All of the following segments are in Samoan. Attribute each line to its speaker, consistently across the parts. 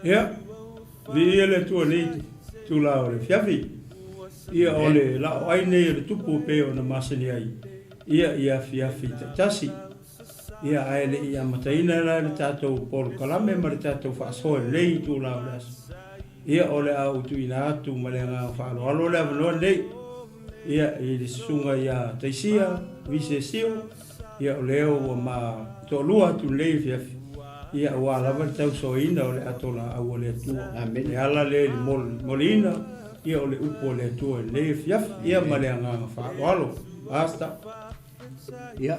Speaker 1: Ia, viia le Atua nei i itula o le afiafi. Ia, o le laoai nei o le Tupu e pei ona masani ai, ia, i afiafi taitasi. Ia, ae le i amataina la le tatou polokalame ma le tatou faasoa i lenei itula o le aso, ia, o le a ou tuuina atu ma le agaga faaaloalo le avanoa lenei, ia, i le susuga ia Taisia Visesio, ia, o lea ua ma toalua atu i lenei afiafi, ia, aua lava le tausoaina o le atolaau a le Atua. Amene. E ala lea i le molimoliina, ia, o le upu a le Atua i lenei afiafi, ia, ma le agaga faaaloalo. Pastor.
Speaker 2: Ia,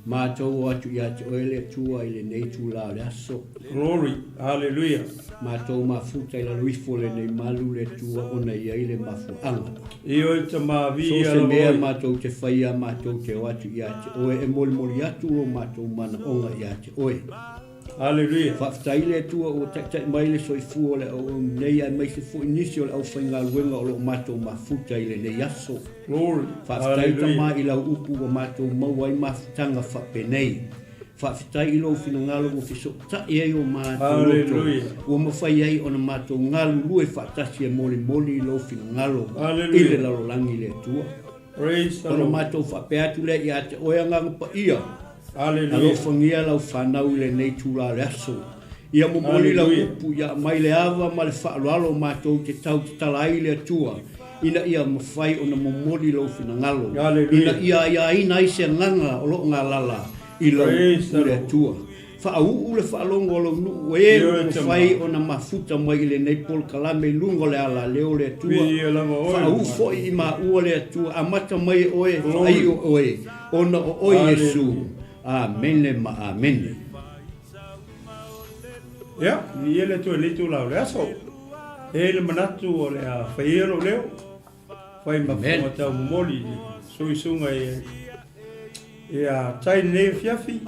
Speaker 2: matou o atu ia te oe le Atua i lenei itula o le aso.
Speaker 1: Glory, hallelujah.
Speaker 2: Matou mafuta i lalo ifo o lenei malu le Atua ona e i ai le mafuaaga.
Speaker 1: Ioe Tama,
Speaker 2: So
Speaker 1: viia
Speaker 2: se
Speaker 1: lava
Speaker 2: mea
Speaker 1: oe.
Speaker 2: matou te faia matou te o atu ia te oe e molimoli atu lo matou manaoga ia te oe.
Speaker 1: Haleluia.
Speaker 2: Faafetai i le Atua ua taitai mai le soifua o le auauna nei aemaise foi nisi o le aufaigaluega o lo o matou mafuta i lenei aso.
Speaker 1: Glory.
Speaker 2: Faafetai
Speaker 1: Haleluia.
Speaker 2: Tama i lau upu ua matou maua ai mafutaga faapenei. Faafetai i lou finagalo ua fesootai ai o matou loto,
Speaker 1: Haleluia.
Speaker 2: ua mafai ai ona matou galulue faatasi e molimoli i lou finagalo i le
Speaker 1: Haleluia.
Speaker 2: lalolagi le Atua.
Speaker 1: Praise the
Speaker 2: Ona
Speaker 1: Lord.
Speaker 2: matou faapea atu lea ia te oe Agaga Paia,
Speaker 1: Aleluia.
Speaker 2: Alofagia lau fanau i lenei itula o le aso. Ia momoli lau
Speaker 1: Aleluia.
Speaker 2: upu, ia aumai le ava ma le faaaloalo matou te tau tatala ai le Atua, ina ia mafai ona momoli lou finagalo, ina
Speaker 1: Aleluia.
Speaker 2: ia aiaina ai se agaga o lo o galala i lau
Speaker 1: Praise
Speaker 2: upu
Speaker 1: the
Speaker 2: le
Speaker 1: Lord.
Speaker 2: Atua. Faauu le faalogo a lou nuu e ua
Speaker 1: Ioe
Speaker 2: mafai
Speaker 1: Tama.
Speaker 2: ona mafuta mai i lenei polokalame i luga o le alaleo o le Atua.
Speaker 1: Viia lava oe le
Speaker 2: Faauu
Speaker 1: Malo.
Speaker 2: foi i maua le Atua, amata mai e oe,
Speaker 1: Glory.
Speaker 2: faaiu e oe, ona o oe Iesu.
Speaker 1: Hallelujah.
Speaker 2: Amene ma amene.
Speaker 1: Ia, viia le Atua i lenei itula o le aso. E i ai le manatu o le a fai ia lou leo. Fai ma
Speaker 2: Amen.
Speaker 1: fofoga taumomoli i le suisuga i ia tai lenei afiafi,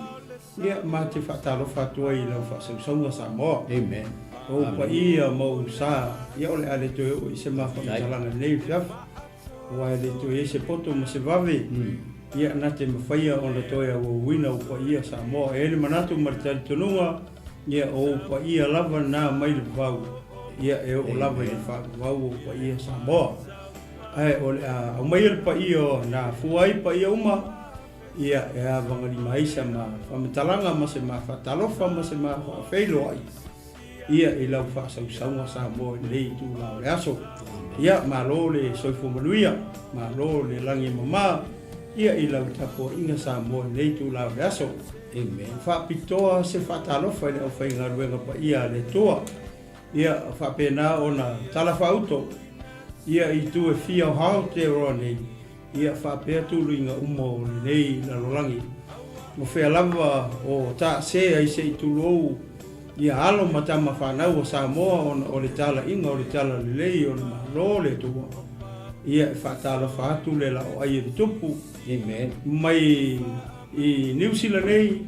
Speaker 1: ia ma te faatalofa atu ai i lau faasausauga Samoa.
Speaker 2: Amen.
Speaker 1: O ou
Speaker 2: Amen.
Speaker 1: paia ma ou sa, ia o le a le toe oo i se ma
Speaker 2: Faafetai.
Speaker 1: faamatalaga i lenei afiafi, aua e le toe i ai se poto ma se vave, ia na te mafaia ona toe auauina ou paia Samoa. E i ai le manatu ma le talitonuga, Ia, o ou paia lava na mai le vavau, ia e oo lava i le faavavau ou paia Samoa. Ae o le a aumaia le paia o na fua ai paia uma, ia e avagalima ai sa ma faamatalaga ma se ma faatalofa ma se ma faafeiloai, ia i lau faasausauga Samoa i lenei itula o le aso. Ia, malo le soifua manuia, malo le lagi e mama, ia i lau tapuaiga Samoa i lenei itula o le aso.
Speaker 2: Amen.
Speaker 1: Faapitoa se faatalofa i le aufaigaluega paia a le Atua, ia faapena ona talafaauto ia i itu e fia o Aotearoa nei, ia faapea tuluiga uma o lenei lalolagi. O fea lava o taase ai se i tulou ia alo ma tama fanau a Samoa ona o le talaiga o le talalelei o le Malo o le Atua, ia e faatalofa atu le laoai e le Tupu
Speaker 2: Amen.
Speaker 1: mai I Niu Sila nei,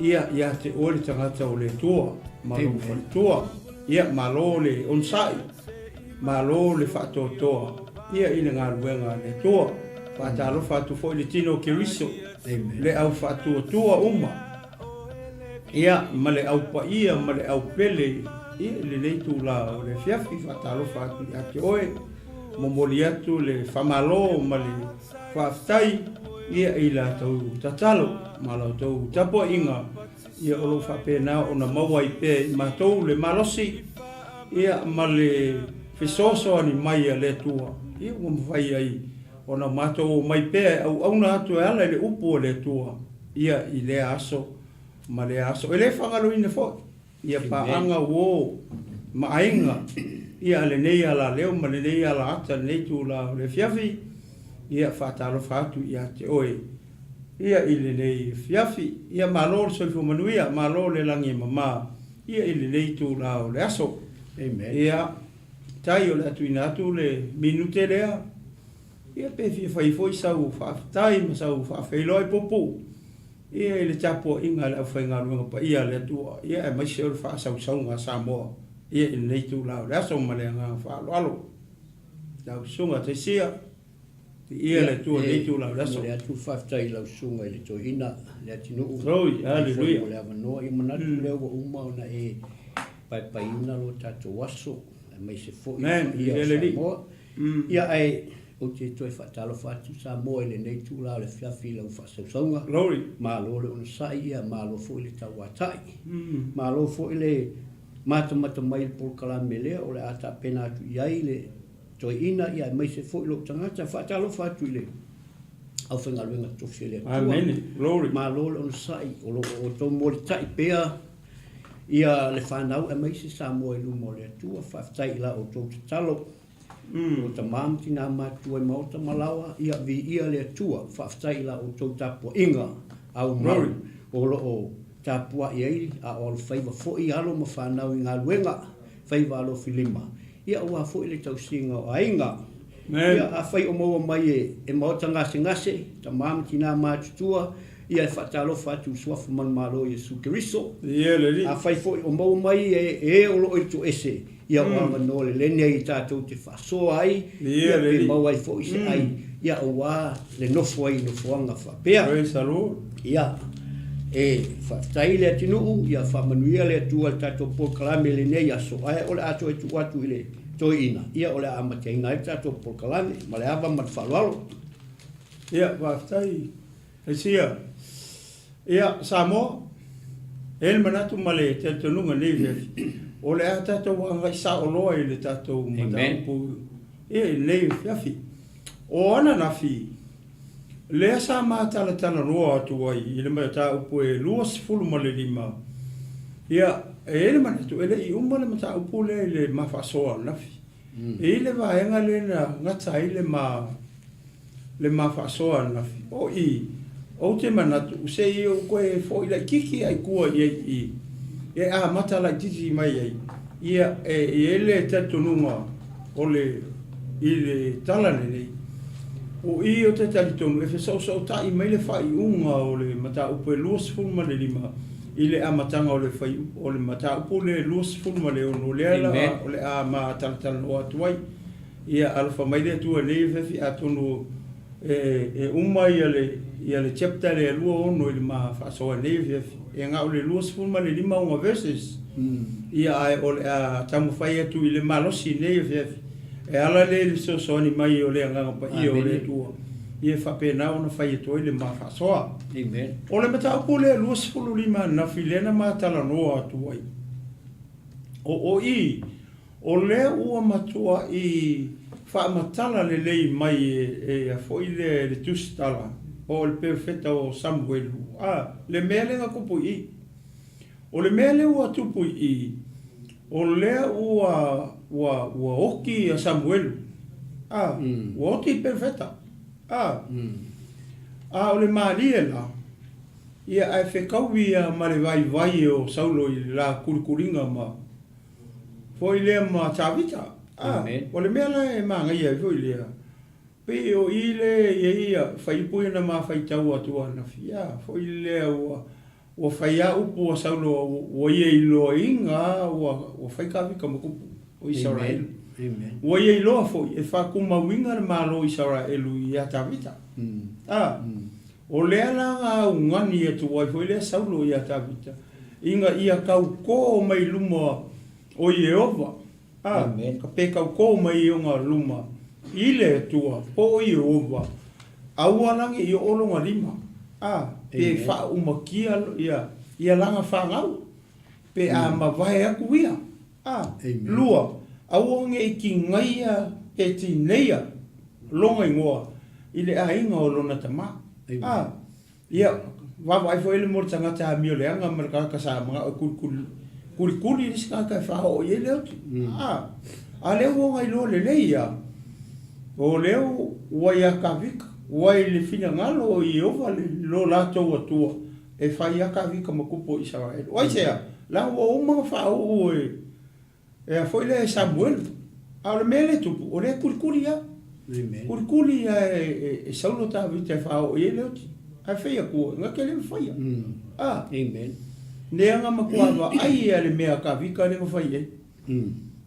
Speaker 1: ia, ia te oe le tagata o le Atua, ma lou faletua, ia, malo le onosai, malo le faatoatoa, ia, i le galuega a le Atua. Faatalofa atu foi i le tino o Keriso, le au faatuatua uma, ia, ma le au paia ma le au pele, ia, i lenei itula o le afiafi. Faatalofa atu ia te oe, momoli atu le faamalo ma le Faafetai ia i la tou tatalo ma la outou tapuaiga ia o lo o faapena ona maua ai pea i matou le malosi ia ma le fesoasoani mai a le Atua ia ua mafai ai ona matou omai pea e auauna atu e ala i le upu a le Atua ia i lea aso ma lea aso. E le faagaloina foi ia paaga uo ma aiga ia a lenei alaleo ma lenei alaata lenei itula o le afiafi, ia faatalofa atu ia te oe ia i lenei afiafi. Ia malo le soifua manuia, malo le lagi e mama ia i lenei itula o le aso.
Speaker 2: Amen.
Speaker 1: Ia tai o le a tuuina atu le minute lea, ia pe fia fai foi sau faafetai ma sau faafeiloai puupuu. Ia i le tapuaiga a le aufaigaluega paia a le Atua, ia aemaise o le faasausauga a Samoa, ia i lenei itula o le aso ma le agaga faaaloalo. Lau Susuga Taisia, viia le Atua i lenei itula o le aso.
Speaker 2: E momoli atu le faafetai i lau Susuga i le Toeaina Leatinuu,
Speaker 1: Glory,
Speaker 2: faafetai foi
Speaker 1: hallelujah.
Speaker 2: mo le avanoa. Ia manatu lea ua uma ona e paepaeina lo tatou aso aemaise foi le
Speaker 1: Amen,
Speaker 2: paia o
Speaker 1: viia le Alii.
Speaker 2: Samoa. Ia ae ou te toe faatalofa atu Samoa i lenei itula o le afiafi i lau faasausauga.
Speaker 1: Glory.
Speaker 2: Malo le onosai, ia malo foi le tauatai. Malo foi le matamata mai i le polokalame lea o le a tapena atu i ai le toeaina, ia aemaise foi lou tagata. Faatalofa atu i le aufaigaluega totofi a le Atua.
Speaker 1: Amene. Glory.
Speaker 2: Malo le onosai, o lo o outou molitai pea ia le fanau aemaise Samoa i luma o le Atua. Faafetai i la outou tatalo. O tama ma tina matutua i maota ma laoa, ia viia le Atua. Faafetai i la outou tapuaiga aumau o lo o tapuai ai a o alofaiva foi alo ma fanau i galuega, faiva alofilima, ia aua foi le tausiga o aiga. Ia afai o maua mai e maota gasegase, tama ma tina matutua, ia e faatalofa atu i le Suafa Manumalo o Iesu Keriso. Afai foi o maua mai e e o lo o i le toese, Ia o avanoa lelei nei tatou te faasoa ai, ia pe maua ai foi se ai, ia aua le nofo ai i nofoaga faapea.
Speaker 1: Praise the Lord.
Speaker 2: Ia, e faafetai le atunuu, ia faamanuia le Atua i le tatou polokalame i lenei aso, ae o le a toe tuu atu i le toeaina, ia o le a amataina ai le tatou polokalame ma le ava ma le faaaloalo.
Speaker 1: Ia, faafetai Aisia. Ia, Samoa, e i ai le manatu ma le talitonuga i lenei afiafi, o le a tatou agai sao loa i le tatou mataupu ia i lenei afiafi. O ananafi, lea sa ma talatalanoa atu ai i le mataupu e 25, ia, e i ai le manatu e le i uma le mataupu lea i le ma faasoa ananafi. E i ai le vaega lea na gata ai le ma le ma faasoa ananafi. O i, ou te manatu, se i ou toe foi laitiiti ai tua i ai i, e amata laitiiti mai ai, ia, e i ai le talitonuga o le, i le tala lenei, o i ou te talitonu e fesoosoota'i mai le faaiuga o le mataupu e 25 i le amataga o le fai, o le mataupu lea e 26 lea la o le a ma talatalanoa atu ai. Ia alofa mai le Atua i lenei afiafi atonu e uma ia le ia le chapter lea 26 i le ma faasoa i lenei afiafi. E na o le 25 ona verses. Ia ae o le a taumafai atu i le malosi i lenei afiafi e ala lea i le fesoasoani mai o le Agaga Paia o le Atua ia e faapena ona fai atu ai le ma faasoa.
Speaker 2: Amen.
Speaker 1: O le mataupu lea 25 ananafi lea na ma talanoa atu ai. O i O lea ua matua'i faamatala lelei mai e ia foi lea e le tusitala po o le perofeta o Samuelu, a, le mea lea na tupu i i. O le mea lea ua tupu i i, o lea ua, ua, ua oti ia Samuelu, a, ua oti le perofeta, a. A o le malie la, ia ae fetaui ia ma le vaivai o Saulo i le la kulikuliga ma. Foi lea ma Tavita. A, o le mea la e manaia ai foi lea, pei o i lea e i ai ia faiupu ia na ma faitau atu ananafi, a, foi lea ua, ua fai a upu a Saulo ua ia iloaina a ua, ua fai Tavita ma tupu o Isaraelu. Ua ia iloa foi e faatumauina le Malo o Isaraelu ia Tavita. A, o lea la na augani atu ai foi lea Saulo ia Tavita, ina ia tautō mai i luma o Ieova, a, ka pe tautō mai i ona luma i le Atua po o Ieova, aua la ne i oo lona lima, a, pe faaumakia ia, ia lana fanau, pe a mavae atu ia, a, lua, aua ne i tigaia pe tineia lona igoa i le aiga o lona tama, a. Ia, vaavaai foi le mo le tagata amio leaga ma le tagata sa manao e kulikuli, kulikuli le isi tagata e faaoo i ai le oti. A, a lea ua ona iloa lelei ia, o lea ua ia Kavika, ua i le finagalo o Ieova le, lo latou Atua e fai ia Kavika ma kupu o Isaraelu. O aisea? Leaga ua uma ona faauu e, E a foi lea e Samuelu. A o le mea lea e tupu, o lea e kulikuli lava. Kulikuli lava e Saulo Tavita e faaoo i ai le oti. Ae fai atu, na te le mafaia. A.
Speaker 2: Amen.
Speaker 1: Lea na matua vaai lava le mea a Tavita lea na fai ai.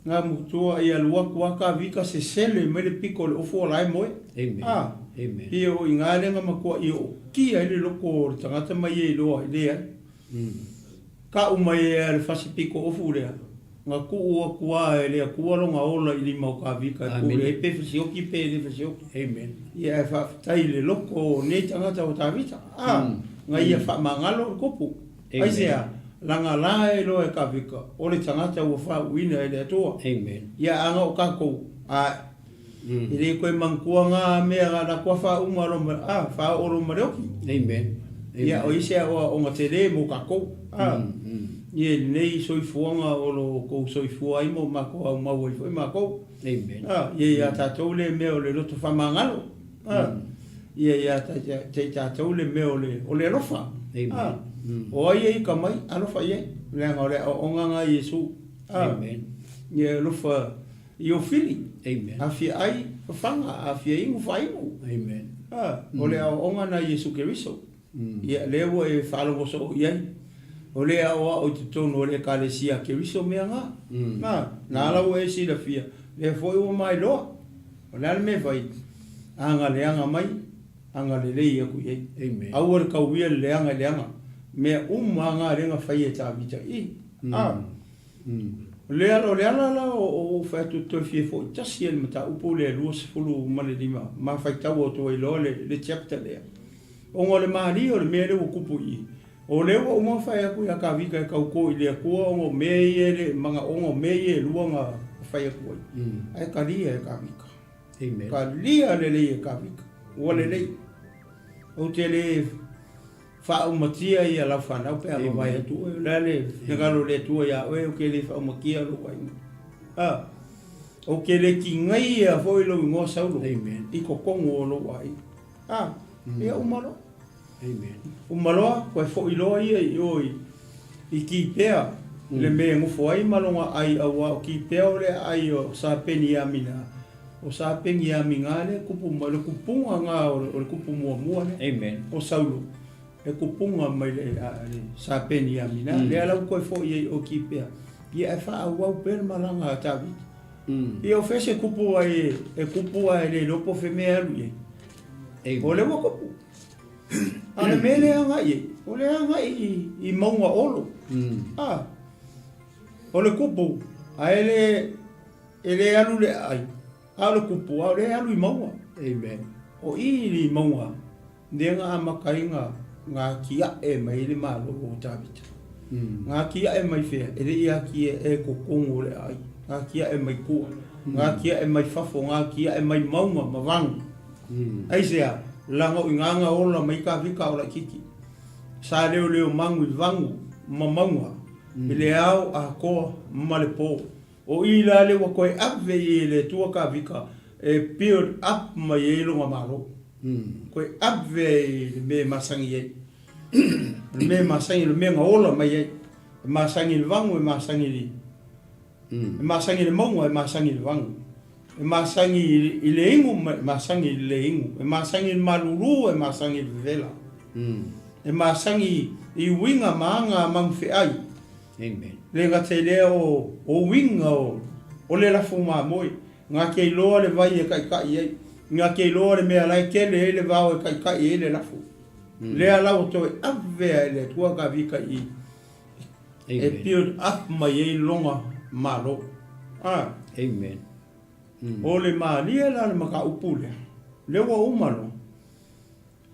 Speaker 1: Gamutua ia alu atu a Kavika sesele mai le pito o le ofu o la e moe. A, ia o iga lea na matuai ootia ai le loto o le tagata ma ia iloa ai, leai. Tau mai ai a le fasi pito ofu lea, na tuu atu a e le Atua lona ola i lima o Kavika e pule ai pe fesioki pe le fesioki. Ia ae faafetai i le loto o nei tagata o Tavita, a, na ia faamagalo le tupu. Aisea? Laga la e iloa e Kavika, o le tagata ua faauuina e le Atua. Ia a na o tatou, a e le toe manatua na mea na latou faauma loa ma, a, faaoo loa ma le oki. Ia o isi aoaoga tele mo tatou, a, ia i lenei soifuaga o lo outou soifua ai ma o matou aumau ai foi matou. A, ia ia tatou le mea o le loto faamagalo. A, ia ia te i tatou le mea o le, o le alofa. A, o ai e ika mai, alofa i ai. Leaga o le aoaoga na a Iesu. A, ia e alofa i ou fili. A fia ai, fafaga, a fia inu, faainu. A, o le aoaoga na a Iesu Keriso. Ia, lea ua e faalogo soo i ai. O le aoao i totonu o le Ekalesia a Keriso mea na. A, na ala ua e silafia, lea foi ua mailoa. O le a le mea e fai? Aga leaga mai, aga lelei aku i ai. Aua le tauia le leaga i leaga. Mea uma lava na lea na faia e Tavita i. A. O le ala, o le ala la o ou fai atu toe fia foi tasi ai i le mataupu lea 25 ma faitau atu ai loa le, le chapter lea. Ona o le malie o le mea lea ua tupu i i. O lea ua uma ona fai atu ia Kavika e tauto i le Atua ona o mea ia e le manaoga o mea ia e lua na fai atu ai. Ae talia e Kavika. Talia lelei e Kavika. Ua lelei. Ou te le faaumatia ia lau fanau pe a mavae atu oe. O le a le finagalo o le Atua ia oe, ou te le faaumatia lou aiga. A, ou te le tigaia foi lou igoa Saulo i totonu o lou aiga. A, ia uma loa.
Speaker 2: Amen.
Speaker 1: Uma loa, toe foi loa ia i o i, i Kipea, mm. le mea e nofo ai ma lona ai, auā o Kipea o le aai o Sa Peniamina, o Sa Peniamina le kupu mai, le kupuga ngā o le, o le kupu muamua lea.
Speaker 2: Amen.
Speaker 1: O Saulo, e kupuga mai le, a, le Sa Peniamina, mm. lea lau toe foi ai o Kipea, ia e faaauau pea le malaga a Tavita. Mm. Ia o fea se kupu ai, e kupu ai le iloa po o fea mea e alu i ai. O lea ua kupu. A o le mea lea e agai ai, o lea e agai i, i mauga olo. A, o le kupu, a e le, e le alu le aai, a o le kupu, a o lea e alu i mauga.
Speaker 2: Amen.
Speaker 1: O i i mauga, lea na amata ai na, na atiae mai ai le Malo o Tavita. Na atiae mai fea? E le i atiae i totonu o le aai. Na atiae mai tua. Na atiae mai fafo, na atiae mai mauga ma vagu. Aisea? Leaga o i ina na ola mai Tavita a o laitiiti. Sa leoleo magu i vagu ma mauga i le ao atoa ma le po. O i la lea ua toe ave i ai e le Atua Tavita e build up mai ai lona Malo. Toe ave ai i le mea e masani ai. O le mea e masani, o le mea na ola mai ai. E masani i le vagu, e masani i le E masani i le mauga, e masani i le vagu. E masani i le inu, e masani i le le inu. E masani i le malulu, e masani i le vevela. E masani i uiga ma aga a manufeai.
Speaker 2: Amen.
Speaker 1: Le gata i lea o, o uiga o, o le lafo mamoe. Nga te iloa le vai e taitai ai. Nga te iloa le mea la e tele ai le vao e taitai ai le lafo. Lea la ua toe avea e le Atua Kavika i e build up mai ai lona Malo. A.
Speaker 2: Amen.
Speaker 1: O le malie la le mataupu lea, lea ua uma loa,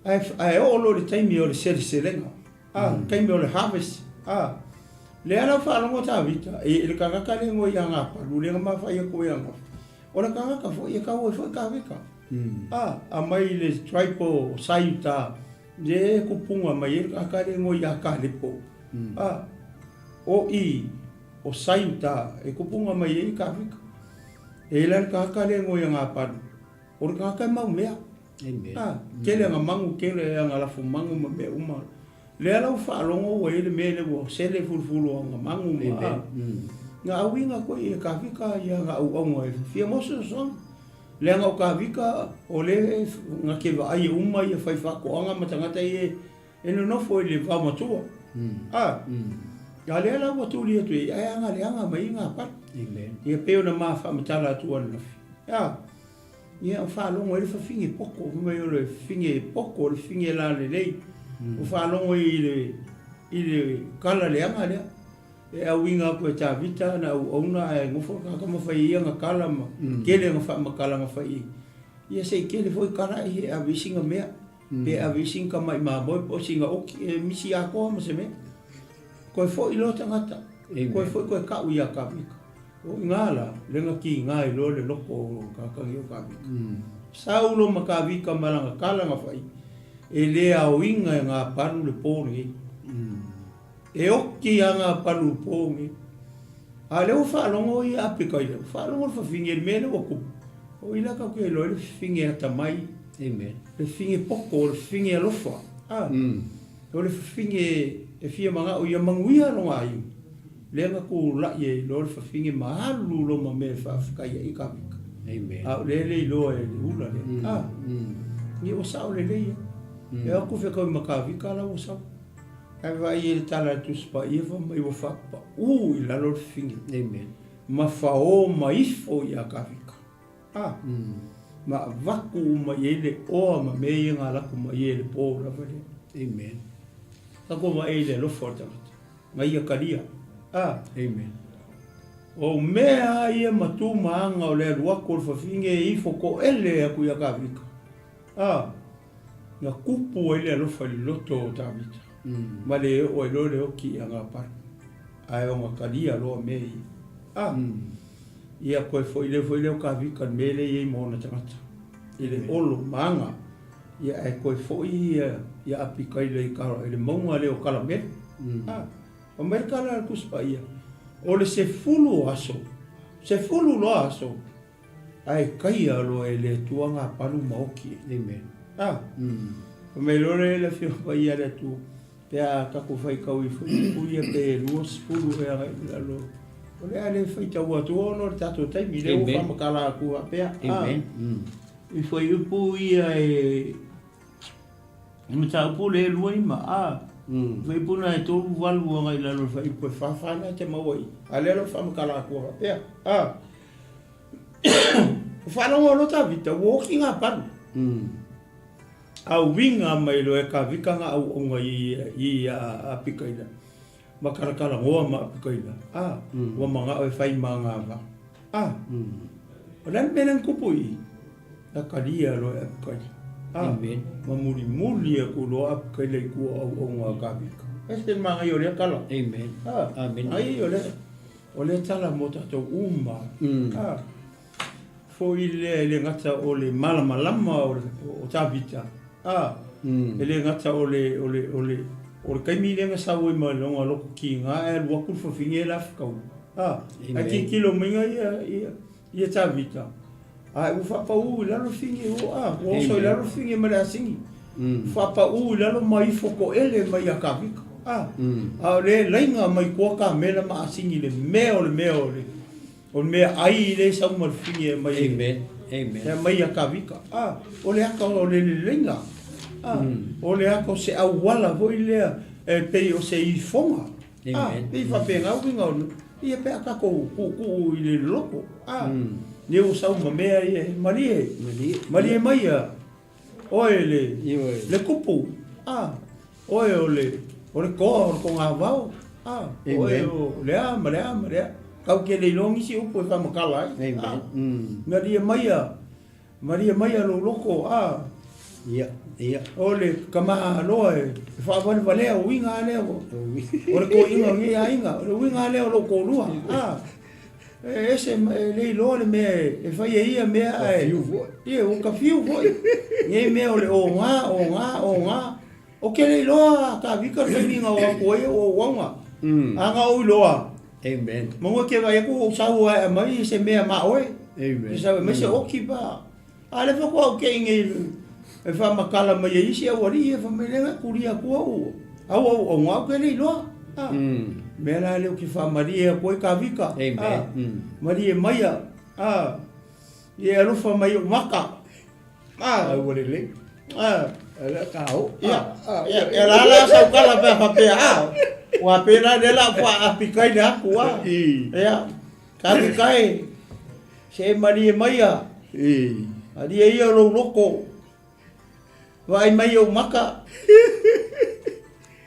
Speaker 1: ae, ae oo loa i le taimi o le seleselega, a, mm. taimi o le harvest, a, lea la faalogo Tavita, e, le tagata lea ngoi ia Gapalu, lea na mafai atu ia Gafa. O le tagata foi e tau ai foi Tavita. Mm. A, a mai le tribe o Saiuta, le kupunga mai ai le tagata lea ngoi ia Kalepo. Mm. A, o i, o Saiuta, e kupunga mai ai Kavika. E la le tagata lea ngoi a Gapalu, o le tagata e mau mea.
Speaker 2: Amen.
Speaker 1: A, tele aga magu, tele aga lafo magu ma mea uma. Lea la ua faalogo ua i ai le mea lea ua sele fulufulu aga magu ma a. Na auiga koe e Kavika ia aga auaunga e fia maua se fesoasoani. Leaga o Kavika o lea na te vaai uma ia fai faatoaga ma tagata ia e nonofo i le vaomatua. A, a lea la ua tuli atu i ai, ae aga leaga mai ai Gapala.
Speaker 2: Amen.
Speaker 1: Ia pei ona ma faamatala atu ananafi. A, ia o faalogo ai le fafine poko, fai mai o le fafine poko, o le fafine lalelei. Ua faalogo ai i le, i le kala leaga lea. E auiga atu e Tavita ana auauna ae nofo le tagata ma fai ai ana tala ma tele ana faamatalaga fai i ai. Ia se i tele foi tala e ave ai sina mea, pe ave ai sina tamai mamoe po o sina oki e misi atoa ma se mea. Toe foi loa tagata, toe foi toe tau ia Tavita. O i ina la, lea na tiga ai loa le loto o le tagata nei o Tavita. Saulo ma Tavita ma lana tala na fai, e le aoina e Napalu le po lenei. E oki lava ngā palu pō nei. A lea ua faalogo ia Apikaila, ua faalogo le fafine i le mea lea ua tupu. O i la tatou te iloa ai le fafine atamai,
Speaker 2: Amen.
Speaker 1: le fafine poto, le fafine alofa. A, o le fafine e fia manao ia manuia lona aiga. Lea na tulai ai loa le fafine ma alu loa ma mea e faafetai ai Kavika.
Speaker 2: Amen.
Speaker 1: A o lea e le iloa e le ula lea. A, ia ua sao lelei lava. E o atu fetaui ma Kavika la ua sau. Ae vaai i le tala a le Tusi Paia fai mai ua faapaū i lalo le fafine.
Speaker 2: Amen.
Speaker 1: Ma fao ma ifo ia Kavika. A. Ma avatu uma i ai le oa ma mea ia na lako mai ai i le po lava lea.
Speaker 2: Amen.
Speaker 1: Tatou vaai i le alofa o le tagata. Na ia kalia. A.
Speaker 2: Amen.
Speaker 1: O mea lava ia ma tu ma aga o le alu atu o le fafine e ifo toele atu ia Kavika. A. Na kupu ai le alofa i le loto o Tavita, ma le oo ai loa le oki i Agapara, ae ona talia loa mea ia. A! Ia koe foi lea foi lea o Tavita i le mea lea e i ai ma ona tagata, i le olo ma aga, ia ae toe foi ia ia Apikaila i i le mauga lea o Karamelu. A! Fai mai le tala a le Tusi Paia, o le 10 o aso, 10 loa aso, Ae taia loa e le Atua ngā palu ma oki e.
Speaker 2: Amen.
Speaker 1: A. Fai mai loa le Afioga Paia a le Atua, pe a tatou faitau ifo i upu ia pe 20 ea agai i lalo. O le a le faitau atua ona o le tatou taimi, lea ua faamatala atu faapea.
Speaker 2: Amen.
Speaker 1: I fuaiupu ia e I mataupu lea e 25, a, fuaiupu na e 38 agai i lalo o le fuaiupu e 44 na e te maua i i. A lea la ua faamatala atua faapea. A. Ua faalogo loa Tavita, ua oti ngā palu. A uiga mai loa e Kavika ngā auaunga i i a Apikaila, ma kalakalanoa ma Apikaila, a, ua manao e whai ma ngā wa. A, o le a le mea lea na tupu i i? Na talia loa e Apikaila. A, ma mulimuli atu loa Apikaila i tua o auaunga a Kavika. Ese le manaia o lea tala.
Speaker 2: Amen.
Speaker 1: A,
Speaker 2: Amen.
Speaker 1: Ai o lea. O lea tala mo tatou uma. A, foi lea e le gata o le malamalama o, o Tavita. A, e le gata o le, o le, o le, o le taimi lea na sau ai ma lona loto kiga ae alu atu le fafine e la fetau. A, ae tilotilo mai ia, ia, ia Tavita. Ae ua faapaū i lalo le fafine, ua, a, ua oso i lalo le fafine ma le asini. Faapaū i lalo ma ifo toele mai ia Tavita. A, a o le laina mai tua kamela ma asini i le mea o le mea o le, o le mea ai lea e sau ma le fafine e aumai.
Speaker 2: Amen. Amen.
Speaker 1: E aumai ia Tavita. A, o le ata o le leleina. A, o le ata o se auala foi lea e pei o se ifoga. A, pei faapena uiga o le, ia pe a tatou tuutuu i le loto. A, lea ua sau ma mea ia, malie, malie mai ia oe le, le kupu. A, oe o le, o le toa o le togavao. A, oe o le a ma le a ma le a. Tatou te le iloa nisi upu e faamatala ai. A, malie mai ia, Malie maia lou loko, a.
Speaker 2: Ia, ia.
Speaker 1: O le tamaloa e faavalevalea o uiga lava lea o le toeaina o lenei aiga. O le uiga lava lea o lou toalua, a. E ese, e le iloa le mea e fai e ia mea ae.
Speaker 2: Ua fiu foi.
Speaker 1: Ia, ua ta fiu foi. Nei mea o le oga, oga, oga. Ou te le iloa Tavita le taimi na o atu ai au auauna. A na ou iloa.
Speaker 2: Amen.
Speaker 1: Maua ke vaai atu ua ou sau ae aumai se mea ma oe.
Speaker 2: Amen.
Speaker 1: Ke sau aumai se oki pa. A le faatoa ou kei nei e faamatala mai e isi aualii ia fai mai le na kulia atu au. Au au au au ke le iloa. Ah. Mea la lea ou te faamalie atu ai Tavita.
Speaker 2: Amen.
Speaker 1: Ah. Malie maia. Ah. Ia e alofa mai i ou maka.
Speaker 2: Ah. Ua lelei.
Speaker 1: Ah.
Speaker 2: Lea ka o.
Speaker 1: Ia, ia, ia la la sau kala pe faapea, ah. Ua pēlā lea la faaapikaina atu, ah. Ia. Kavika e, se e malie maia, malie ia o lou loko, vaai mai ou maka,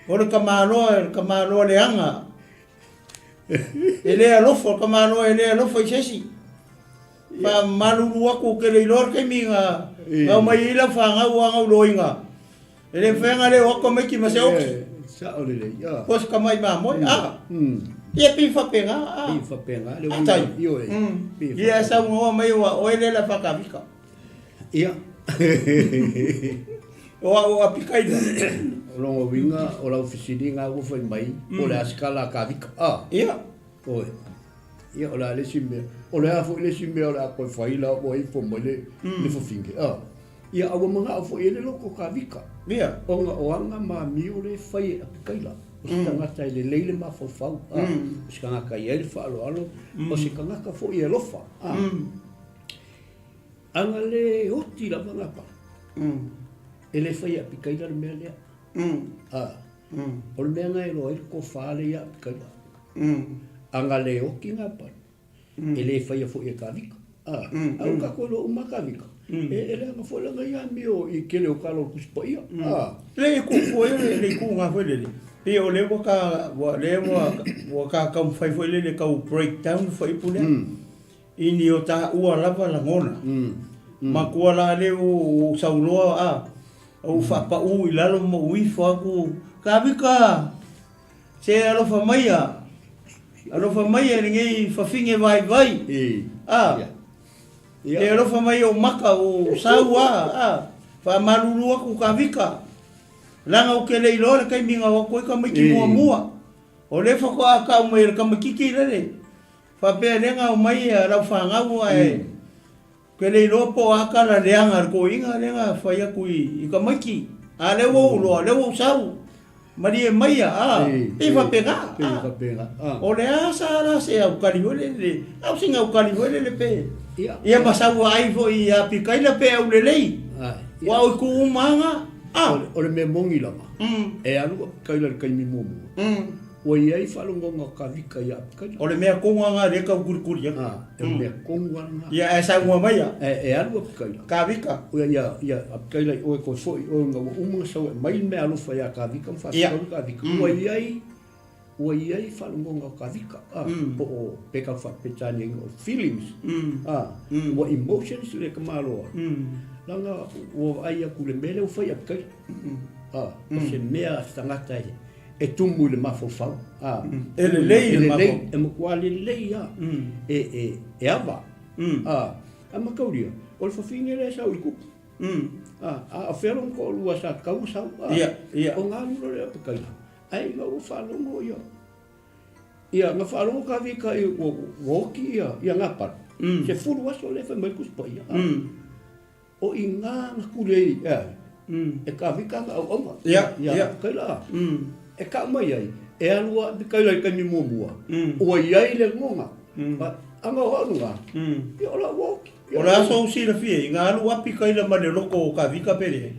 Speaker 1: o le tamaloa, o le tamaloa leaga, e le alofa, o le tamaloa e le alofa i se isi. Faamalulu atu ou te le iloa le taimi na omai ai lau fanau a na ou loina. E le mafai ona leo atu tamaiti ma se oti.
Speaker 2: Sao lelei.
Speaker 1: Po o se tamai mamoe. A. Ia pei faapena. A.
Speaker 2: Pei faapena. Le uiga. Ioe.
Speaker 1: Ia saunoa mai aua o oe lea o le a faakavika.
Speaker 2: Ia.
Speaker 1: O au o Apikaila.
Speaker 2: O lona uiga o lau fesiliga ua fai mai, po o le a se tala a Kavika. A.
Speaker 1: Ia.
Speaker 2: Oi. Ia, o le a le isi mea? O le a foi le isi mea o le a toe fai la ua ifo mai le, mm. le fafine? Ah. Ia, a ua manao foi e le loko Kavika.
Speaker 1: Ia.
Speaker 2: Ona o aga ma amio lea e fai e Apikaila. O se mm. tagata e lelei le mafaufau. Ah. Mm. O se tagata e i ai le faaaloalo. Mm. O se tagata foi e alofa. Ah. Mm. Ana le oti lava ngā pa. Mm. E le fai e Apikaila le mea lea. Mm. Ah. Mm. O le mea na e loa ai le tofa lea ia Apikaila. A na le oti ngā palu, e le faia foi e Kavika. A, a ua kākou iloa uma Kavika. E, e leaga foi lana ia amio i kele o kalo o le Tusi Paia. A.
Speaker 1: Le i kuʻu ai le itu nga foi lele. Pei o lea ua ka, ua, lea ua, ua ka taumafai foi lele tau break down le fuaiupu lea. I ni o taua lava lagona. Matua la lea ua ou saunoa a, ou faapaʻu i lalo ma ou ifo atu, Kavika! Se alofa maia, alofa maia i lenei fafine vaivai. A, e alofa mai ou maka o sau a, a, faamalulu atu Kavika. Leaga ou te le iloa le taimi na o atu ai tamaiti muamua. O lea faatoa tau mai e le tamaititi lele, faapea lea na omai lau fanau ae Ou te le iloa po o a tala leaga a le toeaina lea na fai atu i tamaiti. A lea ua ou iloa, lea ua ou sau. Malie maia, a, pei faapena, a. O le a sa la se aukali foi lele, a o sina aukali foi lele pe, ia ma sau aai foi ia Apikaila pe aulelei. Ua o i ku uma aga,
Speaker 2: a. O le mea moni lava, e alu Apikaila i le taimi muamua. Ua i ai faalogoga Kavika ia Apikaila.
Speaker 1: O le mea tonu lava lena lea e tau kulikuli atu.
Speaker 2: A, e o mea tonu lava lena.
Speaker 1: Ia, ae saunoa mai ia.
Speaker 2: E alu Apikaila.
Speaker 1: Kavika.
Speaker 2: Ia, ia, ia Apikaila i oe koe foi oe ona ua uma ona sau e aumai le mea alofa ia Kavika ma faafitauli Kavika. Ua i ai, ua i ai faalogoga o Kavika, a, po o, pe tau faa-Peretania ina o feelings, a, ua emotions le tamaloa, leaga ua vaai atu i le mea lea ua fai e Apikaila. A, o se mea a se tagata e E tumu i le mafaufau, a.
Speaker 1: E lelei
Speaker 2: le mafaufau. E matua lelei lava. E, e, e ava. A, a mataulia, o le fafine lea e sau i le kupu. A, a o fea lona toalua sa tatau ona sau? A,
Speaker 1: ia, ia.
Speaker 2: O ga lula lea o Pekaila. Ae ina ua faalogo ia, ia, na faalogo Kavika i, ua, ua oti ia, ia Gapala. 10 aso lea e fai mai le Tusi Paia. A. O i na na kuli ai e ai, e Kavika ana auauna ia Apikaila. E kau mai ai, e alu a Apikaila i taimi muamua, ua i ai le lagona, ana o au lena, ia o lau oki.
Speaker 1: O le aso ou silafia ai, na alu Apikaila ma le loko o Kavika pe leai?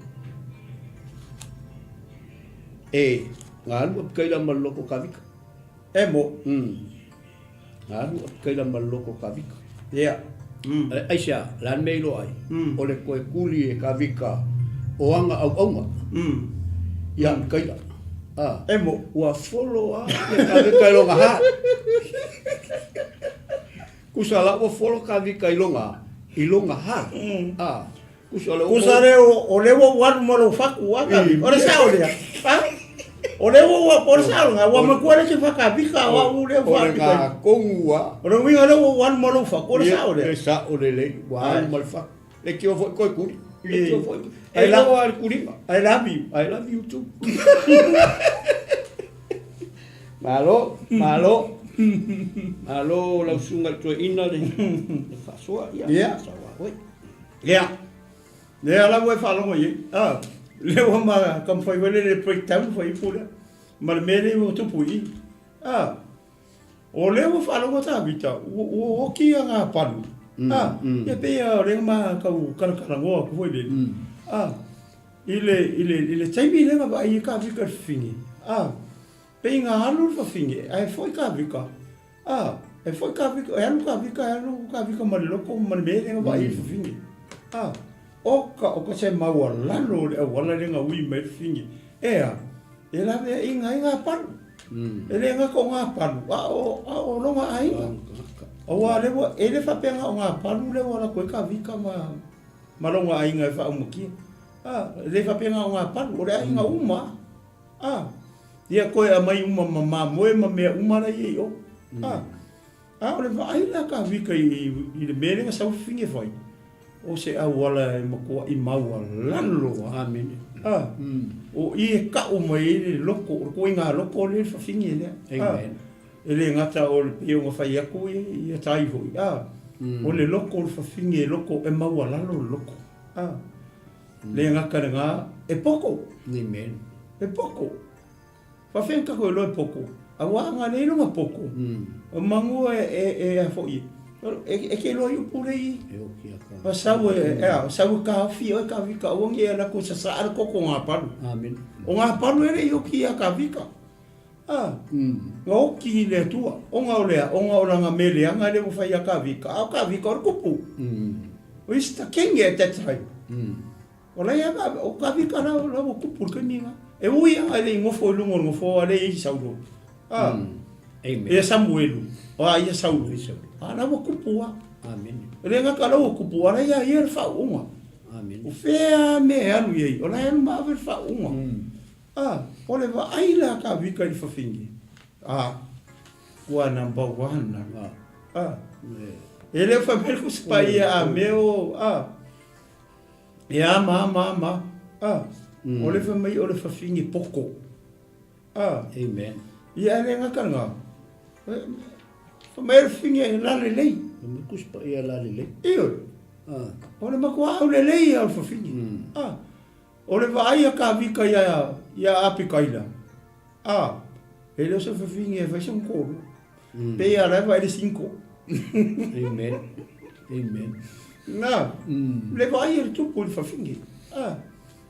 Speaker 2: E, na alu Apikaila ma le loko o Kavika.
Speaker 1: E mo.
Speaker 2: Na alu a Pikaila ma le loko o Kavika.
Speaker 1: Ia.
Speaker 2: Mm. Aisea, o le a le mea i iloa ai? Mm. O le toe kuli e Kavika o ana auauna.
Speaker 1: Mm.
Speaker 2: Ia Pikaila.
Speaker 1: Ah. E mo.
Speaker 2: Ua follow a ia Kavika i lona heart. Kusa la ua follow Kavika i lona, i lona heart.
Speaker 1: Mm.
Speaker 2: Ah.
Speaker 1: Kusa lea o lea ua ou alu ma lou faku a Kavika. O le sao lea. A? O lea ua ou o le sao lena, ua matua le se fa-Kavika o au lea
Speaker 2: ua
Speaker 1: O
Speaker 2: le tonu a.
Speaker 1: O le uiga lea ua ou alu ma lou faku, o le sao lea.
Speaker 2: E sao lelei, ua alu ma le faku. Leitioa foi koe kuli. Leitioa foi. E iloa le kuliga.
Speaker 1: I love you.
Speaker 2: I love you too. Malo, malo. Malo lau susuga i le toeaina le faasoa.
Speaker 1: Ia.
Speaker 2: Sao a oe.
Speaker 1: Ia, lea la ua e faalogo i ai, a, lea ua ma taumafai foi lele e break down le fuaiupu lea, ma le mea lea ua tupu i i. A, o lea ua faalogo Tavita, ua, ua oti ia ngā palu, a, ia pei lava o lea ma tau kalakalanoa atu foi lele, a, i le, i le, i le taimi lea na vaai ai Tavita i le fafine, a, pei na alu le fafine, ae foi Tavita, a. E foi Kavika, e alu Kavika, e alu Kavika ma le loko ma le mea lea na vaai ai le fafine. A, oka, oka se maualalo o le auala lea na ui mai ai le fafine. E a, e laveaiina ai gapalu. E le gata o gapalu, a o, a o lona aiga. Aua lea ua, e le faapea na o gapalu lea ua alu atu ai Kavika ma, ma lona aiga e faaumatia. A, e le faapea na o gapalu, o le aiga uma lava. A, ia toe aumai uma ma mamoe ma mea uma la e i ai i o. A, a o le vaai la a Kavika i, i le mea lea na sau fafine fai, o se auala e matuai maualalo lava.
Speaker 2: Amene.
Speaker 1: A, o i e kau mai ai le loko, o le ituaiga loko lea le fafine lea.
Speaker 2: Amen.
Speaker 1: E le gata o le pei ona fai atu ia tai foi, a, o le loko o le fafine e loko, e maualalo le loko. A, le gata lena, e poto.
Speaker 2: Amen.
Speaker 1: E poto. Faafeai tatou iloa e poto, aua ana le iloga poto, o manu e, e, e a foi, e, e te iloa i upu le i.
Speaker 2: E oki a ka.
Speaker 1: Ma sau e, e a, sau e kaofi oe ka vika, aua ne i ala koe sasaa le koko o ngā palu.
Speaker 2: Amen.
Speaker 1: O ngā palu e le i oki ia ka vika. A, na oki i le Atua, ona o le a, ona o lana mea leaga lea ua fai ia ka vika, a o ka vika o le kupu. O is the king at that time. O la ia ka, o ka vika la, la ua kupu i le taimi lena. E ui lava e le i nofo i luga o le nofoa lea e i ai Saulo. A,
Speaker 2: Amen.
Speaker 1: ia Samuelu, a ia Saulo. A la ua kupu lava.
Speaker 2: Amene.
Speaker 1: E le gata la ua kupu, a la ia ia le faauuga.
Speaker 2: Amene.
Speaker 1: O fea mea e alu i ai, o la e alu ma ave le faauuga. A, o le vaai la a Kavika i le fafine, a, ua number one la. A, e le o fai mai le Tusi Paia a mea o, a, e a ma ma ma, a, o le fai mai o le fafine poto. A,
Speaker 2: Amen.
Speaker 1: Ia e le gata lena, fai mai o le fafine e lalelei.
Speaker 2: Fai mai Tusi Paia lalelei.
Speaker 1: Ioe.
Speaker 2: A.
Speaker 1: O le matua aulelei ia o le fafine. A. O le vaai a Kavika iā, iā Apikaila, a, e le o se fafine e fai sona toalua. Pei a la e vaai le single.
Speaker 2: Amen. Amen.
Speaker 1: Na, le vaai a le tupu i le fafine, a,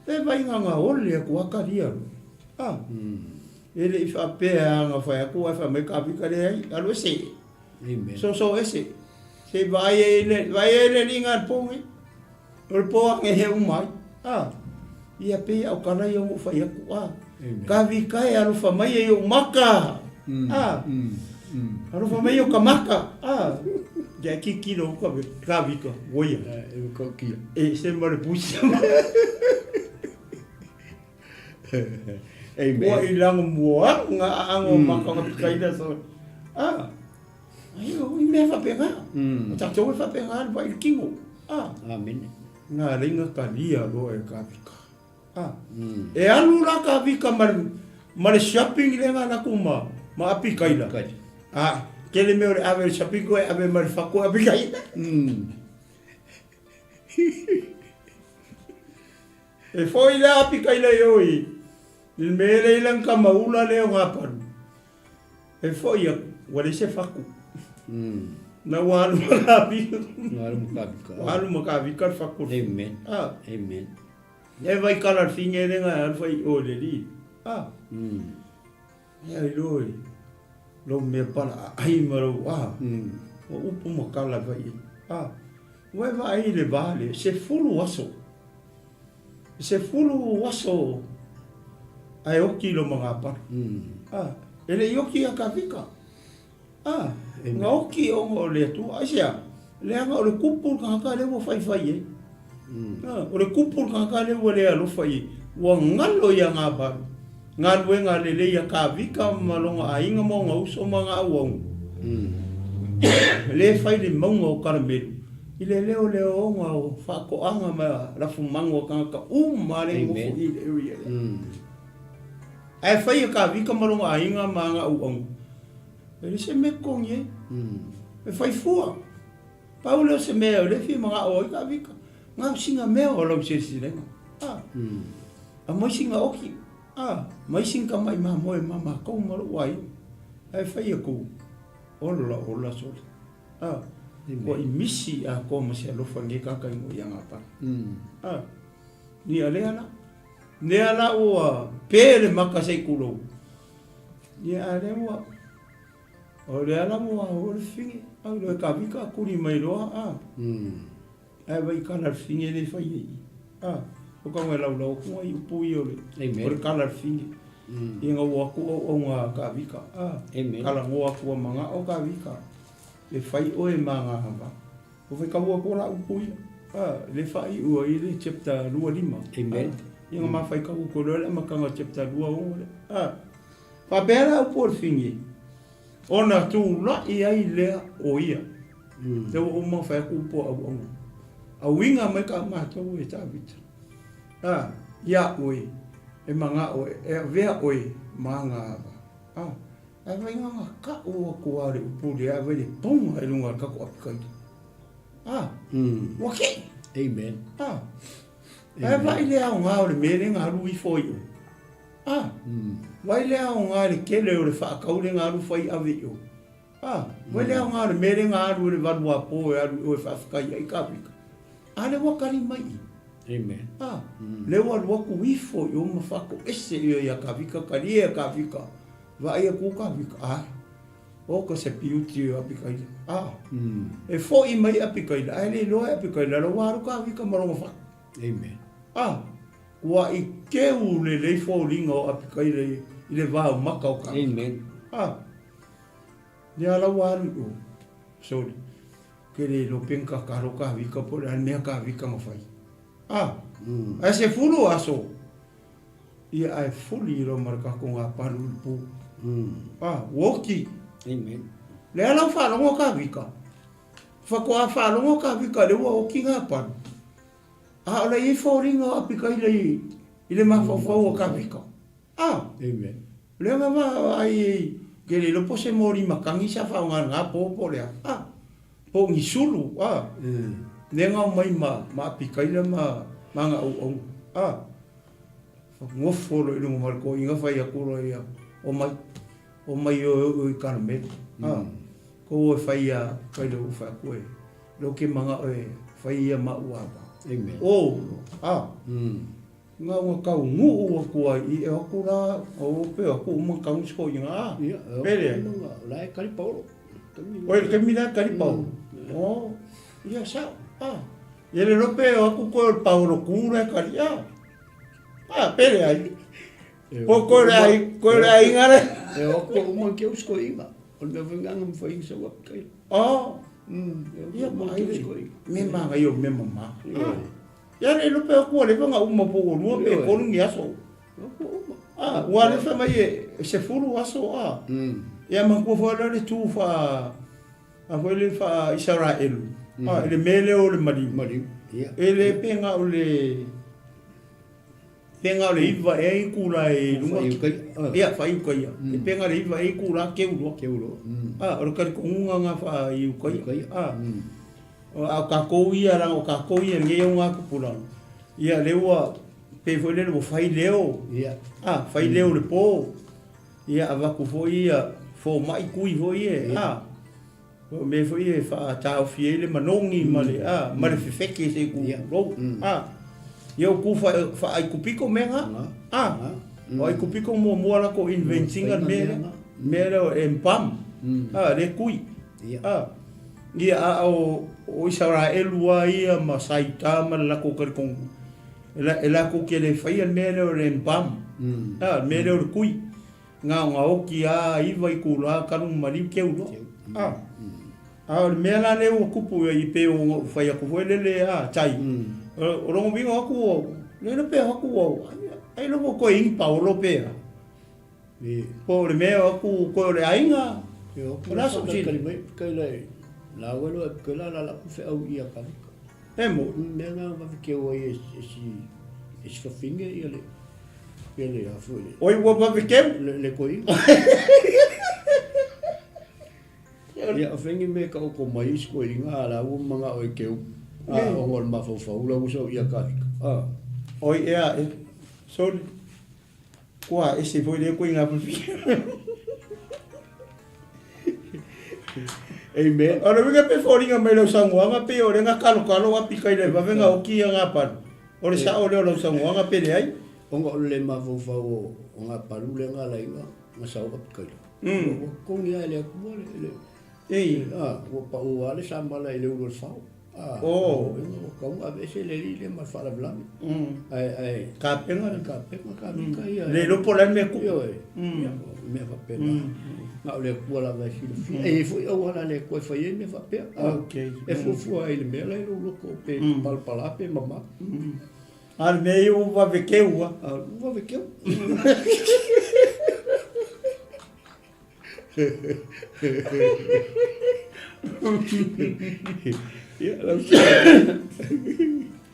Speaker 1: e vaai na ole atu a kalia loa. A, e le i faapea a na fai atu ae fai mai Kavika, leai, alu ese.
Speaker 2: Amen.
Speaker 1: Soso ese. Se i vaai ai le, vaai ai le alii na i le po nei. O le po ake he uma ai. A, ia pei a o kala ia ua fai atu. A, ka vi ka e alofa mai e i ou maka. A, alofa mai i o ka maka. A, ia e kikilo uka ve, ka vi ka, ua ia.
Speaker 2: E uka o kia.
Speaker 1: E se ma le pusi.
Speaker 2: Amen.
Speaker 1: Ua i lango mua nga aango maka nga pikaina so. A, Ai, o i mea faapena. O tatou e faapena le vai i le kino. Ah.
Speaker 2: Amene.
Speaker 1: Nga leinga talia loa e Kavika. Ah. E alu la Kavika ma le, ma le shopping lea na alu atu ma, ma Apikaila. Ah, tele mea o le ave i le shopping koe ave ma le fatu Apikaila. E foi la Apikaila i o i, i le mea lea i lana tama ula lea o Gapalu. E foi atu, ua leai se fatu. Na ua alu ma Kavika.
Speaker 2: Ua alu ma Kavika.
Speaker 1: Ua alu ma Kavika le fatu.
Speaker 2: Amen.
Speaker 1: Ah.
Speaker 2: Amen.
Speaker 1: E vai kala le finge le nga alu fai o le li. Ah. Ia i loi. Lo mea pala ai ma lo ah. Ua upu ma kala vai. Ah. Ua e vaai le va le 10 aso. 10 aso ae oki lo magapala. Ah, e le i oki ia Kavika. Ah, na oki ona o le Atua. Aisea? Leaga o le kupu le tagata lea ua faifai ai. Ah, o le kupu le tagata lea ua le alofa i ai. Ua galo ia Gapalu. Galuega lelei a Kavika ma lona aiga ma ona uso ma ona auauna. Le fai le mauga o Karamelu i le leo leoga o faatoaga ma lafumanu a tagata uma lea e nofo i le area lea. Ae fai e Kavika ma lona aiga ma ana auauna, e leai se mea e totogi ai. E fai fua. Pau lea o se mea o lea e fia manao ai Kavika, na o sina mea o lau seleselega. Aumai sina oki, aumai sina tamai mamoe ma matou ma lou aiga. Ae fai atu, ola ola sole. A, ua i misi atoa ma se alofa i lenei tagata i ia Gapana. A, ia lea la. Lea la ua pe le maka se i tulou. Ia a lea ua. O le ala mo a o le fafine, au loa e kavika a kuli mai loa, a. Ae vai kala le fafine le fai e i. A, o ka ngai lau lau aku ngai upu i o le, o le kala le fafine. Ia nga ua aku au au nga kavika, a. Kala ngoa aku a manga o kavika. E fai oe ma nga hava. O fai kau aku la upu ia. A, le fai ua i le chapter 25.
Speaker 2: Amen.
Speaker 1: Ia nga ma fai kau ko le amakanga chapter 26 le. A. Faapea la upu o le figi, ona tulai ai lea o ia. Lea ua uma ona fai atu upu a auauna. Auiga mai ka matou e Tavita, a, ia oe, e magao e avea oe ma agava. A, ae vai na ka'u atu lava le upu lea, ae vai le poga i luga o le tatou apikaila. A, ua kei.
Speaker 2: Amen.
Speaker 1: A, ae vai le aoga o le mea lea na alu ifo ai oe. A, vai le aoga i le tele o le faatau lea na alu fai ave i o. A, vai le aoga o le mea lea na alu e le valuapo e alu i o e faafetai ai ka Afrika. A lea ua tali mai i.
Speaker 2: Amen.
Speaker 1: A, lea ua alu atu ifo i o ma faatoese i o ia Kavika, talie ia Kavika, vaai atu Kavika, ae, oka se piuti o Apikaila. A, e foi mai Apikaila, ae le iloa e Apikaila, la ua alu Kavika ma lona fatu.
Speaker 2: Amen.
Speaker 1: A, Ua ʻikeu lelei foliga o Apikaila i le va o maka o Kavika.
Speaker 2: Amen.
Speaker 1: A, lea la ua alu i o. Sorry. Ke le iloa pe na tatalo Kavika po o le a le mea Kavika na fai. A, ae 10 aso, ia ae fuli loa ma le tatou gapalu i le pu. A, ua oti.
Speaker 2: Amen.
Speaker 1: Lea la ua faalogo Kavika. Faatoa faalogo Kavika lea ua oti gapalu. A o le i ai foliga o Apikaila i le mafaufau o Kavika. A!
Speaker 2: Amen.
Speaker 1: Lea na vaai ai, ke le iloa po o se moli matagi sa faaaoga i lena po po o le a. A! Po o ni sulu, a! Lea na omai ma, ma Apikaila ma, ma ana auauna. A! Nofo loa i luga ma le toeaina fai atu loa ia, omai, omai o e oo i Karamelu. A! Kou e fai ia Apikaila ua fai atu e. Lea ou te manao e fai ia ma au ava.
Speaker 2: Amen.
Speaker 1: Oh, a. Na ua tau nuu atu ai i e atu la, o pe atu uma tau si ko inga a.
Speaker 2: Ia,
Speaker 1: Pele ai.
Speaker 2: La e kali paolo.
Speaker 1: Oi, le taimi la e kali paolo. Oh, ia sao. A. Ia le lope o aku koe o le paolo ku la e kali a. A, pele ai. Po koe le ai, koe le ai inga le.
Speaker 2: E o aku uma ke usko inga. O le mea foi nganga mawhai sa wap kai.
Speaker 1: Oh. Ia ma ai le. Me ma ngai o me mama. Ia le lope aku le vanga uma po o lua pe kolu ni aso. Ah, ua le fa mai e se fulu aso a. Ia ma kua fa le tu fa a foi le fa Israelu. Ah, le mele o le maliu.
Speaker 2: Maliu. Ia.
Speaker 1: E le penga o le Penga o le iva ea i kula e lunga. Ia, whai uka ia. E penga le iva e i kula ke uroa.
Speaker 2: Ke uroa.
Speaker 1: A, o le karikongunga nga wha i uka ia. A, a o kakou ia ranga o kakou ia ngei au ngā kupuranga. Ia, le ua, pe foi lele ua whai leo.
Speaker 2: Ia.
Speaker 1: A, whai leo le pō. Ia, a waku foi ia, fō mai kui foi e. A, O mea foi e whaataofi ai le manogi ma le, a, ma le fefeke se ku rou. A, ia o ku whaaikupiko mea nga. A, o aikupiko mua mua la ko inventinga le mea lea. Mea lea o empam. A, le kui. A, ia a o, o Isaraelu a ia ma Saita ma le lako karikongu. E lako ke le whaia le mea lea o le empam. A, le mea lea o le kui. Nga o nga oki a iva i ku la kalu maliu keu loa. A. A o le mea la lea ua kupu i pe o u whai aku foi lele a tai. O rongo vinga aku o le le pe aku o ai logo koe ingi paolo pe a. Po o le mea o aku koe o le ainga.
Speaker 2: E o ku la so kali mai kai le la welo e ke la la la ku fe au ia kavika.
Speaker 1: E mo.
Speaker 2: Mea nga va ke o e si e si fafinge ia le ia le a foi le.
Speaker 1: Oi ua vave keu.
Speaker 2: Le le koi. Ia o fengi me ka o ko mai isi ko inga la ua manga o e keu. A o ngol mafaufau la usa ia kavika. A.
Speaker 1: Oi ea e. Sorry. Kua ese foi le koe ngā whiwhi.
Speaker 2: Amen.
Speaker 1: O le uiga pe foliga mai lau saunoaga pei o le ga kalokalo a pika i le vave ga oki ia ngā palu. O le sao lea o lau saunoaga pe leai.
Speaker 2: Ona o le le mafaufau o ngā palu lea nga lainga nga sao a pika i le. Ua totogi lava e le Atua le,
Speaker 1: Ei.
Speaker 2: Ua pau lava le samala i le ulu o le fao.
Speaker 1: Oh.
Speaker 2: Ua tatau ona aveese le alii lea ma le faalavelave. Ae, ae.
Speaker 1: Kapega le.
Speaker 2: Kapega, kavika ia.
Speaker 1: Le iloa po o le a le mea tupu.
Speaker 2: Ioe. Ia, o mea faapena. Na o le Atua lava e silafia. E i ai foi auala a le Atua e fai ai mea faapea.
Speaker 1: Okay.
Speaker 2: E fuafua ai i le mea la i lou loto pe palapala pe mama.
Speaker 1: A o le mea ia ua vave keu lava.
Speaker 2: A ua vave keu.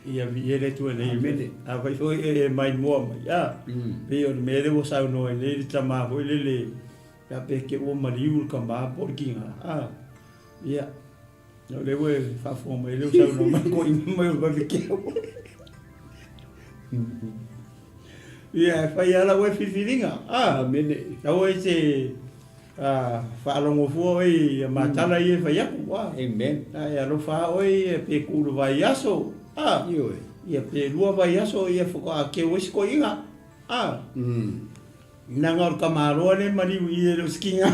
Speaker 1: Ia viia le Atua nei mea. Afai foi e maimoa mai, a, pei o le mea lea ua saunoa ai nei le tama foi lele, pe a pe te ua maliu le tama po o le tiga, a, ia, o lea ua e faafofoga mai, o lea ua saunoa mai toeaina mai o le vave keu. Ia, e fai lava lau oe filifiliga. A,
Speaker 2: Amene.
Speaker 1: Aua e te faalogo fua oe i matala ia e fai atu. A.
Speaker 2: Amen.
Speaker 1: A e alofa lava oe ia pe ku le vaiaso. A.
Speaker 2: Ioe.
Speaker 1: Ia pe lua vaiaso ia faatoa keu ai se toeaina. A. Leaga o le tamaloa lea e maliu i i e le o se kiga.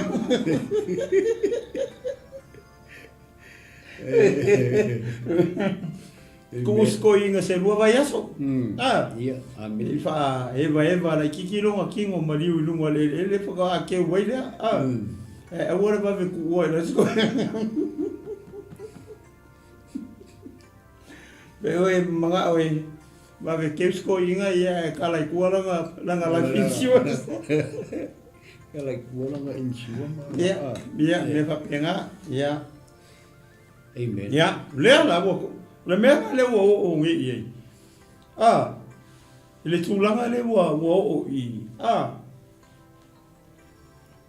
Speaker 1: Tuu se toeaina se lua vaiaso. A.
Speaker 2: Ia, amene.
Speaker 1: I faaevaeva laitiiti lona tino maliu i luga o le eleele faatoa keu ai lea. A. Ae aua le vave tuua i lasi toeaina. Pe oe manao e vave keu se toeaina ia ae kala i tua lana lana life insurance.
Speaker 2: Kala i tua lana insure ma.
Speaker 1: Ia, ia, mea faapena. Ia.
Speaker 2: Amen.
Speaker 1: Ia, lea la ua, o le mea la lea ua oo nei i ai. A, i le tulaga lea ua, ua oo i, a,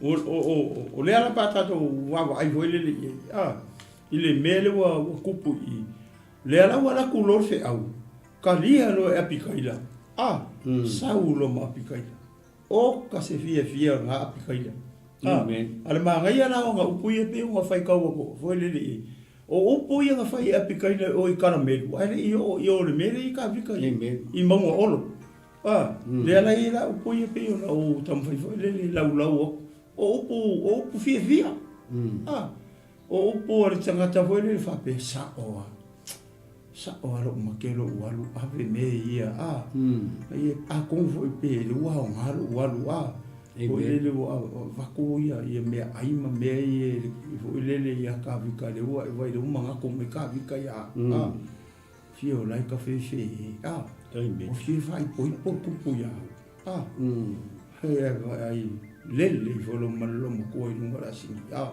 Speaker 1: o, o, o, o lea la pe a tatou vaavaai foi lele i ai, a, i le mea lea ua, ua tupu i i, lea la ua alu atu loa le feau, kalia loa e Apikaila, a, sau loa ma Apikaila. Oka se fiafia o lena Apikaila. A, a le manaia la o ana upu ia pei ona faitau atu foi lele i ai. O upu ia na fai e Apikaila o i Karamelu, ae le i oo i o le mea lea i Kavika i Mauga Olo. A, lea la e i ai la upu ia pei ona ou taumafai foi lele e laulau atu. O upu, o upu fiafia. A, o upu a le tagata foi lele faapea, sao lava. Sao lava lou make lou alu ave mea ia a ia atonu foi pe le ua aoga lou alu a foi lele ua avatu ia ia meaai ma mea ia foi lele ia Kavika lea ua e vaai lea ua manatu mai Kavika ia a fia o la e kafefe a ua fia faaipoipo le tupu ia a he ai lele ifo lou matua i luga o le asini a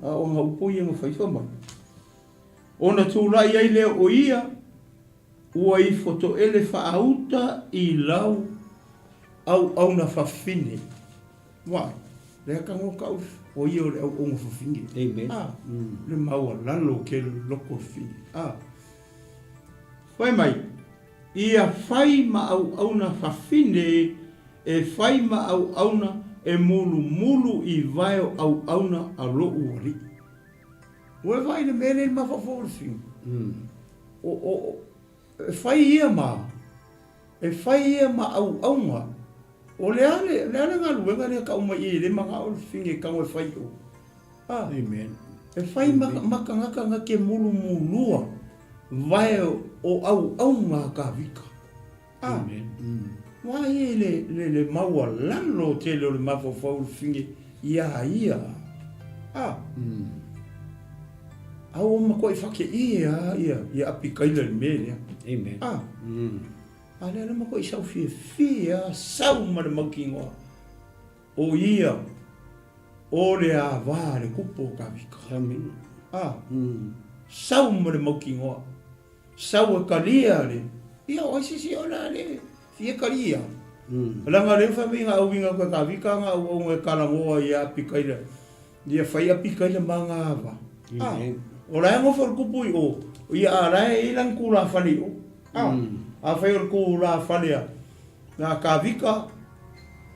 Speaker 1: a o ana upu ia na faifa mai. Ona tulai ai lea o ia, ua ifo toele faauta i lau auauna fafine. Vaai, lea tago kau, o ia o le auauna fafine.
Speaker 2: Amen.
Speaker 1: A, le maualalo tele o le loko o le fafine. A, fai mai, ia fai ma auauna fafine e fai ma auauna e mulumulu i vae o auauna a lou alii. Ua e vaai i le mea lea i le mafaufau o le fiu? O, o, o, e fai ia ma, e fai ia ma auauga. O le a le, le a le galuega lea e tau mai i i le manao le fine e tago e fai i o. A,
Speaker 2: Amen.
Speaker 1: e fai ma, ma tagata na te mulumulua vae o auauga a Kavika. A, Ua ia i le, le, le maualalo tele o le mafaufau o le fine iā ia. A, a ua matuai fakeʻie lava ia, ia Apikaila i le mea lea.
Speaker 2: Amen.
Speaker 1: A, a lea la matuai sau fiafia lava, sau ma le mautinoa, o ia o le ava a le kupu o Kavika.
Speaker 2: Amen.
Speaker 1: A, sau ma le mautinoa. Sau e kalia le, ia o ai se isi ona le fia kalia. Leaga lea fai mai nga auinga koe ka vika nga auaunga e kalagoa ia Apikaila, ia fai Apikaila ma nga ava. A, o la e nofo le kupu i o, ia a la e i lana tulafale i o. A, a fai o le tulafale a, a ka vika,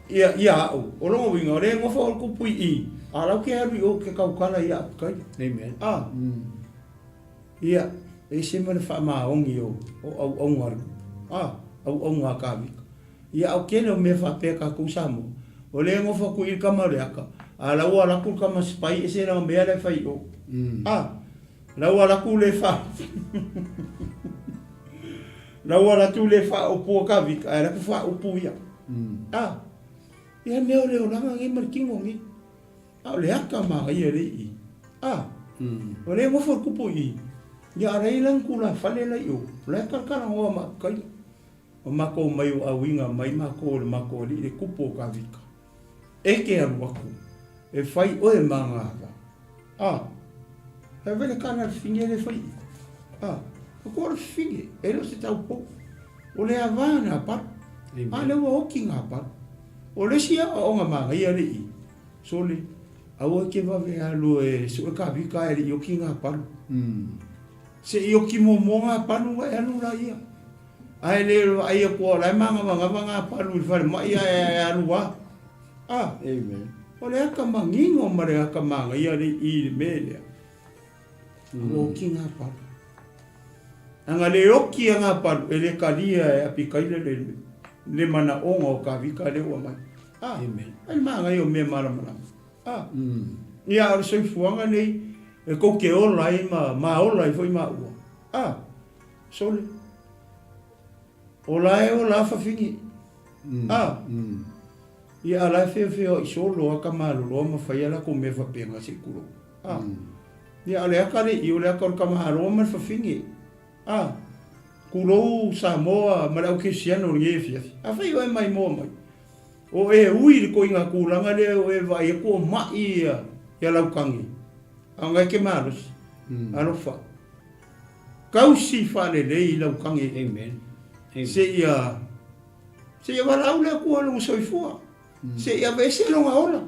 Speaker 1: ia, ia au. O lona uiga, o lea e nofo le kupu i i, a la u ke alu i o ke kaukala ia Apikaila.
Speaker 2: Amen.
Speaker 1: A, Ia, e ese ma le faamaoni o auauna a le a, auauna a Kavika. Ia, a o tele o mea faapea tatou Samoa, o lea e nofo atu i i le tama o le aka, A la ua alu atu le tama sipai ese lana mea la e fai i o. A, la ua alu atu le fa la ua alu atu le faaupua Kavika ae alu atu faaupu ia. A, ia mea o le olaga nei ma le tino nei. A o le ata manaia lea i i. A, o lea e nofo le tupu i i. Ia a o la e i ai lana tulafale la i o, o la e talatalanoa ma Apikaila. O makou mai o auiga mai makou o le makou alii le tupu o Kavika. E te alu atu e fai oe ma gava. A, e vele kana le fine le fai i. A, o ko le fine, e le o se taupou. O le ava na palu. A le ua oki ngā palu. O le isi aoaoga manaia le i, sole, aua e te vave alu e sue Kavika e le i oki ngā palu. Se i oki muamua ngā palu ona e alu laia. Ae le vaai atu o la e māgavagava ngā palu i le falemai ae e alu lava. A,
Speaker 2: Amen.
Speaker 1: O le aka manino ma le aka manaia le i le mea lea. Ua oki ngā palu. Ana le oki a ngā palu, e le kalia e Apikaila le, le manaoga o Kavika lea ua mai. A,
Speaker 2: Amen.
Speaker 1: Ai le manaia o mea malamalama. A, ia, o le soifuaga nei, e kou te ola ai ma, ma ola ai foi maua. A, Sole. O la e ola a fafine. A, ia a la e feofeoai solo a ka maloloa ma fai a lakou mea faapena se i tulou. A, ia o le aka le i, o le aka o le tamaloa ma le fafine. A, tulou Samoa ma le au kerisiano o lenei afiafi. Afai o e maimoa mai, o e ui i le koiga tulaga lea o e vaai atu o mai ia, ia Laukagi, a na e te malosi. Alofa. Tausi faalelei i lau kage.
Speaker 2: Amen.
Speaker 1: Seia seia valaau le Atua lona soifua. Seia aveese lona ola.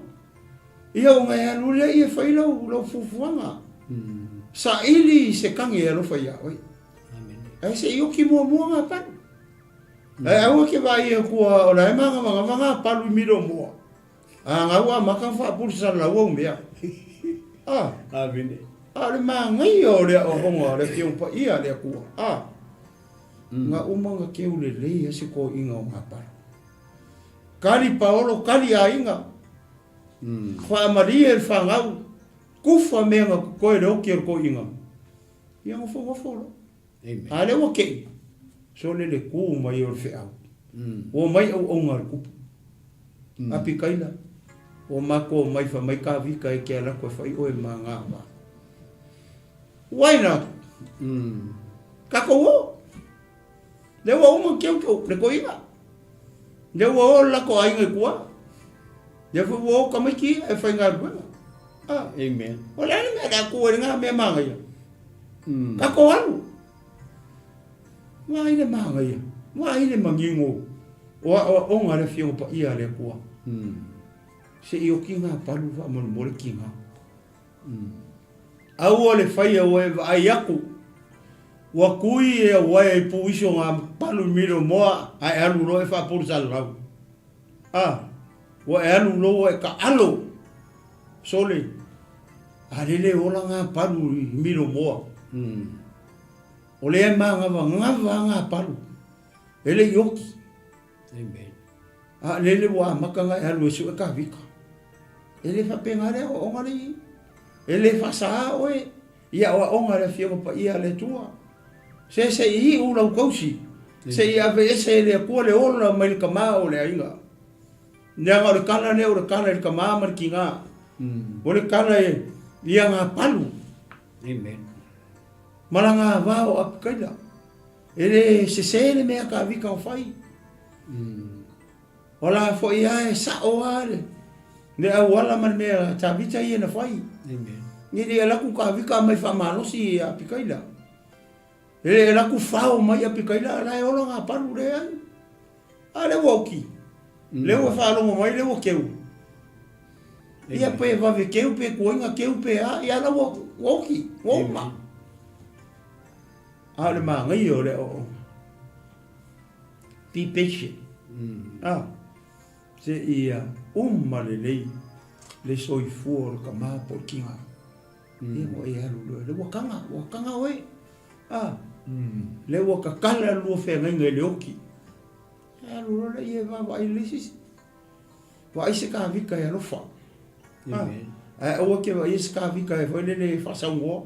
Speaker 1: Ia ona e alu lea e fai lau lau fuafuaga. Saili se kage e alofa ia oe.
Speaker 2: Amen.
Speaker 1: Ae se i oki muamua ngā palu. Ae aua ke vaai atua o la e māgavagava ngā palu i milo moa. A ngau a maka faapulesalalau au mea. A.
Speaker 2: Amene.
Speaker 1: A o le manaia o le aoaoga a le Afioga Paia a le Atua. A. Nga uma nga keu lelei a se toeaiga o Gapala. Kali paolo, kali aiga. Faamalie le fanau. Kufa mea nga koe le oki o le toeaiga. Ia nofonofo loa.
Speaker 2: Amen.
Speaker 1: A lea ua kei, sole le kū mai o le feau. Ua mai auauna a le kupu. Apikaila, ua matou omai fai mai Kavika e ke ala atu e fai oe ma ngā wā. Why not? Kakou o. Lea ua uma keu keu le koina. Lea ua o le lako aiga i kua. Lea foi ua o tamaiti ia e faigaluega. Ah.
Speaker 2: Amen.
Speaker 1: O le a le mea le Atua i lena mea manaia? Tatou alu. Vaai le manaia, vaai le manino o aoaoga a le Afioga Paia a le Atua. Se i oti ngā palu faamolemole tiga. Aua le faia ua e vaai atu, ua kui e auaea i puiso ngā palu i Milomoa ae alu loa e faapulesalalau. A, ua e alu loa ua e taalo. Sole, a lele ola ngā palu i Milomoa. O lea e māgavagava a ngā palu, e le i oki.
Speaker 2: Amen.
Speaker 1: A lele ua amata nga e alu e sue ka vika. E le faapena le aoaoga le i. E le faasaā oe i aoaoga a le Afioga Paia a le Atua. Se se i iu lau tausi, se i aveese e le Atua le ola mai le tama o le aiga. Leaga o le kala lea o le kala i le tama ma le tiga. O le kala e ia ngā palu.
Speaker 2: Amen.
Speaker 1: Ma la ngā wā o Apikaila. E le sesē le mea ka vika o whai. O la foi a e sao a le, le auala ma le mea Tavita ia na whai.
Speaker 2: Amen.
Speaker 1: Ni le alaku ka vika mai whamalosi i Apikaila. E le alaku whao mai Apikaila la e ola ngā palu le ai. A le ua oki. Le ua whaalogo mai le ua keu. Ia pe vave keu pe koinga keu pe a ia la ua oki, ua uma. A o le māngaia o le aoaoga. Be patient. A, se ia uma lelei le soifua o le tama po o le tiga. Ia ua e alu loa, le ua kaga, ua kaga oe. A, le ua kakala le lua feagaiga i le oki. E alu loa lea e vaavaai lelei se isi. Vaai se Kāvika e alofa. Ae aua ke vaaia se Kavika e foi lele e faasaunoa,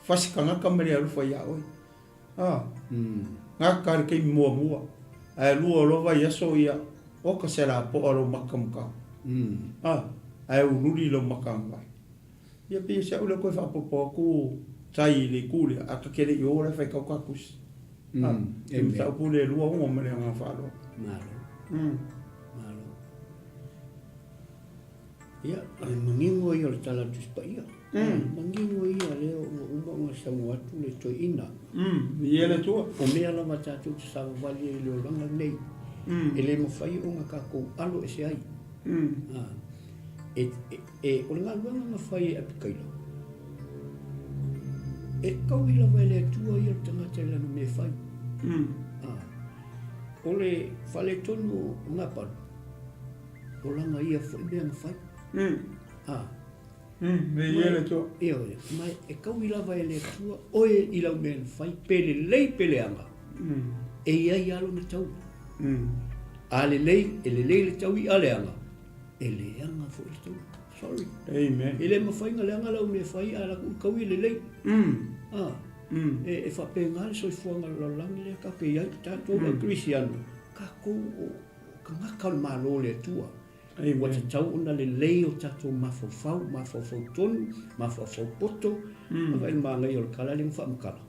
Speaker 1: fasi tagata ma le alofa ia oe. Gata le taimi muamua, ae lua o loa vaiaso ia, oka se lapoa lou maka ma tau. Ae ululi lou maka agavai. Ia pei o si au lea toe faaopoopo atu tai i le itu lea, ae ta te le i o la e faitau ta tusi. Le mataupu lea e 26 ma le agaga faaaloalo.
Speaker 2: Malo. Malo. Ia, o le manino ia o le Tala o le Tusi Paia. Manino ia lea ua uma ona saunoa atu le toeaina.
Speaker 1: Ia le Atua.
Speaker 2: O mea lava tatou te savavali ai i le olaga lenei, e le mafai ona tatou alo ese ai. E, e, o le galuega na fai e Apikaila, e kaui lava e le Atua ia le tagata i lana mea e fai. O le faaletonu o Napalu, o lana ia foi mea na fai.
Speaker 1: Me ia le Atua.
Speaker 2: Ioe, ma e kaui lava e le Atua oe i lau mea na fai, pe lelei pe leaga, e i ai lava lona taui. A lelei, e lelei le taui, a leaga, e leaga foi le taui. Sorry.
Speaker 1: Amen.
Speaker 2: E le mafai ona leaga lau mea e fai, a latou kaui e lelei. E faapena le soifuaga o le lalolagi lea tatou te i ai, tatou au kerisiano, tatou o tagata o le Malo o le Atua. Ua tatau ona lelei o tatou mafaufau, mafaufau tonu, mafaufau poto, a vaai i le manaia o le tala lea na faamatala.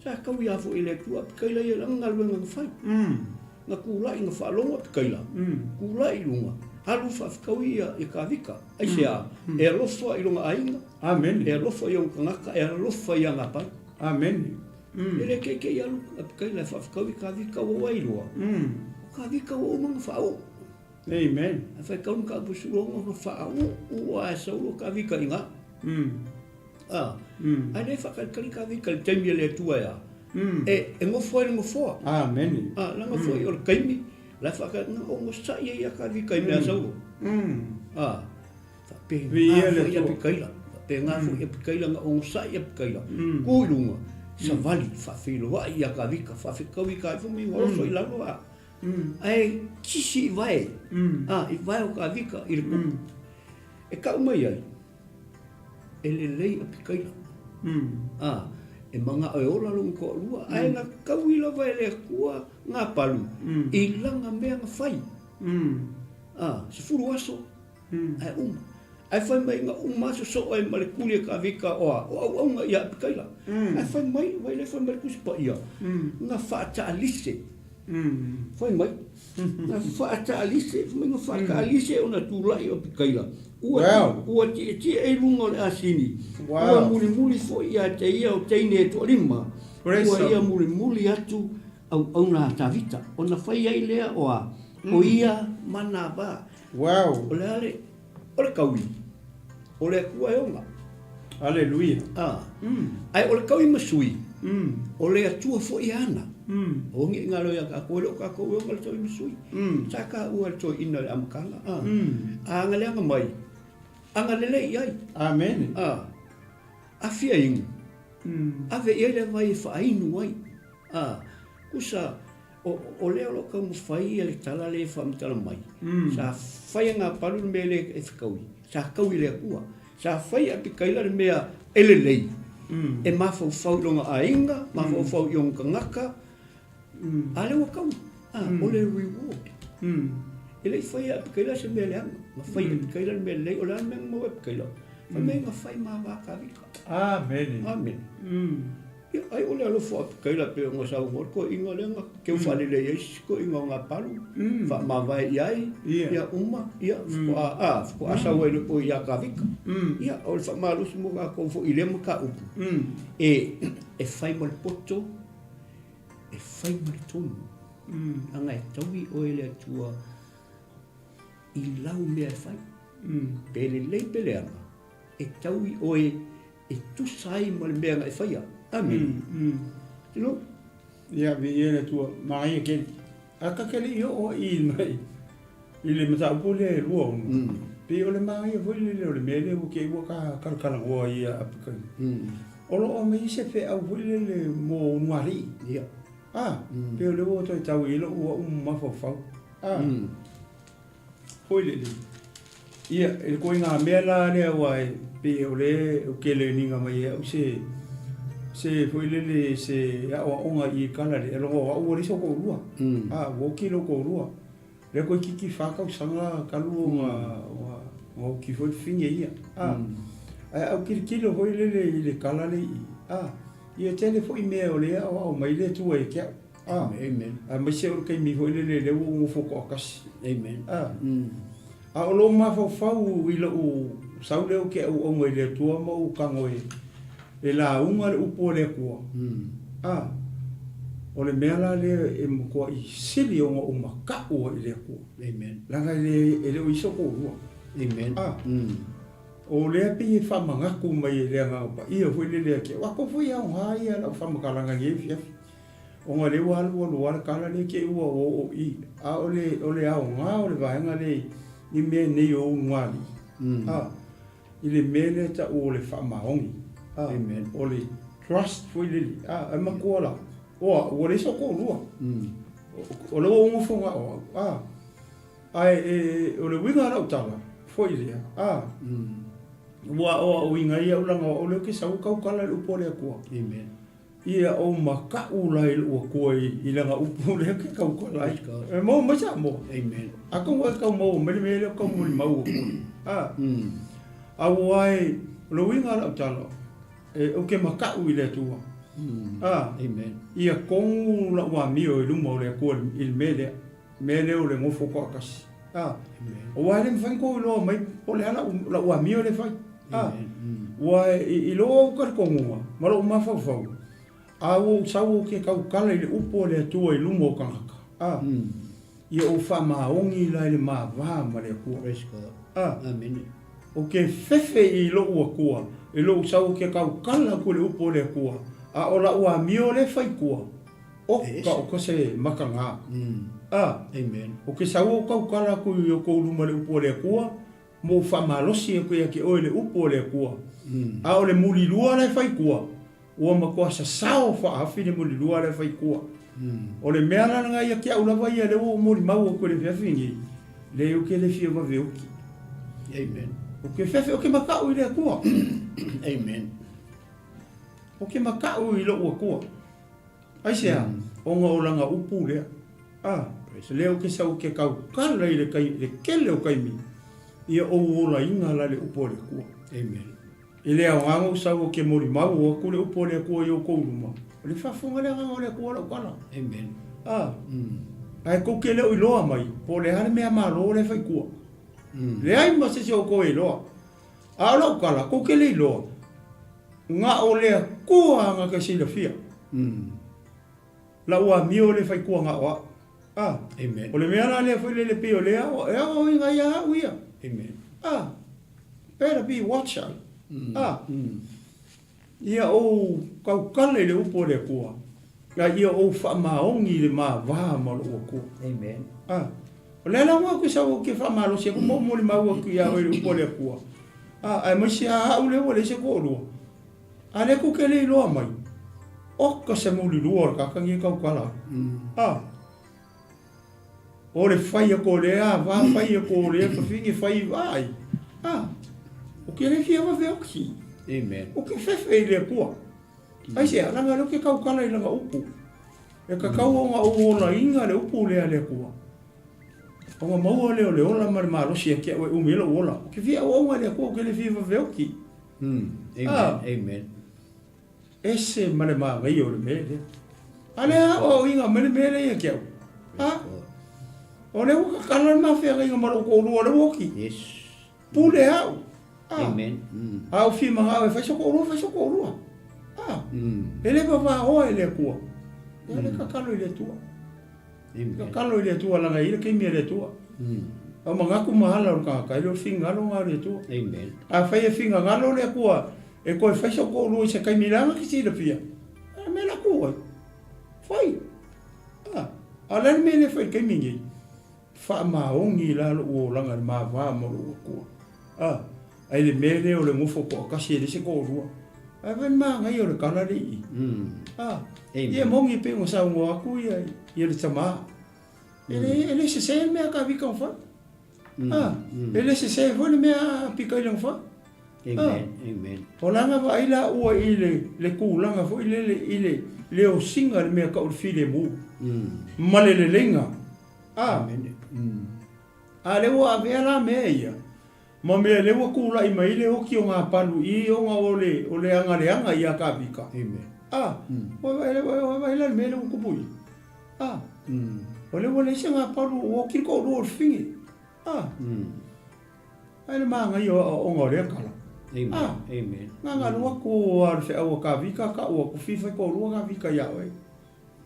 Speaker 2: Sa taui lava foi e le Atua Apikaila ia i lana galuega na fai. Na tulai, na faalogo Apikaila, tulai i luga, alu faafetaui ia Kavika. Aisea? E alofa i lona aiga, e alofa i ona tagata, e alofa ia Nabala.
Speaker 1: Amene.
Speaker 2: E le keikei alu Apikaila e faafetaui Kavika ua ai loa. O Kavika ua uma ona faauu.
Speaker 1: Amen.
Speaker 2: A faitau le mataupu 16 na faauu lava e Saulo Kavika i ina. A, ae le faatalitali Kavika i le taimi a le Atua e a? E nofo ai i le nofoa.
Speaker 1: Amene.
Speaker 2: A, leaga foi o le taimi la e faatalitali, na onosai ai ia Kavika i mea a Saulo. A, faapena foi Apikaila, faapena foi Apikaila na onosai Apikaila, tu i luga, savali, faafeiloai ia Kavika, faafetaui Kavika, fai mai na oso i lalo a. Ae kisi i vae, a, i vae o Kavika i le kupu. E kau mai ai, e lelei Apikaila. A, e manao e ola lona toalua, ae na taui lava e le Atua Napalu i lana mea na fai. A, 10 aso, ae uma. Ae fai mai na uma aso soo ai ma le kuli e Kavika o a, o auauna ia Apikaila. Ae fai mai, vai lea fai mai le Tusi Paia, na faataalise. Fai mai, na faataalise, fai mai na faataalise ona tulai o Apikaila. Ua, ua tietie i luga o le asini, ua mulimuli foi ia te ia o teine e toalima, ua ia mulimuli atu auauna a Tavita. Ona fai ai lea o a, o ia ma Naba.
Speaker 1: Wow.
Speaker 2: O le a le, o le kaui, o le Atua e ona.
Speaker 1: Aleluia.
Speaker 2: A. Ae o le kaui ma sui, o le Atua foi e ana. O ngi ngā loia kākou, e le o kākou e ona le taui ma sui. Sa kāua le toeaina i le amataga. A. A aga leaga mai, agalelei i ai.
Speaker 1: Amene.
Speaker 2: A. Afia inu, ave i ai le vai e faainu ai. A. Kusa, O, o lea o lo o taumafai ia le tala lea e faamatala mai, sa fai e Napalu le mea lea e fetaui, sa taui e le Atua. Sa fai e Apikaila le mea e lelei, e mafaufau i lona aiga, mafaufau i ona tagata, a lea ua taui. A, o le reward. E le i faia e Apikaila se mea leaga, na fai e Apikaila le mea lelei, o le a le mea na maua e Apikaila? Fai mai na fai ma va Kavika.
Speaker 1: Amene.
Speaker 2: Amene. Ia, ai o le alofa o Apikaila pei ona saunoa le toeaina lea na teu faalelei ai sisi toeaina o Napalu, faamavae i ai, ia uma, ia, faatoa, a, faatoa sau ai loa ia Kavika. Ia, o le faamalosi mo tatou foi i lea mataupu, e, e fai ma le poto, e fai ma le tonu, leaga e taui oe e le Atua i lau mea e fai, pe lelei pe leaga, e taui oe e tusa ai ma le mea na e faia. Amene. Tino?
Speaker 1: Ia, viia le Atua, manaia tele. A ta te le i oo i mai i le mataupu lea e 26, pei o le manaia foi lele o le mea lea ua te i ua ta talatalanoa ai ia Apikaila. O lo o aumai se feau foi lele mo ulugalii.
Speaker 2: Ia.
Speaker 1: A, pei o lea ua toe tau i ai lou au mafaufau. A, foi lele. Ia, i le koiga mea la lea aua e pei o lea ou te learning mai ai au se se foi lele se aoaoga i kala lea leaga o au ua leai sou toalua. A ua oti lou toalua. Lea toeitiiti fa tausaga talu ona ona oti foi le fine ia. A ae a ou tilotilo foi lele i le kala lea i i, a ia tele foi mea o lea e aoao mai le Atua ia te au. A,
Speaker 2: Amen.
Speaker 1: Aemaise o le taimi foi lele lea ua ou nofo toatasi.
Speaker 2: Amen.
Speaker 1: A, a o lou mafaufau i lou sau lea ou te auauna i le Atua ma ou tago e, e lauga le upu a le Atua. A, o le mea la lea e matuai sili ona ou mataʻu ai i le Atua.
Speaker 2: Amen.
Speaker 1: Leaga e le, e le o i ai sou toalua.
Speaker 2: Amen.
Speaker 1: A, o lea pei e faamanatu mai e le Agaga Paia foi lele ia te au, atonu foi e aoga ia lau faamatalaga i lenei afiafi. Ona o lea ua alu alu lava le tala lea te i ua oo i, a o le, o le aoga o le vaega lea i mea nei o ulugalii, a, i le mea lea e tau o le faamaoni, a, o le trust foi lele, a, e matua la, o au, ua leai sou toalua, o lea ua ou nofo na o au, a, ae e, o le uiga o lau tala foi lea, a, ua aoaoina ai au leaga o au lea ou te sau tautala i le upu a le Atua.
Speaker 2: Amen.
Speaker 1: Ia ou makaʻu la i loʻu Akua i lana upu lea ke kaukala ai. E maua mai Samoa.
Speaker 2: Amen.
Speaker 1: Atonu e tau maua mai le mea lea o tau molimau aku ai. A. A ua e, o le uiga o lau tala, e, ou te makaʻu i le Atua. A.
Speaker 2: Amen.
Speaker 1: Ia kogu lau amio i luma o le Atua i le mea lea. Mea lea o le nofo toatasi. A. Aua e le mafai ona tou iloa mai po o le a lau, lau amio lea e fai. A. Ua i, i lou au talitonuga ma lou mafaufau, a ua ou sau ou te tautala i le upu a le Atua i luma o tagata. A. Ia ou faamaoni la i le ma va ma le Atua.
Speaker 2: Praise God.
Speaker 1: A.
Speaker 2: Amene.
Speaker 1: Ou te fefe i lou Atua, i lou sau ou te tautala atu i le upu a le Atua, a o lau amio lea e fai i tua, Oka o ka se makaga. A,
Speaker 2: Amen.
Speaker 1: O ke sau o kaukala aku i o kou luma le upu a le Akua, ma ou faamalosi aku ia te oe le upu a le Akua. A o le mulilua la e fai tua, ua matua sasao faahafi le mulilua la e fai tua. O le mea la lena ia te au lava ia lea ua ou molimau atu i le afiafi nei, leai ou te le fia vave oki.
Speaker 2: Amen.
Speaker 1: Ou te fefe, ou te makaʻu i le Akua.
Speaker 2: Amen.
Speaker 1: Ou te makaʻu i loʻu Akua. Aisea? Ona o lana upu lea. A, lea ou te sau ke kaukala i le kai, le kele o kaimi, ia ou olaina la le upu a le Akua.
Speaker 2: Amen.
Speaker 1: I le aoga ou sau o ke molimau o aku le upu a le Akua i oukou luma, o le faafofoga le agaga o le Akua lau tala.
Speaker 2: Amen.
Speaker 1: A, ae kou te le o iloa mai, po o le a le mea malo lea e fai tua. Leai ma se isi o outou e iloa. A o lau tala, kou te le iloa, Na o le Atua na te silafia. Lau amio le fai tua na o au. A.
Speaker 2: Amen.
Speaker 1: O le mea la lea foi lele pei o lea e aoaoina ia au ia.
Speaker 2: Amen.
Speaker 1: A. Better be watch out. A. Ia ou tautala i le upu a le Atua, a ia ou faamaoni i le ma va ma lou Atua.
Speaker 2: Amen.
Speaker 1: A. O lea la ua ou te sau ou te faamalosi atu ma ou molimau atu ia oe i le upu a le Atua. A, aemaise a au lea ua leai se toalua. A lea tou te le iloa mai, oka se mulilua o le tagata nei e tautala atu. A, o le fai atu o lea va, fai atu o lea fafine, fai ai. A, ou te le fia vave oki.
Speaker 2: Amen.
Speaker 1: Ou te fefe i le Atua. Aisea, leaga o lea ou te tautala i lana upu. E tatau ona ou olaina le upu lea a le Atua, ona maua lea o le ola ma le malosi ia te au e umi ai lou ola. Ou te fia auauna i le Atua, ou te le fia vaveoti.
Speaker 2: Amen, amen.
Speaker 1: Ese ma le manaia o le mea lea. A lea aoaoina mai le mea lea ia te au. A, o lea ua tatala le ma feagaiga ma lou toalua o lea ua oti.
Speaker 2: Yes.
Speaker 1: Pule au.
Speaker 2: A. Amen.
Speaker 1: A ou fia manao e fai so toalua, fai so toalua. A. E le vavaoa e le Atua. E le tatalo i le Atua.
Speaker 2: Amen.
Speaker 1: Tatalo i le Atua leaga e i ai le taimi a le Atua. A o manatu ma ala o le tagata, e le o le finagalo lena o le Atua.
Speaker 2: Amen.
Speaker 1: Afai e finagalo le Atua e toe fai so toalua i se taimi leaga ke silafia, a mea la ku ai. Fai. A, a o le a le mea lea e fai i le taimi nei? Faamaoni la lou olaga i le ma va ma lou Atua. A, a i le mea lea o le nofo toatasi e leai se toalua. Ae fai le manaia o le tala lea i i. A, ia moni e pei ona saunoa atu ia, ia le tama. E le, e le sese le mea a Kavita na fai. A, e le sese foi le mea a pika i lona fa.
Speaker 2: Amen. Amen.
Speaker 1: O la na vaai la ua i le le tulaga foi lele i le le osiga le mea tau o le filemu. Ma le leleiga. A.
Speaker 2: Amen.
Speaker 1: A lea ua avea la mea ia ma mea lea ua tulai mai ai le oti o Gapalu i ona o le o le agaleaga ia Kavika.
Speaker 2: Amen.
Speaker 1: A, ua vaai la i le mea lea ua tupu i. A, o lea ua leai se Gapalu ua oti le toalua o le fafine. A, ai le manaia o aoaoga o lea tala.
Speaker 2: Amen.
Speaker 1: A,
Speaker 2: Amen.
Speaker 1: na ona alu atu lava o le feau a Kavika tau atu fia fai toalua Kavika ia oe.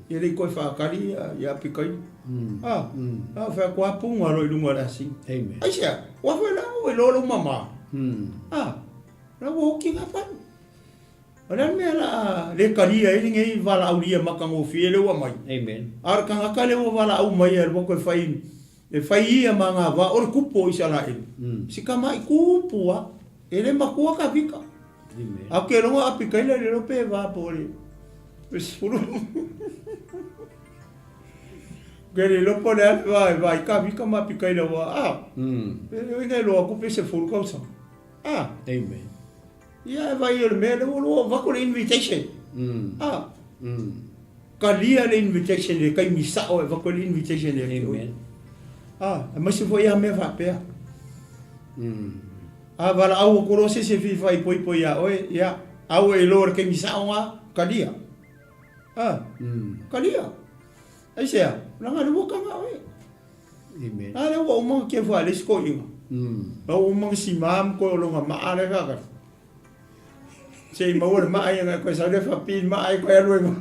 Speaker 1: Ia le i toe faatali ia Apikaili. A, a fai atu a puna loa i luga o le asini.
Speaker 2: Amen.
Speaker 1: Aisea, ua fai la ua iloa lou mama. A, la ua oti Gapalu. O le a le mea la a le talia ai lenei valaaulia matagofie lea ua aumai?
Speaker 2: Amen.
Speaker 1: A o le tagata lea ua valaau mai e alu atu e fai, e fai ia ma agavaa o le tupu o Isaraelu, si tamai tupu lava, e le matua Tavita.
Speaker 2: Amen.
Speaker 1: A ou te iloa Apikaila le iloa pe va po o le 10. Ke le iloa po o le a le va e va ai Tavita ma Apikaila ua a. E le iloa atu pe 10 tausaga. A.
Speaker 2: Amen.
Speaker 1: Ia e vai o le mea lea ua lua avatu le invitation. A. Talia le invitation i le taimi sao e avatu ai le invitation ia te oe. A, aemaise foi a mea faapea. A valaau atu loa se isi e fia faaipoipo ia oe, ia, a ua e iloa i le taimi sao lena, talia. A, talia. Aisea? Leaga o lea ua taga oe.
Speaker 2: Amen.
Speaker 1: A lea ua uma ona kefu a le isi toeaina. La ua uma ona sima ma toe o lona maa lea faatasi. Se i maua le maa ia na koe sau lea faapi le maa e koe alu ai mai.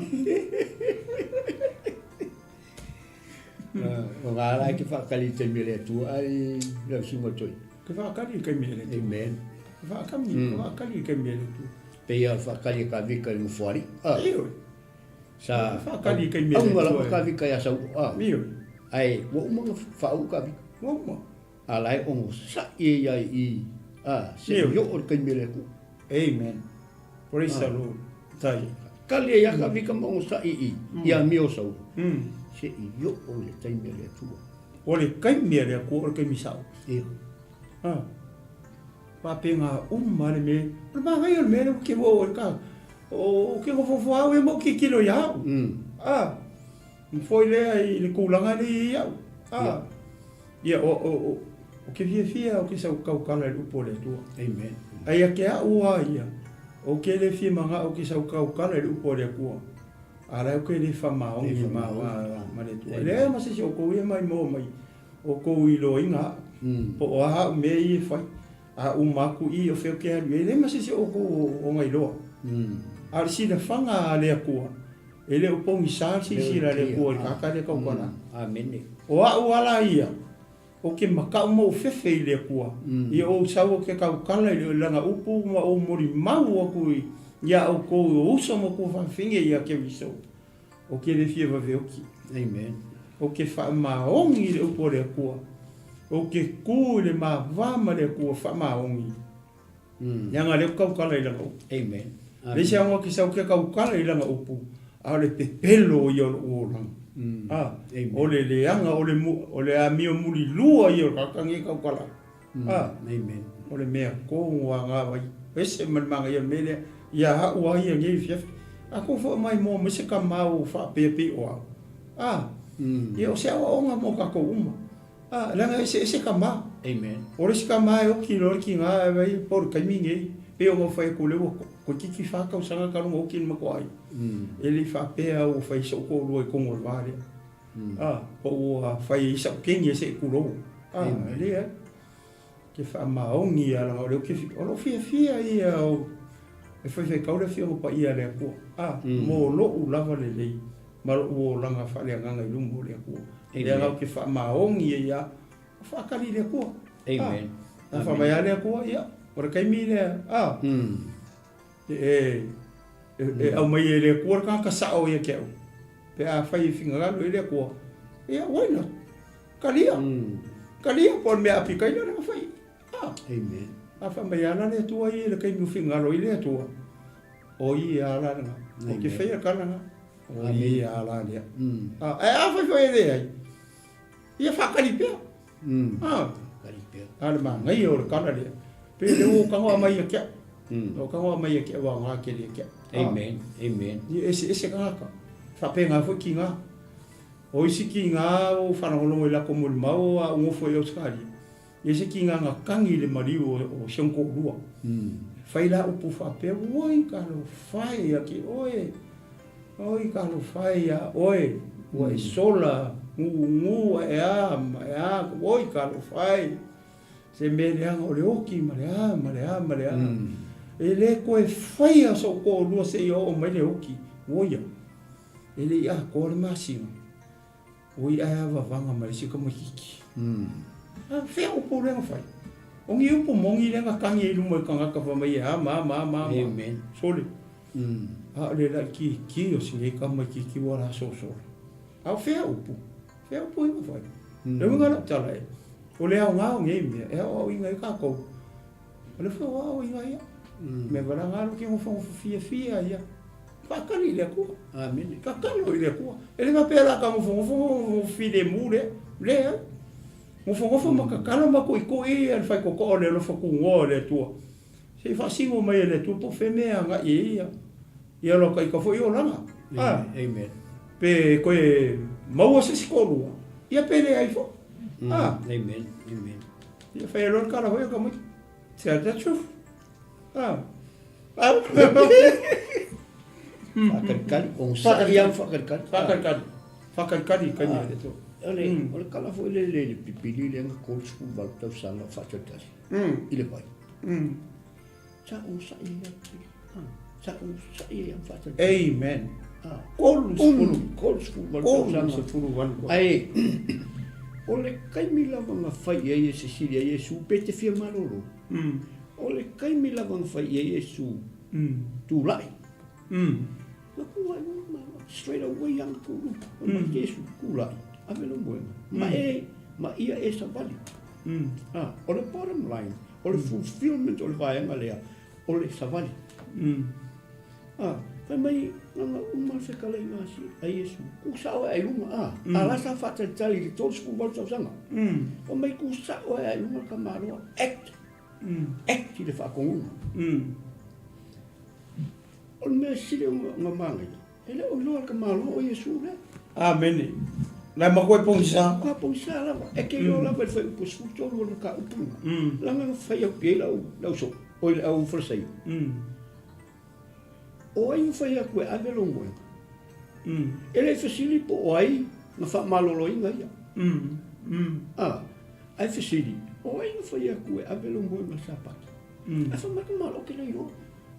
Speaker 2: O ngā la e te whaakali i te taimi a le Atua ai lau susuga toi.
Speaker 1: Te whaakali i taimi a le Atua.
Speaker 2: Amen.
Speaker 1: Te whaakami, te whaakali i taimi a le Atua.
Speaker 2: Pei a le whaakali e ka vika i Ngofoari.
Speaker 1: Ioe.
Speaker 2: Sa
Speaker 1: Whaakali i taimi a le
Speaker 2: aunga
Speaker 1: Atua.
Speaker 2: lava ka vika ia Sauo.
Speaker 1: Ioe.
Speaker 2: Ae ua uma ona faauu ka vika.
Speaker 1: Ua uma.
Speaker 2: A la e ogosaʻi e ia i a se i oo le taimi a le Atua.
Speaker 1: Amen. Praise the Lord. Tai.
Speaker 2: Kali ai a ka vika ma ogosaʻi i i amio Sauo. Se i oo le taimi a le Atua.
Speaker 1: O le taimi a le Atua o le taimi sao.
Speaker 2: Ioe.
Speaker 1: A. Faapena uma le mea. O le manaia o le mea lea ua keu au ai ka. O ke nofonofo au ia ma ou tilotilo ia au. A. Ona foi lea i le tulaga lea i ai au. A. Ia, o, o, o, ou te fiafia ou te sau tautala i le upu a le Atua.
Speaker 2: Amen.
Speaker 1: A ia te au lava ia, ou te le fia manao ou te sau tautala i le upu a le Atua, a la e ou te le faamaoni ma, ma, ma le Atua. E leai ma se isi o outou ia maimoa mai outou iloaina au, po o a au mea ia e fai, a uma atu i o fea ou te alu i ai, e leai ma se isi o outou o na iloa. A o le silafaga a le Atua, E le o pogisa le silasila a le Atua i le tagata lea e tautala atu.
Speaker 2: Amene.
Speaker 1: O a'u ala ia, ou te makaʻu ma ou fefe i le Atua, ia ou sau ou te tautala i lana upu ma ou molimau atu iā ʻoukou i o uso ma kou faafaafine iā Keriso. Ou te le fia vave oki.
Speaker 2: Amen.
Speaker 1: Ou te faamaoni i le upu a le Atua. Ou te kū i le mava ma le Atua faamaoni. Leaga lea ou tautala i lana upu.
Speaker 2: Amen.
Speaker 1: Leai se aoga ke sau ke tautala i lana upu, a o le pepelo ia o lou olaga. A, o le leaga, o le, o le amio mulilua ia o le tagata nei e tautala. A,
Speaker 2: Amen.
Speaker 1: O le mea tonu a ngā wai. Ese ma le manaia o le mea lea, ia a'u a ia nei afiafi. A kou foʻi mai moa mai se kama ua faapea pei o au. A, ia o se aoaoga mo tatou uma. A, leaga e eseese kama.
Speaker 2: Amen.
Speaker 1: O le isi kama e oki loa le kiga e vai po o le taimi nei, pei ona ou fai atu lea ua toeitiiti fa tausaga talu ona oki le matou aiga. E le i faapea ua fai sou toalua i totonu o le va lea. A, po ua fai ai sau keni se i tulou. A, e leai. Ke faamaoni ia leaga o lea ou te o lou fiafia ia o e faifekau le Afioga Paia a le Atua. A, mo lou lava lelei ma lou olaga faaleagaga i luma o le Atua. Leaga ou te faamaoni ai lava, o faatali i le Atua.
Speaker 2: Amen.
Speaker 1: A, fai mai lava le Atua, ia, o le taimi lea, a, e, e aumai e le Atua le tagata sao ia te au. Pe afai e finagalo i le Atua, ia, why not? Kalia. Kalia, po o le mea apikaina lea na fai. A.
Speaker 2: Amen.
Speaker 1: A fai mai ala le Atua ia i le taimi o finagalo i le Atua, o ia ala lena. Ou te faia le tala lena. O ia ala lea. A, ae afai foi e leai, ia faatali pea. A.
Speaker 2: Faakali pea.
Speaker 1: A le manaia o le kala lea. Pe le ua tago aumai ia te au. Ua tago aumai ia te au aoga tele ia te au.
Speaker 2: Amen. Amen.
Speaker 1: Ia eseese tagata. Faapena foi tiga. O isi tiga ua ou faalogologo i latou molimau a ou nofo i Ausetalia, e ese tiga na tagi i le maliu o si ona toalua. Fai la upu faapea, Oi talofa e ia te oe, oi talofa e ia oe, ua e sola gugu ae a ma e a, oi talofa e. Se mea leaga o le oti ma le a ma le a ma le a. E le toe faia sou toalua seia oo mai le oti, ua ia. E le i atoa le masina, oi ae a vavaga ma le isi tamaititi. A fea upu lea na fai? O ni upu moni lea na tagi ai i luma o le tagata fai mai e a ma a ma a ma a.
Speaker 2: Amen.
Speaker 1: Sole. A o le laitiiti o si nei tamaititi ua la sosola. A o fea upu? Fea upu ia na fai? Le uiga o lau tala e, o le aoga o nei mea e aoaoina ai tatou. O le foi o aoaoina ia. Mea valaga alu ke nofonofo fiafia ia. Faatali i le Atua.
Speaker 2: Amene.
Speaker 1: Tatalo i le Atua. E le faapea la ka nofonofo nofonofo filemu lea. Leai. Nofonofo ma tatalo ma tuitui ia le faitotoa o le alofa tunoa o le Atua. Se i faasino mai e le Atua po o fea mea e agai ai ia. Ia loa taita foi olaga.
Speaker 2: Ah. Amen.
Speaker 1: Pe toe maua se isi toalua, ia pe leai foi.
Speaker 2: Ah. Amen. Amen.
Speaker 1: Ia fai loa le tala foi a tamaiti. Tell the truth. Ah.
Speaker 2: Faakalikali, onosai lava faakalikali.
Speaker 1: Faakalikali. Faakalikali i taimi a le Atua.
Speaker 2: O le, o le kala foi lele i le pipili lea na 38 tausaga o faatalitali i le vai. Sa onosai ai lava pipili. Sa onosai ai lava faatalitali.
Speaker 1: Amen. 38.
Speaker 2: 38 tausaga.
Speaker 1: 38.
Speaker 2: Ae, o le taimi lava na fai i ai e sisili ai Iesu, pe te fia malolo. O le taimi lava na fai i ai Iesu, tulai. Na kū ai luga ma straight away ana kū luga. O mai Iesu, tulai, ave lou moega. Ma e, ma ia e savali. Ah, o le bottom line, o le fulfillment o le vaega lea, o le savali. Ah, fai mai, na uma le fetalaiga a si, a Iesu, kū sao ae ai luga, ah, a la sa faatalitali i le 38 tausaga. Fai mai, kū sao ae ai luga le tamaloa, act, act i le faatonuga. O le mea sili ona manaia, e le o iloa e le tamaloa o Iesu lea.
Speaker 1: Amene. La e matua e pogisa.
Speaker 2: Matua pogisa lava. E te iloa lava i le fuaiupu 13 o le mataupu lena. Leaga na fai atu i ai lau, lau soo, oi le au falesaio. O ai na fai atu e ave lou moega? E le i fesili po o ai na faamaloloina ia. A, ae fesili, o ai na fai atu e ave lou moega i le Sapati? Ae fai mai le tamaloa, ou te le iloa.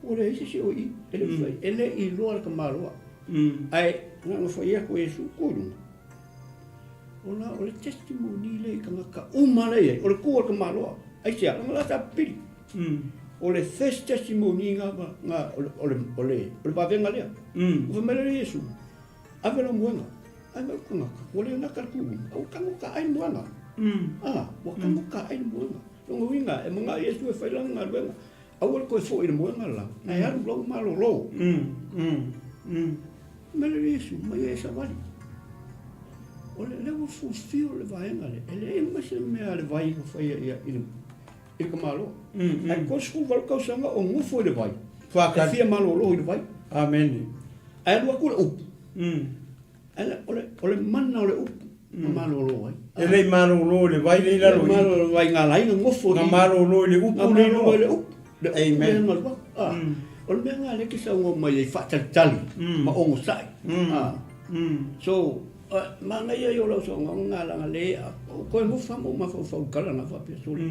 Speaker 2: Ua leai se isi o i i. E le mafai, e le i iloa le tamaloa. Ae na ona fai atu e Iesu, Tu i luga. O la, o le testimony lea i tagata uma la e i ai, o le tu a le tamaloa. Aisea? Leaga la sa pipili. O le first testimony na, na, o le, o le, o le, o le vavega lea. Ua fai mai lea Iesu, ave lau moega. Ae mai le tagata, ua le gata le tu, a ua tago ka ai le moega. A, ua tago ka ai le moega. Lona uiga, e manao Iesu e fai lana galuega, aua le toe foi i le moega le la, ae alu lau malolo. Fai mai lea Iesu, mai e savali. O le, lea ua fulfill le vaega lea, e leai ma se mea a le vai na faia ia i le, i le tamaloa. Ae 38 tausaga o nofo i le vai, e fia malolo i le vai.
Speaker 1: Amene.
Speaker 2: Ae alu atu le upu, ae o le, o le mana o le upu na malolo ai.
Speaker 1: E le i malolo i le vai le i lalo i.
Speaker 2: Malolo i le vai na ala ai na nofo i.
Speaker 1: Na malolo i le upu le
Speaker 2: iloa. Na malolo i le upu. Le upu lea na alu atu. O le mea lena lea e te saunoa mai ai, faatalitali ma onosai. So, Manaia ia o lau saunoaga na leaga le toe nofo lava ma ou mafaufau i tala na faapea sole.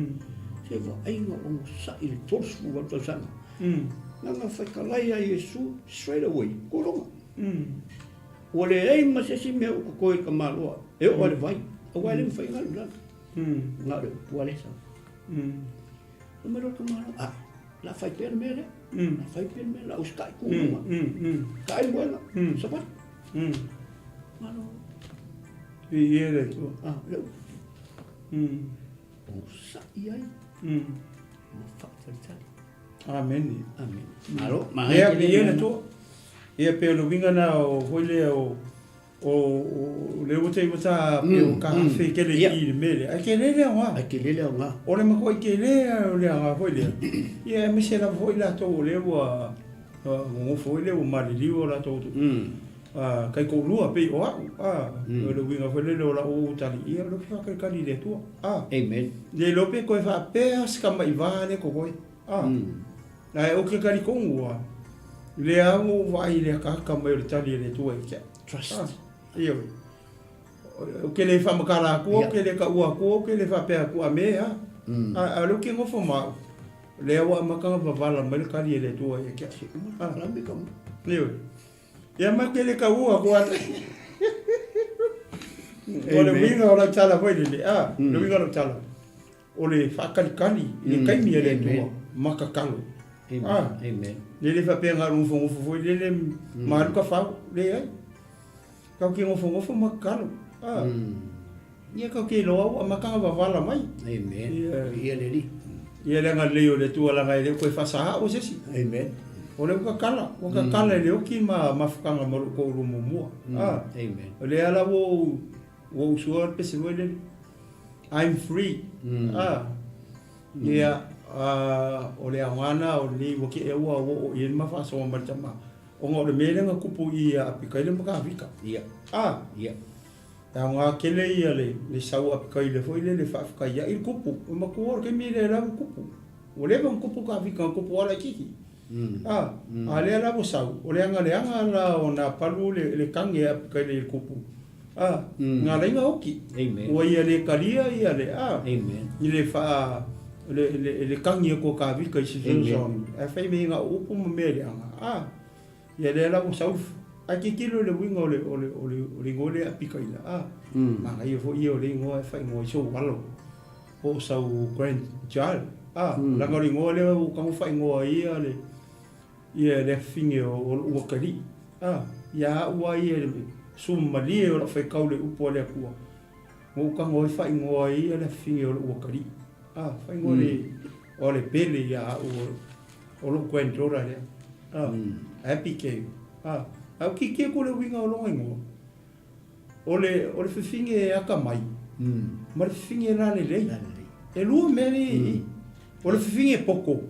Speaker 2: Se vaaiga onosai i le 38 tausaga. Leaga faitalai ia Iesu straight away, kologa. Ua leai ma se isi mea ua totoe i le tamaloa e oo lava i le vai, aua e le mafai ona alu i lalo. Na o le upu lava lea e sau. Fai mai loa le tamaloa, ah, o le a fai pea le mea lea. O le a fai pea le mea lea, o le a usitai kologa. Taai le moega, savali. Malo.
Speaker 1: Viia le Atua.
Speaker 2: Ah, le upu. Onosai ai. Ma faatalitali.
Speaker 1: Amene.
Speaker 2: Amene. Malo,
Speaker 1: Ia, viia le Atua. Ia, pei o le uiga lena o foi lea o. O lea ua te ua ta pe o ka afe kele i le mea lea, ae tele le aoga.
Speaker 2: Ae tele le aoga.
Speaker 1: O le matuai tele o le aoga foi lea, ia aemaise lava foi latou o lea ua nonofo foi lea ua maliliu o latou taitoalua pei o au, o le uiga foi lele o lau tali, ia o lea ou te faatalitali i le Atua.
Speaker 2: Amen.
Speaker 1: Le iloa pe toe faapea se tama'i va lea totoe. Ae ou te talitonu lava, o lea lava ua ou vaai i le akaaka mai o le tali a le Atua ia te au.
Speaker 2: Trust.
Speaker 1: Ioe. Ou te le faamatala atua, ou te le taua atua, ou te le faapea atu a me a. A o lea ou te nofo ma au, o lea ua amata ona vavala mai le tali a le Atua ia te au. Ioe. Ia ma te le taua atua. O le uiga o lau tala foi lele, a, le uiga o lau tala. O le faatalitali i le taimi a le Atua ma tatalo. A, e le faapea na o le nofonofo foi lele ma alu tafao, leai. Tatou te nofonofo ma tatalo. A, ia tatou te iloa ua amata ona vavala mai. Ia le agalelei o le Atua leaga e le o toe faasaao se isi. O lea ua tatala, ua tatala e le oti ma mafutaga ma lou toalua muamua. A, o lea la ua ou Ua ou sua le pese foi lele. I'm free. Ah. Ia, o le aoga lena o lenei ua tea ua oo i ai le ma faasoa ma le tama. Ona o le mea lea na tupu i ia Apikaile ma Kavika.
Speaker 2: Ia.
Speaker 1: Ah.
Speaker 2: Ia.
Speaker 1: E aoga tele ia le sau a Apikaile foi lele e faafetaiai le tupu. E matua o le taimi lea la ua tupu. Ua leva ona tupu Kavika, na tupu lava laitiiti. A, a lea la ua sau, o le agaleaga la o nā palu le kage a Apikaile i le kupu, a, na ala ai ona oti. Ua ia le talia ia le, a, i le faa, le, le, le kagi atu o Kavika i se fesoasoani, ae fai mai na o upu ma mea leaga, a, ia lea la ua sau, ae tilotilo i le uiga o le, o le, o le, o le igoa lea Apikaila, a, manaia foi ia o le igoa e faaigoa ai sou alo. Po o sau grand child a leaga o le igoa lea ua tago faaigoa ai ia le ia le afifine o lou atalii a ia au a ia le suamalie o lau faitau i le upu a le Atua na ou tago ai faaigoa ai ia le afifine o lou atalii a faaigoa le o le pele ia au o lou grand daughter lea a Abigail a ae ou kiki atu le uiga o lona igoa. O le, o le fifine e atamai, ma le fifine e lalelei. E lua mea nei i i. O le fifine poto,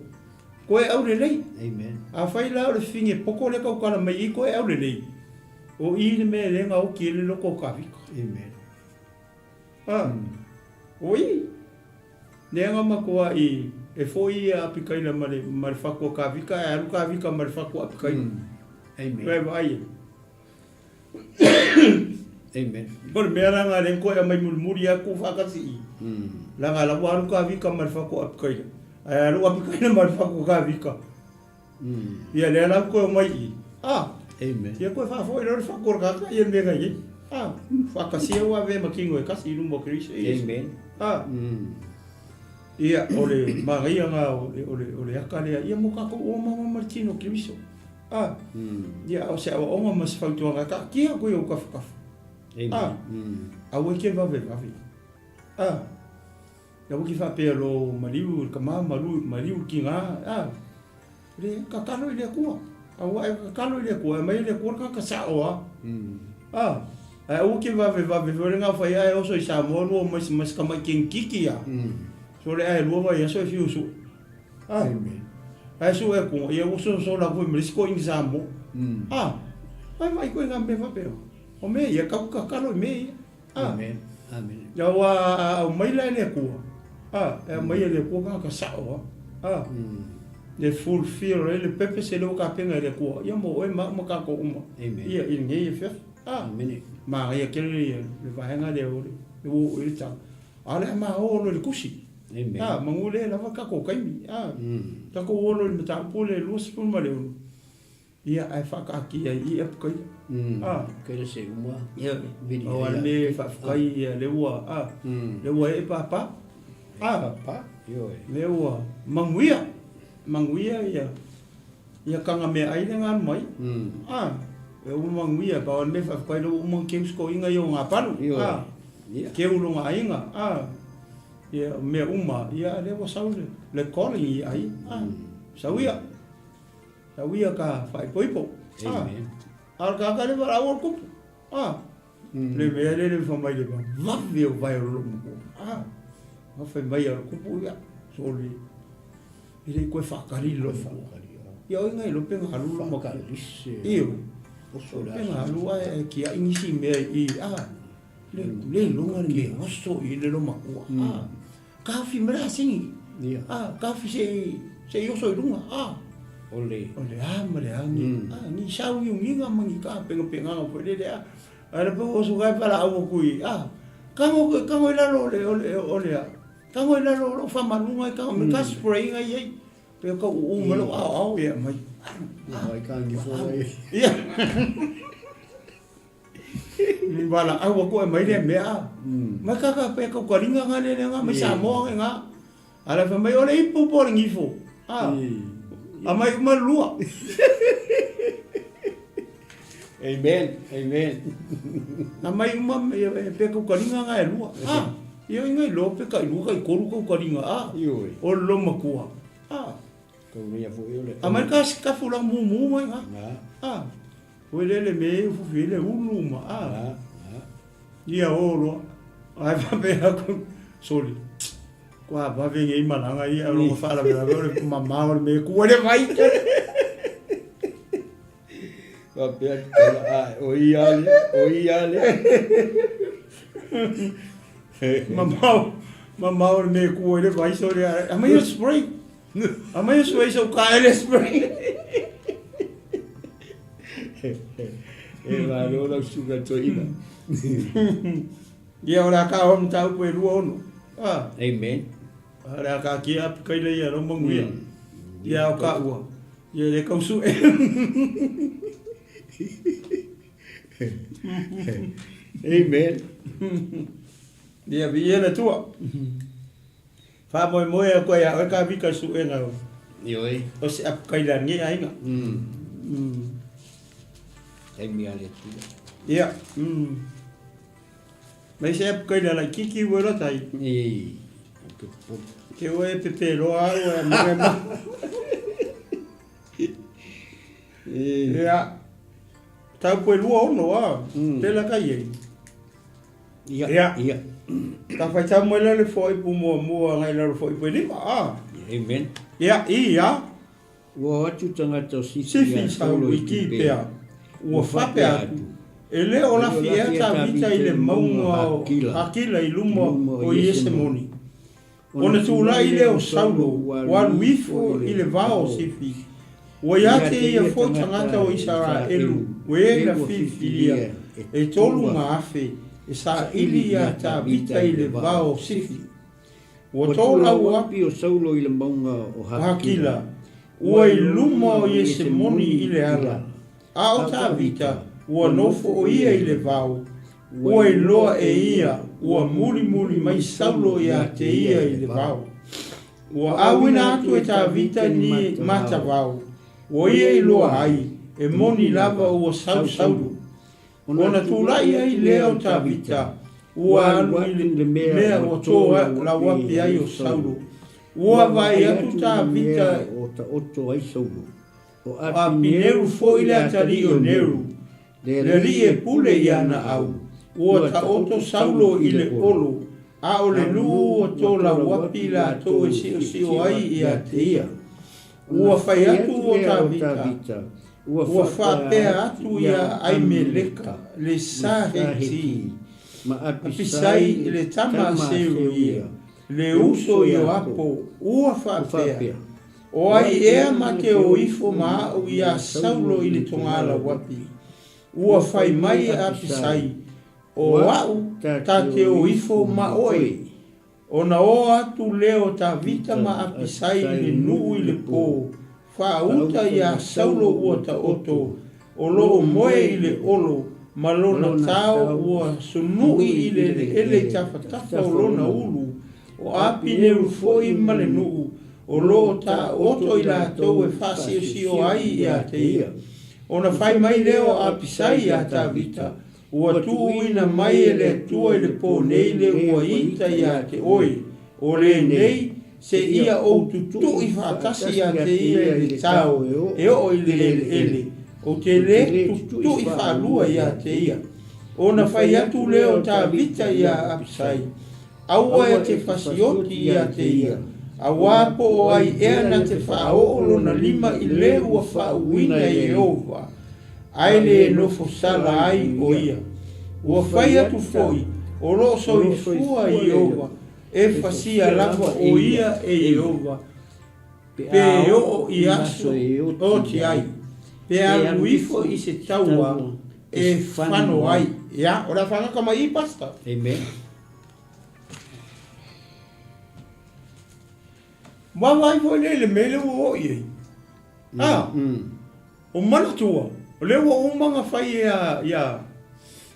Speaker 1: koe aulelei.
Speaker 2: Amen.
Speaker 1: Afai la o le fifine poto lea e tautala mai i i koe aulelei, o i le mea lea na oti ai le loto o Kavika.
Speaker 2: Amen.
Speaker 1: A, o i, lea na matuai e foi ia Apikaila ma le, ma le fatu a Kavika, ae alu Kavika ma le fatu a Apikaila.
Speaker 2: Amen.
Speaker 1: Koe vaai ai.
Speaker 2: Amen.
Speaker 1: O le mea la lena lea na toe aumai mulimuli atu faatasi i i, leaga la ua alu Kavika ma le fatu o Apikaila, ae alu Apikaila ma le fatu o Kavika. Ia lea la ua toe omai i i, a,
Speaker 2: Amen.
Speaker 1: ia toe faafoi loa le fatu o le tagata ia i le mea na i ai. A, faatasia ua avea ma tino e tasi i luma o Keriso Iesu.
Speaker 2: Amen.
Speaker 1: A, ia o le manaia lena o le, o le, o le aka lea, ia mo tatou uma ma le tino o Keriso. A, ia, o se aoaoga ma se fautuaga, taatia atu i ou tafatafa. A, aua e te vavevave. A, aua e te faapea loa ua maliu le tama, maliu le tina. A, le tatalo i le Atua. Aua e tatalo i le Atua, e aumai e le Atua le tagata sao lava. A, ae aua e te vavevave foi lena fai ae oso i Samoa lua ma se tamai kenekiki lava. Sole ae lua vaiaso e fiu sue. Ah. Ae sue atu, ia ua sosola atu foi ma le isi toeaina Samoa. Ah. Ai vaai koe i ngā mea faapea. O mea ia, kau kakalo i mea ia. Ah.
Speaker 2: Amen. Amen.
Speaker 1: Ia ua aumai la e le Atua. Ah, e aumai e le Atua tagata sao ah. Ah. E fulfill ai le purpose lea ua tapena e le Atua. Ia mo oe ma au ma tatou uma.
Speaker 2: Amen.
Speaker 1: Ia i lenei afiafi. Ah.
Speaker 2: Amen.
Speaker 1: Manaia tele ia le vaega lea o le ua oo i ai le tala. A o le a ma oo loa i le tusi.
Speaker 2: Amen.
Speaker 1: A, manu lea lava tatou taimi. A, tatou olo i le mataupu lea e 26, ia, ae faataatia ai i Apikaila. A.
Speaker 2: Apikaila se uma.
Speaker 1: Ia, o le mea e faafetai ia lea ua, a, lea ua ee papa. A.
Speaker 2: Papa, ioe.
Speaker 1: Lea ua manuia, manuia ia, ia kaga meaai lea na alu mai. A, lea ua manuia, pau o le mea faafetai lea ua uma ona keu si toeaina ia o Gapalu.
Speaker 2: Ioe.
Speaker 1: A, keu lona aiga. A. Ia, o mea uma, ia, lea ua sau le, le calling i ai, a, sau ia, sau ia ka faaipoipo, a,
Speaker 2: Amen.
Speaker 1: a o le tagata lea valaau o le tupu, a. Le mea lele fai mai le vave o vae o lou matua. Ah, ma fai mai a le kupu ia, soli. E le i koe faatali le matua. Ia oi ngai lope nga alu lo matua. Io. Pe nga alu ae kiai nisi mea i ah. Le le longa le mea oso i le lo matua. Ah. Kafi ma le asingi. Ah, kafi se se i oso i lunga. Ah.
Speaker 2: Ole.
Speaker 1: O le a ma le a ni. Ah, ni sauiugiga ma ni tapegapegaga foi lele a. Ae le pau oso kai pala au kui. Ah. Kango kango i lalo o le o le o le a. Kango i lalo o lou faamaluga i kango me ka spray ngai ai. Pe ka uu ma lou aoao ia mai.
Speaker 2: Ia ai ka ngi fo ai.
Speaker 1: Ia. Ni wala au aku e mai le mea. Mai ka ka pe ka karinga nga le nga mai Samoa nga. Ala fa mai ole ipu po le ngifo. Ah. A mai uma lua.
Speaker 2: Amen. Amen.
Speaker 1: A mai uma pe ka karinga nga e lua. Ah. Ia inga i lo pe ka i lua ka i koru ka karinga. Ah. O lo makua. Ah. A mai ka sikafu la mumu mai nga. Ah. Koe lele me e ufufi ele ulu ma a. Ia o loa. Ai faapea aku, soli. Kua vave ngei malaga ia o longa faalavelave o le mamao o le mea e kua le vai.
Speaker 2: Faapea tala ae, o ia le, o ia le.
Speaker 1: Mamao, mamao o le mea e kua i le vai, soli. Aumai o spray. Aumai o spray sau ka ele spray.
Speaker 2: E malo lau susuga toeaina.
Speaker 1: Ia o le a ka o mataupu e 26. Ah.
Speaker 2: Amen.
Speaker 1: O le a ka kia apikaila ia lau manuia. Ia o ka ua. Ia le kau sue.
Speaker 2: Amen.
Speaker 1: Ia viia le Atua. Faamoemoe atu ai ia oe ka vika suega o.
Speaker 2: Ioe.
Speaker 1: O se apukailani e aiga.
Speaker 2: Taimi a le Atua.
Speaker 1: Ia. Mai se apukaila laitiiti ua iloa tai.
Speaker 2: Ii. O ke popole.
Speaker 1: Ke ua e pepeloa au e mea ma. Ia. Tau koe 26 a. Pela kai ei.
Speaker 2: Ia, ia. Ia.
Speaker 1: Ta faitau mai lea le fuaiupu muamua agai i lalo fuaiupu e lima, a.
Speaker 2: Amen.
Speaker 1: Ia, ia.
Speaker 2: Ua o atu tagata o Sifi
Speaker 1: ia Saulo i Kipea, ua faapea atu, E le o lafi ea Tavita i le mauga o Hakila i luma o Iesemoni. Ona tulai lea o Saulo, ua alu ifo i le vao o Sifi, ua ia te ia foi tagata o Isaraelu e na filifilia e 3,000 e saili iā Tavita i le vao o Sifi. Ua toolau
Speaker 2: atu o Saulo i le mauga o
Speaker 1: Hakila, ua i luma o Iesemoni i le ala, a o Tavita ua nofo o ia i le vao, Ua iloa e ia ua mulimuli mai Saulo iā te ia i le vao. Ua ʻauina atu e Tavita ni matavao, ua ia iloa ai, e moni lava ua sau Saulo. Ona tulai ai lea o Tavita, ua alu i le mea ua tō lauapi ai o Saulo. Ua vaai atu Tavita o Apineru foi le atalii o Neru, Le alii e pule i ana au, ua taoto Saulo i le olo, a o le nuu ua tolauapi i latou e siosio ai ia te ia. Ua fai atu o Tavita, ua faapea atu ia Aimeleka le Saheti, ma Apisai le tama a Seuia, le uso Ioapo, ua faapea, O ai ea ma te o ifo ma a'u iā Saulo i le togalauapi? Ua fai mai e Apisai, O a'u ta te o ifo ma oe. Ona o atu lea o Tavita ma Apisai i le nuu i le pō, faauta iā Saulo ua taoto, o lo o moe i le olo, ma lona tao ua sunuʻi i le eleele i tafatafa o lona ulu, o Apineru foi ma le nuu, o lo o taoto i latou e faasiosio ai ia te ia. Ona fai mai lea o Apisai iā Tavita, Ua tuuina mai e le Atua i le pō nei le ua ita iā te oe, o lenei, se ia ou tutuʻi faatasi iā te ia i le tao e oo i le eleele, ou te lē tutuʻi faalua iā te ia. Ona fai atu lea o Tavita iā Apisai, Aua e te fasioti ia te ia, auā po o ai ea na te faaoo lona lima i le ua faauuina e Ieova, ae le nofo sala ai o ia. Ua fai atu foi, O loo soifua Ieova, e fasia lava o ia e Ieova, pe oo i aso e oti ai, pe alu ifo i se taua e fano ai. Ia, o le a fagaka mai i, Pastor.
Speaker 2: Amen.
Speaker 1: Vaavaai foi lea i le mea lea ua oo i ai. Ah, o manatua, o lea ua uma ona fai ia, ia,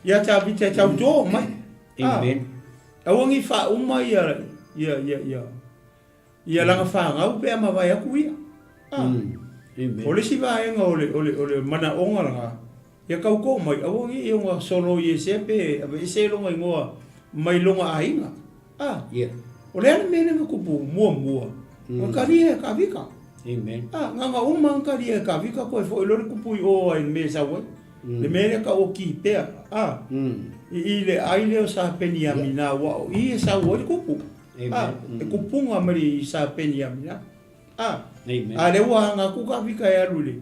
Speaker 1: ia Tavita e tauto mai. Ah,
Speaker 2: Amen.
Speaker 1: aua ne i faauma ia, ia, ia, ia, Ia lana fanau pe a mavae atu ia. A.
Speaker 2: Amen.
Speaker 1: O le isi vaega o le, o le, o le manaoga lena, ia tautoo mai, aua ne i ona solo i ese pe aveese lona igoa mai lona aiga. A.
Speaker 2: Ia.
Speaker 1: O le a le mea lea na tupu muamua? Na talia e Kavika.
Speaker 2: Amen.
Speaker 1: A, na ona uma na talia e Kavika toe foi loa le kupu i o ai i le mea e sau ai. Le mea lea tau o Kipea. A. I le ai lea o Sa Peniamina aua o i e sau ai le kupu.
Speaker 2: Amen.
Speaker 1: E kupunga mai le Sa Peniamina. A.
Speaker 2: Amen.
Speaker 1: A lea ua aga atu Kavika e alu i le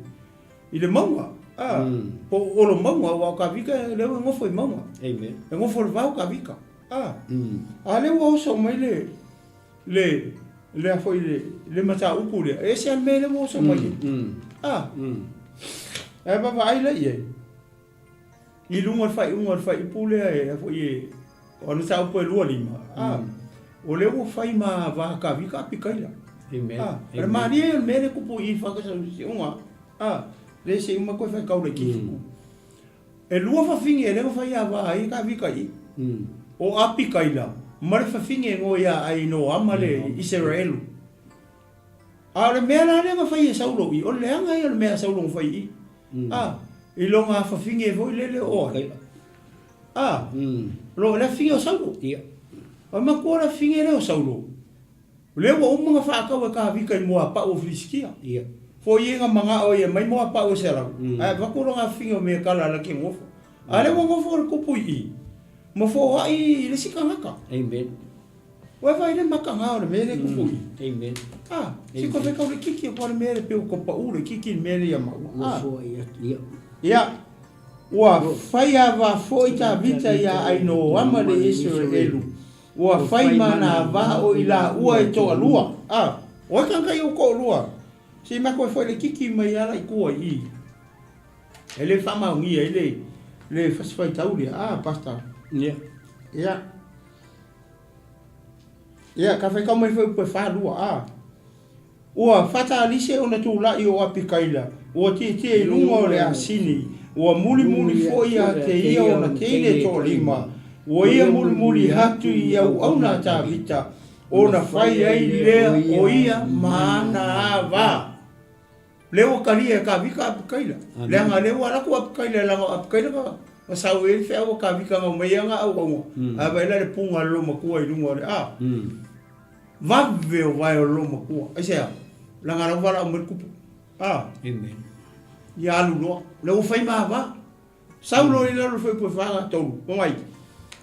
Speaker 1: i le mauga. A. Po o olo mauga aua o Kavika lea ua nofo i mauga.
Speaker 2: Amen.
Speaker 1: E nofo i le vao Kavika. A. A lea ua oso mai le le le a foi le le mataupu lea. E ese lava le mea lea ua oso mai ai. A. Ae vaavaai la i ai. I luga o le faaiuga o le faaiupu lea e a foi e o ana mataupu e 25, a, o lea ua fai ma va Kavika Apikaila.
Speaker 2: Amen.
Speaker 1: A, o le malie o le mea lea e kupu i i whakasausiuga, a, le se uma koe whai kaula i ki fuku. E lua whawhinge e lea whai a va ai Kavika i. O Apikaila, ma le whawhinge e ngoi a ai no ama le Iseraelu. A o le mea la lea na fai e Saulo i, o le leaga ia o le mea a Saulo na fai i. A, i lona afafine foi lele o ai. A, lo le afafine o Saulo.
Speaker 2: Ia.
Speaker 1: O le matua o le afafine lea o Saulo, o lea ua uma ona faatau e Kavika i moapau o Filisitia.
Speaker 2: Ia.
Speaker 1: Foi ia na manao ia mai moapau e 100, ae avatu lona afafine o Mekala la ke nofo. A lea ua nofo le kupu i i, ma foai i le isi tagata.
Speaker 2: Amen.
Speaker 1: Ua vaai le makaga o le mea lea e kupu i.
Speaker 2: Amen.
Speaker 1: Ah, si ko whekau le kiki o le mea le peu ko pau le kiki le mea le ia maua.
Speaker 2: Ua foai atu, ia.
Speaker 1: Ia, ua fai ava foi Tavita ia Ainoama le Iseraelu, ua fai ma na va o i la ua e toalua. Ah, o e kanka i o toalua. Si mako e foi le kiki mai ala i kua i. E le whamaongia i le, le whasiwhai taulia. Ah, pastor.
Speaker 2: Ia.
Speaker 1: Ia. Ia, ka whai kau mai whai upu e whālua, a. Ua whatalise ona tūlaʻi o Apikaila, ua tietie i luga o le asini, ua mulimuli foi ia te ia ona teine toalima, ua ia mulimuli atu i auauna a Tavita, ona fai ai lea o ia ma ana ava. Lea ua talia e Kavika Apikaila. Leaga lea ua alu atu Apikaila leaga o Apikaila na na sau ai le feau a Kavika na omai ai ana auauna. Ae vaai la le puga a le loomatua i luga o le a. Vave o vae o le loomatua. Aisea? Leaga la ua valaau mai le tupu. A.
Speaker 2: Amen.
Speaker 1: Ia alu loa. Lea ua fai ma ava. Sau loa i lalo le fuaiupu e 43, fai mai,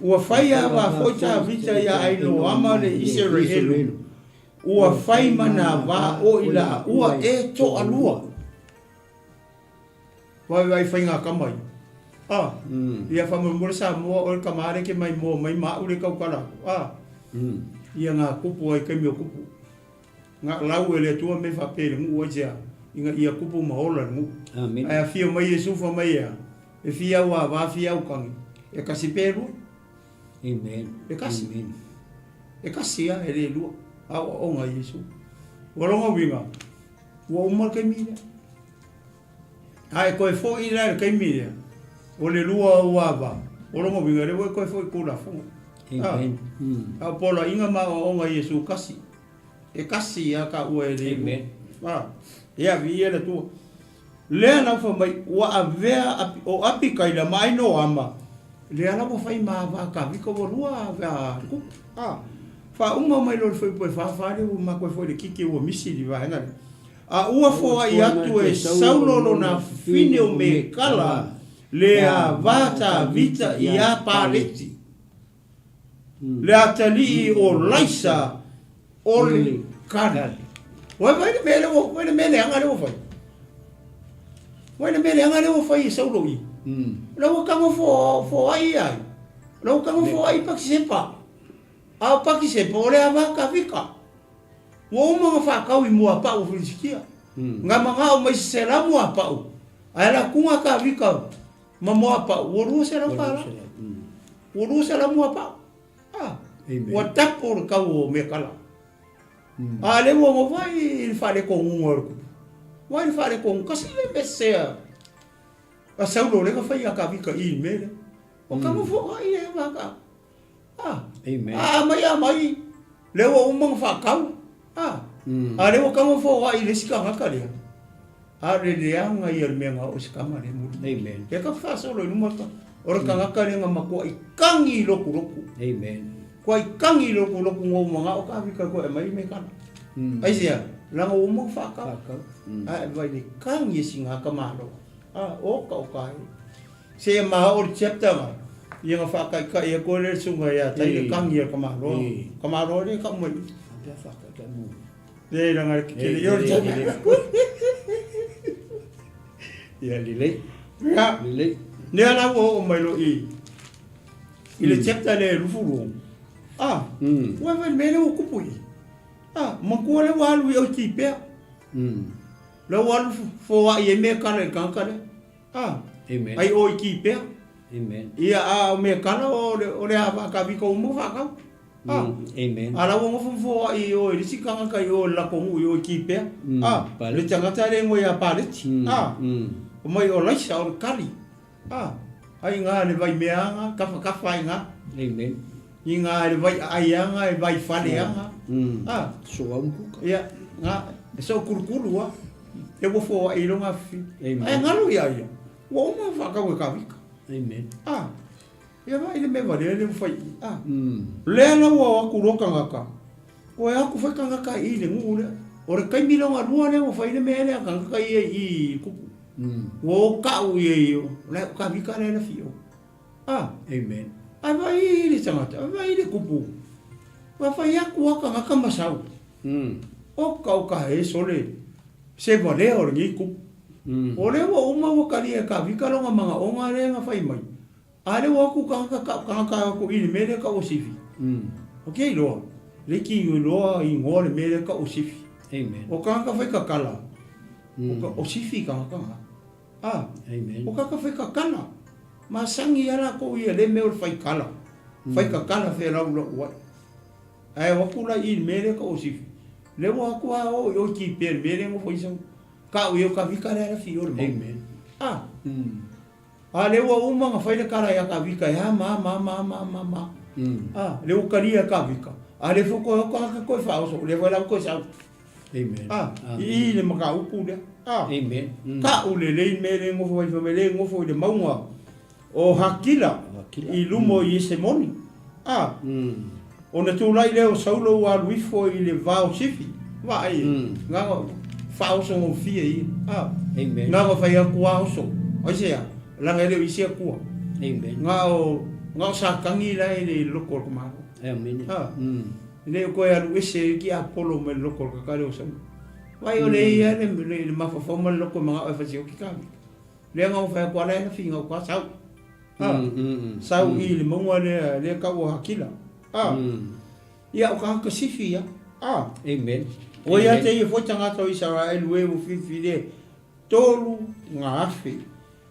Speaker 1: Ua fai ava foi Tavita iā Ainoama le Iseraelu, ua fai ma nā vā o i laua e toalua. Vaivai faiga kama ia. A, ia faamolemole Samoa oe le kama lea ke mai moa mai ma au le taukala aku. A, ia ngā kupu ai kaimi o kupu. Nga lau e le Atua me faapea i le nuu aisea, ina ia kupu ma ola le nuu.
Speaker 2: Amen.
Speaker 1: Ae afio mai Iesu fa mai ea, e fia au ava, fia au kagi, e kasi pe lua.
Speaker 2: Amen.
Speaker 1: E kasi.
Speaker 2: Amen.
Speaker 1: E kasi a, e le lua. A o onga Iesu. Ua longa uiga, ua uma le kaimi lea. A e koe foi la i le kaimi lea, o le lua o ava, o longa uiga lea ua e koe foi i kou lafoga.
Speaker 2: Amen.
Speaker 1: A o poloaiga ma aoaoga a Iesu kasi. E kasi a ka ua e le
Speaker 2: Amen.
Speaker 1: A, ia viia le Atua. Lea la ua fai mai, ua avea api, o Apikaila ma Ainoama, lea la ua fai ma va Kavika ua lua avea kupu. A, faauma mai loa le fuaiupu e 44 lea ua matou ai foi i le kiki ua misi le vaega lea. A ua foai atu e Saulo lona fine o Mekala, Le ava Tavita iā Paleti, le atalii o Laisa o le Kali. Ua fai le mea lea ua fai le mea leaga lea ua fai. Ua le mea leaga lea ua fai e Saulo i. La ua tago fo fo ai ai. La ua tago fo ai Patisepa. A o Patisepa o le ava Tavita. Ua uma ona faatau i muapau o Filisitia. Na manao mai se sela muapau, ae alu atu ga Tavita ma muapau, ua 200 tala. Ua 200 muapau. A, ua tapo le tau o meakala. A lea ua nofo ai i le faaletonuga o le tupu. Ua i le faaletonu, kasi le mea sese a Saulo lea na fai ia Tavita i le mea lea. Ua tago foi ai le vaka. Ah.
Speaker 2: Amen.
Speaker 1: A mai a mai, lea ua uma ona faatau. Ah. A lea ua tago foai i le isi tagata lea. A o le leaga ia o le mea na oo i se tama lea muli.
Speaker 2: Amen.
Speaker 1: Lea ka faasolo i luma o le tagata lea na matuai kagi i lotulotu.
Speaker 2: Amen.
Speaker 1: Tuai kagi i lotulotu na ou manao ka vika koe mai me kala. Aisea, leaga ua uma ona faatau.
Speaker 2: Faatau.
Speaker 1: Ae vai le kagi e sina ka malo. Ah, o ka o ka e. Seia mao'o le chapter ma ia na faataitai atu ai lea le susuga ia Tai le kagi a le tamaloa. Tamaloa lea e tau mai i.
Speaker 2: Faapea faataitai mo.
Speaker 1: Leai leaga e tetele ia le chapter.
Speaker 2: Ia lelei.
Speaker 1: Ia.
Speaker 2: Lelei.
Speaker 1: Lea la ua oo mai loa i i le chapter lea e 22. Ah, ua fai le mea lea ua tupu i i. Ah, matua lea ua alu i o i Kipea. Lea ua alu foai ai mea kala i le tagata lea. A,
Speaker 2: Amen.
Speaker 1: ai o i Kipea.
Speaker 2: Amen.
Speaker 1: Ia, a o mea kala o le, o le a faakavika uma faakau. A,
Speaker 2: Amen.
Speaker 1: a la ua nofo foai i o i le isi tagata i o i le latou nuu i o i Kipea. A,
Speaker 2: Paleti.
Speaker 1: le tagata le igoa ia Paleti. A, mai o Laisa o le Kali. A, ai ngā le vai meaanga, kafakafa ai ngā.
Speaker 2: Amen.
Speaker 1: I ngā le vai aai anga, e vai fale anga. A,
Speaker 2: So au kuka.
Speaker 1: ia, ngā, e so kulukulu a. E ua foai i longa afifi.
Speaker 2: Amen.
Speaker 1: Ae galo ia ia. Ua uma ona faatau e Kavika.
Speaker 2: Amen.
Speaker 1: A, ia vaai le mea valea lea ua fai i. A, lea la ua o atu loa tagata. Koe aku fai tagata i le nuu lea. O le taimi longa lua lea ua fai le mea lea tagata ia i kupu. Ua o kau ia i o. La o Kavika lea la fio. A.
Speaker 2: Amen.
Speaker 1: Ae vaai i le tagata, vaai i le kupu. Ua fai atu a tagata ma sau. Oka oka e sole se valea o lenei kupu. O lea ua uma ua talia e Kavika lona manaoga lea na fai mai, a lea ua o atu tagata kau tagata e o atu i le mea lea kau o Sifi. Ok iloa, le ki iloa igoa le mea lea kau o Sifi.
Speaker 2: Amen.
Speaker 1: O tagata fai kakala, o ka o Sifi tagata na. A,
Speaker 2: Amen.
Speaker 1: o tagata fai kakala, masani a lakou ia le mea o le fai kala, fai kakala felaulau ai. Ae o atu la i le mea lea ka o sifi. Lea ua atu a o i o i Kipea le mea lea nofo i sau. Ka o i o Kavika lea la fi o le mau.
Speaker 2: Amen.
Speaker 1: A. A lea ua uma na fai le kala ia Kavika e a ma ma ma ma ma ma. A lea ua kalia e Kavika. A lea foi koe o ka koe whaoso. Lea foi la koe sau.
Speaker 2: Amen.
Speaker 1: A i le mataupu lea. A.
Speaker 2: Amen.
Speaker 1: Ka u le lei mea le nofo ai fa me le nofo i le maunga o Hakila i luma o Iesemoni, ā, ona tulai lea o Saulo ua alu ifo i le va o Sifi, vaai e, na ona faaosogofie ia, ā, na ona fai atu lava oso, aisea? Leaga e le o i ai se Atua, na o, na o Satani la e i le loko o le tamaloa, ā, e le o toe alu ese ai le tiapolo mai le loko o le tagata lea o Saulo. Vaai o le ia le, le mafaufau ma le loto e manao e fasioki Kāvika. Lea na fai atu ala e finau ka sau. Ha. Sau i le maunga lea, lea kau o Hakila. Ha. Ia o ka ka sifi ia. Ha.
Speaker 2: Amen.
Speaker 1: O ia te ia foi tangata o Israel e ua fifi le tolu ngā afe.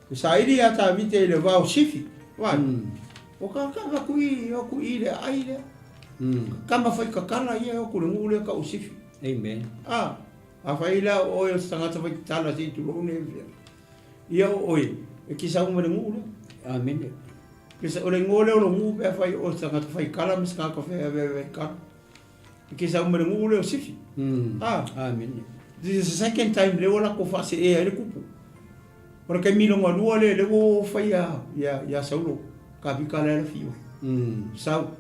Speaker 1: E saili ia Tāvite i le vao sifi. Vai. O ka ka ka kui o kui le ai lea. Kama whai kakala ia o kure ngu lea ka o sifi.
Speaker 2: Amen.
Speaker 1: Ah. Afai la o oe o se tagata fai tatala se i tulou nei mea. Ia o oe, e kisa uma le nuu lea.
Speaker 2: Amene.
Speaker 1: Kisa o le ingoa lea o lo nuu pe afai o se tagata fai kala ma se tagata fai ave ave kala. E kisa uma le nuu lea o Sifi. Ah.
Speaker 2: Amene.
Speaker 1: This is the second time lea ua latou faasee ai le kupu. O le taimi lona lua lea, lea ua fai ia, ia, ia Saulo, Kavika lea la fiu. Sau.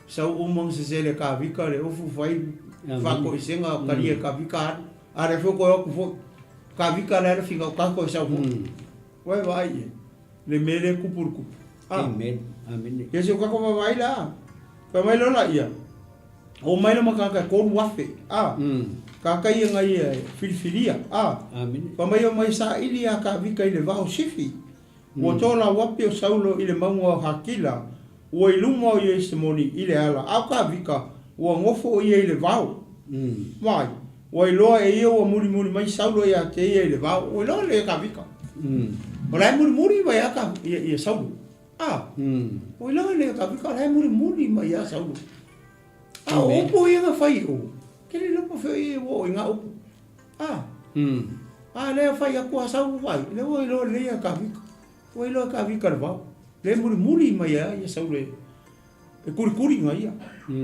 Speaker 1: Sau uma na sesele Kavika le ofu fai faatoesega talia e Kavika alu. A lea foi koe o atu foi. Kavika lea le finau ka koe sau foi. Koe vaai i ai. Le mea lea e kupu i le kupu. A.
Speaker 2: Amen. Amene.
Speaker 1: Ia si o kako vaavaai la, a. Fai mai loa laia, O mai la ma kāka e 3000, a. Kāka ia ngai ia e filifilia, a.
Speaker 2: Amene.
Speaker 1: Fai mai o mai saili a Kavika i le vao Sifi. Ua tolauapi o Saulo i le mauga o Hakila, ua i luma o Iesemoni i le ala, a o Kavika, ua gofo o ia i le vao. Vaai, ua iloa e ia ua mulimuli mai Saulo ia te ia i le vao. Ua iloa le Kavika. O la e mulimuli mai a ka, ia, ia Saulo. A, ua iloa le Kavika o la e mulimuli mai ia Saulo. A o upu ia na fai i o, ke le iloa po o fea ia ua oo i nga upu. A, a lea fai atu a Saulo vaai, lea ua iloa lelei ia Kavika. Ua iloa e Kavika le vao. Lea e mulimuli mai a ia Saulo e e kulikuli nga ia.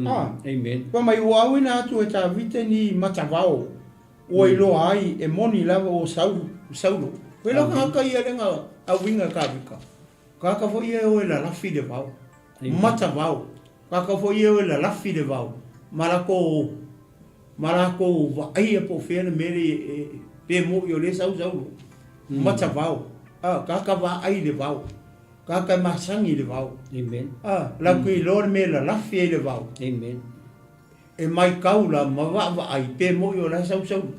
Speaker 1: A,
Speaker 2: Amen.
Speaker 1: Fai mai ua auina atu e Tavita ni matavao ua iloa ai e moni lava ua Saulo, Saulo. Ua iloa tagata ia le nga auiga e Kavika. Tagata foi ia e o e lalafi le vao. Matavao. Tagata foi ia e o e lalafi le vao ma latou ma latou vaaia po o fea le mea lea e pe mo'i o lea e sau Saulo. Matavao. A, tagata vaai i le vao. Tagata e masani i le vao.
Speaker 2: Amen.
Speaker 1: A, latou te iloa le mea e lalafi ai le vao.
Speaker 2: Amen.
Speaker 1: E maitau la ma vaavaai pe mo'i o la e sau Saulo.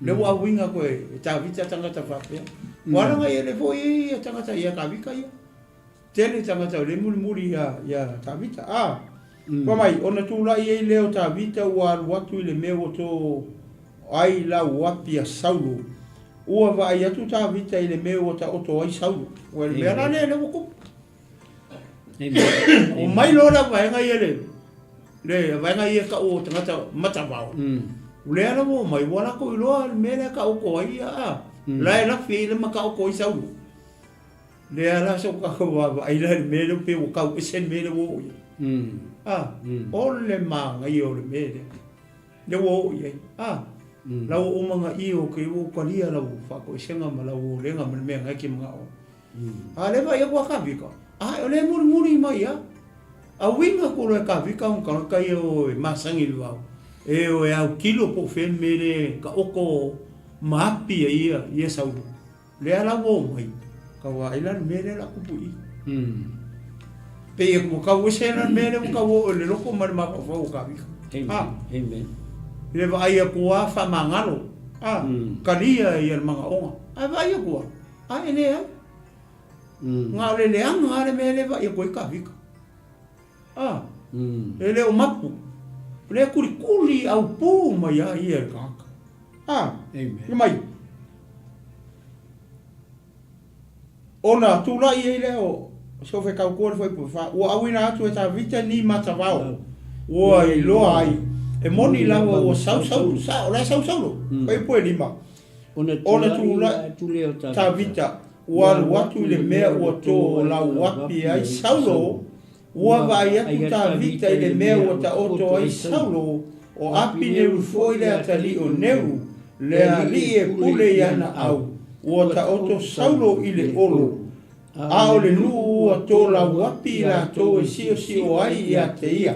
Speaker 1: Lea ua auiga atu e Tavita tagata faapea. Ua ala nai ele foi ia tagata ia Tavita ia. Tele tagata o lea e mulimuli ia, ia Tavita. A, fai mai, ona tulai ai lea o Tavita ua alu atu i le mea ua to ai lau api a Saulo. Ua vaai atu Tavita i le mea ua taoto ai Saulo. Ua le mea la lea, lea ua tupu. Omai loa la vaega ia le le vaega ia tau o tagata matavao. Lea la ua omai ua latou iloa le mea lea taoto ai ia a. La e lafi ai le ma taoto ai Saulo. Lea la sa o tatou vaavaai la i le mea lea pei ua tau ese le mea lea ua oo i ai. A, o le manaia o le mea lea. Lea ua oo i ai. A, la ua uma ona io ke ua ou talia lau faatoesega ma lau olega ma le mea na e te manao ai. A lea vaai atu a Kavika, a o lea e mulimuli mai a. A uiga atu loa e Kavika ona tagata ia o e masani i le vao, e o e autilo po o fea le mea lea e taoto ma api ai ia, ia Saulo. Lea la ua omai, tau vaai la le mea lea o le a tupu i i. Pei e ua tau ese la le mea lea ua tau oo i le loto ma le mafaufau o Kavika.
Speaker 2: A. Amen.
Speaker 1: I le vaai atu a faamagalo, a, talia ia le manaoga. Ae vaai atu a, A e leai. Na o le leaga lava le mea lea e vaai atu ai Kavika. A, e le o mapu. O lea e kulikuli aupū mai a ia e le tagata. A, fai mai, ona tulai ai lea o Sofekautua le fuaiupu e fa, ua auina atu e Tavita ni matavao, ua iloa ai, e moni lava ua sausaulo, sao, o la e sausaulo, fuaiupu e lima.
Speaker 2: Ona tulai atu lea o
Speaker 1: Tavita, ua alu atu i le mea ua tolauapi ai Saulo, ua vaai atu Tavita i le mea ua taoto ai Saulo, o Apineru foi le atalii o Neru, le alii e pule i ana au, ua taoto Saulo i le olo, a o le nuu ua tolauapi i latou e siosio ai ia te ia.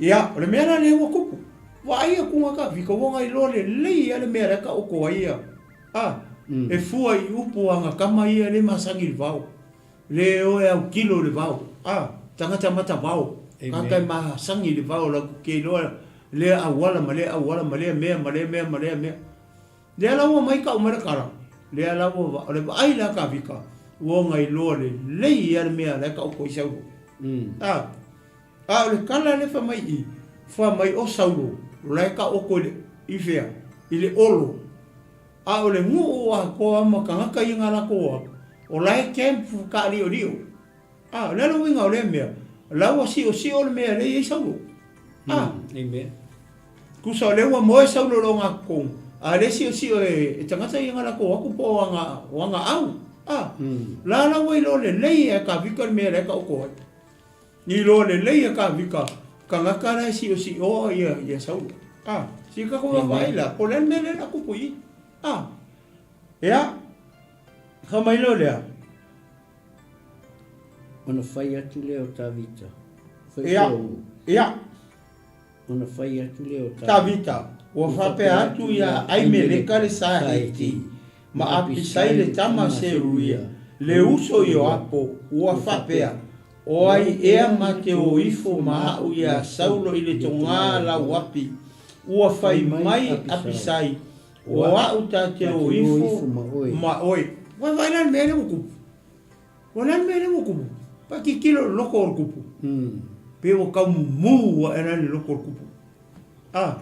Speaker 1: Ia, o le mea la lea ua tupu, vaai atu nga Tavita ua na iloa lelei a le mea la e taoto ai ia, a, e fua i upu a nga tama ia le masani i le vao, le o e autilo i le vao, a, tagata matavao, tagata e masani i le vao latou te iloa lea auala ma lea auala ma lea mea ma lea mea ma lea mea. Lea la ua mai kau mai le kala, lea la ua, o le vaai la Tavita, ua na iloa lelei a le mea la e taoto ai Saulo. A. A o le tala lea fai mai i, fai mai o Saulo, o la e taoto i le, i fea? I le olo. A o le nuu atoa ma tagata ia na latou atu, o la e camp taaliolio. A, o le a le uiga o lea mea? O la ua siosio le mea lea e i ai Saulo. A.
Speaker 2: Amen.
Speaker 1: Tusa o lea ua moe Saulo i le ogatotonu, a o lea e siosio e tagata ia na latou atu po o ana, o ana au. A. La la ua iloa lelei e Tavita le mea la e taoto ai. Iloa lelei e Kavika tagata la e siosi'oa ia ia Saulo. A, si tatou vaavaai la, po o le a le mea lea o le a tupu i i. A, ia, fai mai loa lea.
Speaker 2: Ona fai atu lea o Tavita,
Speaker 1: Fai Ia, ia.
Speaker 2: Ona fai atu lea o
Speaker 1: Tavita, ua faapea atu ia Aimeleka le Saheti, ma Apisai le tama a Seruia, Le uso Ioapo ua faapea, O ai ea ma te o ifo ma a'u iā Saulo i le togā lauapi? Ua fai mai Apisai, O a'u ta te o ifo ma oe. Ua vaai la le mea lea ua kupu. Ua le a le mea lea ua kupu? Pa tilotilo i le loko o le kupu. Pe ua tau mumu aʻe la le loko o le kupu. A,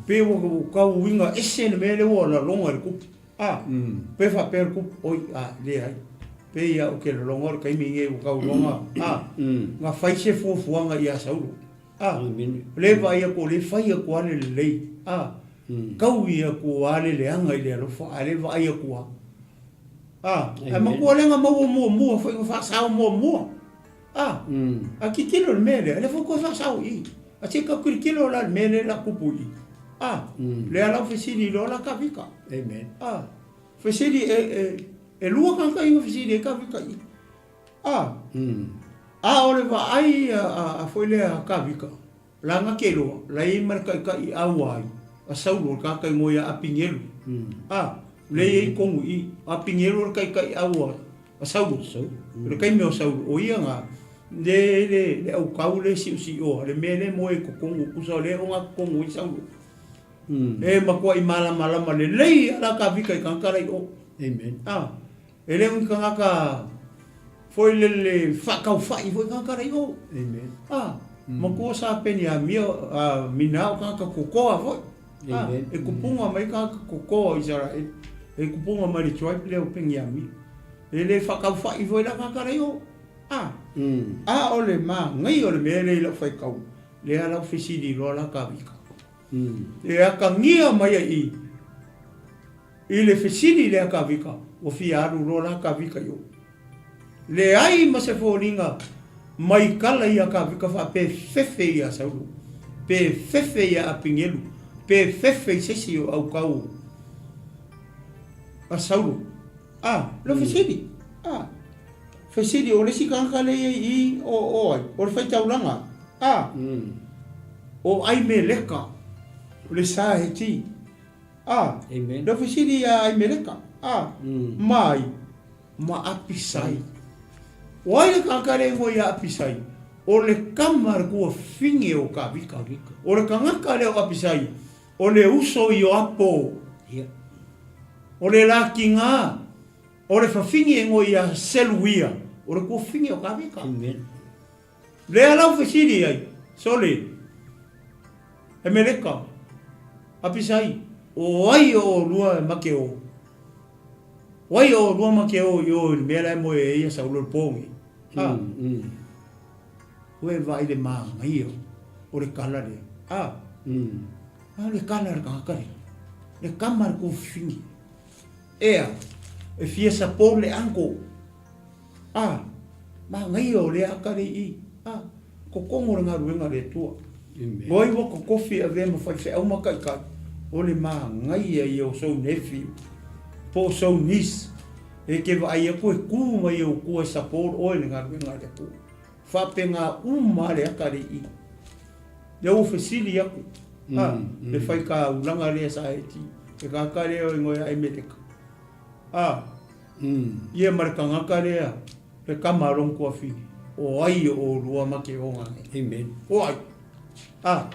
Speaker 1: pe ua tau uiga ese le mea lea ua laloga i le kupu. A, pe faapea le kupu, oi, a, leai. Pei lava ou te laloga o le taimi lenei ua tau loga, a, na fai se fuafuaga ia Saulo. A, o lea e vaai atu o lea e fai atu lava le lelei. A, taui atu lava le leaga i le alofa, a o lea e vaai atu lava. A, ae matua lea na maua muamua foi na faasao muamua. A, a tilotilo i le mea lea, lea foi toe faasao i i. A se i tau tilotilo la i le mea lea la tupu i i. A, lea la ua fesili loa la Tavita.
Speaker 2: Amen.
Speaker 1: A, fesili e, e, e lua tagata ia na fesili ai Tavita i i. A, a o le vaai a, a, a foi lea a Tavita, La na te iloa, la i ai ma le taitai aua ai, a Saulo, o le tagata igoa ia Apinelu. A, lea i ai tonu i i, o Apinelu o le taitai aua a Saulo. O le taimi o Saulo, o ia na, lea i ai le, le autau lea e siosiioa, le mea lea e moe ai i totonu, tusa o lea e ogatotonu ai Saulo. E matuai malamalama lelei lava la Tavita i tagata la i o.
Speaker 2: Amen.
Speaker 1: A, e le o ni tagata foi lele faataufai foi tagata la i o.
Speaker 2: Amen.
Speaker 1: A, matua sa Peniamia, a, mina o tagata kokoa foi. A,
Speaker 2: Amen.
Speaker 1: e kupunga mai tagata kokoa o Isaraele. E kupunga mai le tribe lea o Peniamia. E le faataufai foi la tagata la i o. A, a o le manaia o le mea lea i lau faitau, lea la ua fesili loa la Tavita. E atagia mai ai i i le fesili lea Tavita, ua fia alu loa la Tavita i o. Leai ma se foliga mai kala ia Tavita faapea e fefe ia Saulo, pe fefe ia Apinelu, pe fefe i se isi o autau a Saulo. A, leo fesili. A, fesili, o le isi tagata lea i ai i, o, o ai? O le faitaulaga. A, o Aimeleka, o le sa Heti. A, leo fesili ia Aimeleka. A, ma ai? Ma Apisai. O ai le tagata lea e igoa ia Apisai? O le tama a le tuafine o Tavita. O le tagata lea o Apisai, o le uso Ioapo. O le latiga, o le fafine e igoa ia Seluia, o le tuafine o Tavita. Lea la ua fesili ai, Sole, Emeleka, Apisai, o ai o olua e make o? O ai o olua make o i o i le mea la e moe ai ia Saulo i le po nei? A, ua e vaai i le manaia o le kala lea. A, a o le kala a le tagata lea, le tama a le tuafafine. Ea, e fia support le uncle. A, manaia o lea aka lea i i. A, kokogo le galuega a le Atua. Oi ua kokofi e avea ma faifeau ma taitai, o le manaia ia o sou nephew, po o sou niece, e te vaai atu e ku mai ou tua e support oe i le galuega a le Atua. Faapena uma lava le aka lea i i. Lea ua fesili atu, a, le faitaulaga lea sa e ti, le tagata lea o igoa ia Aimeleka. A, ia ma le tagata lea, le tama a lona tuafine, o ai o oulua ma te oga nei?
Speaker 2: Amen.
Speaker 1: O ai? A,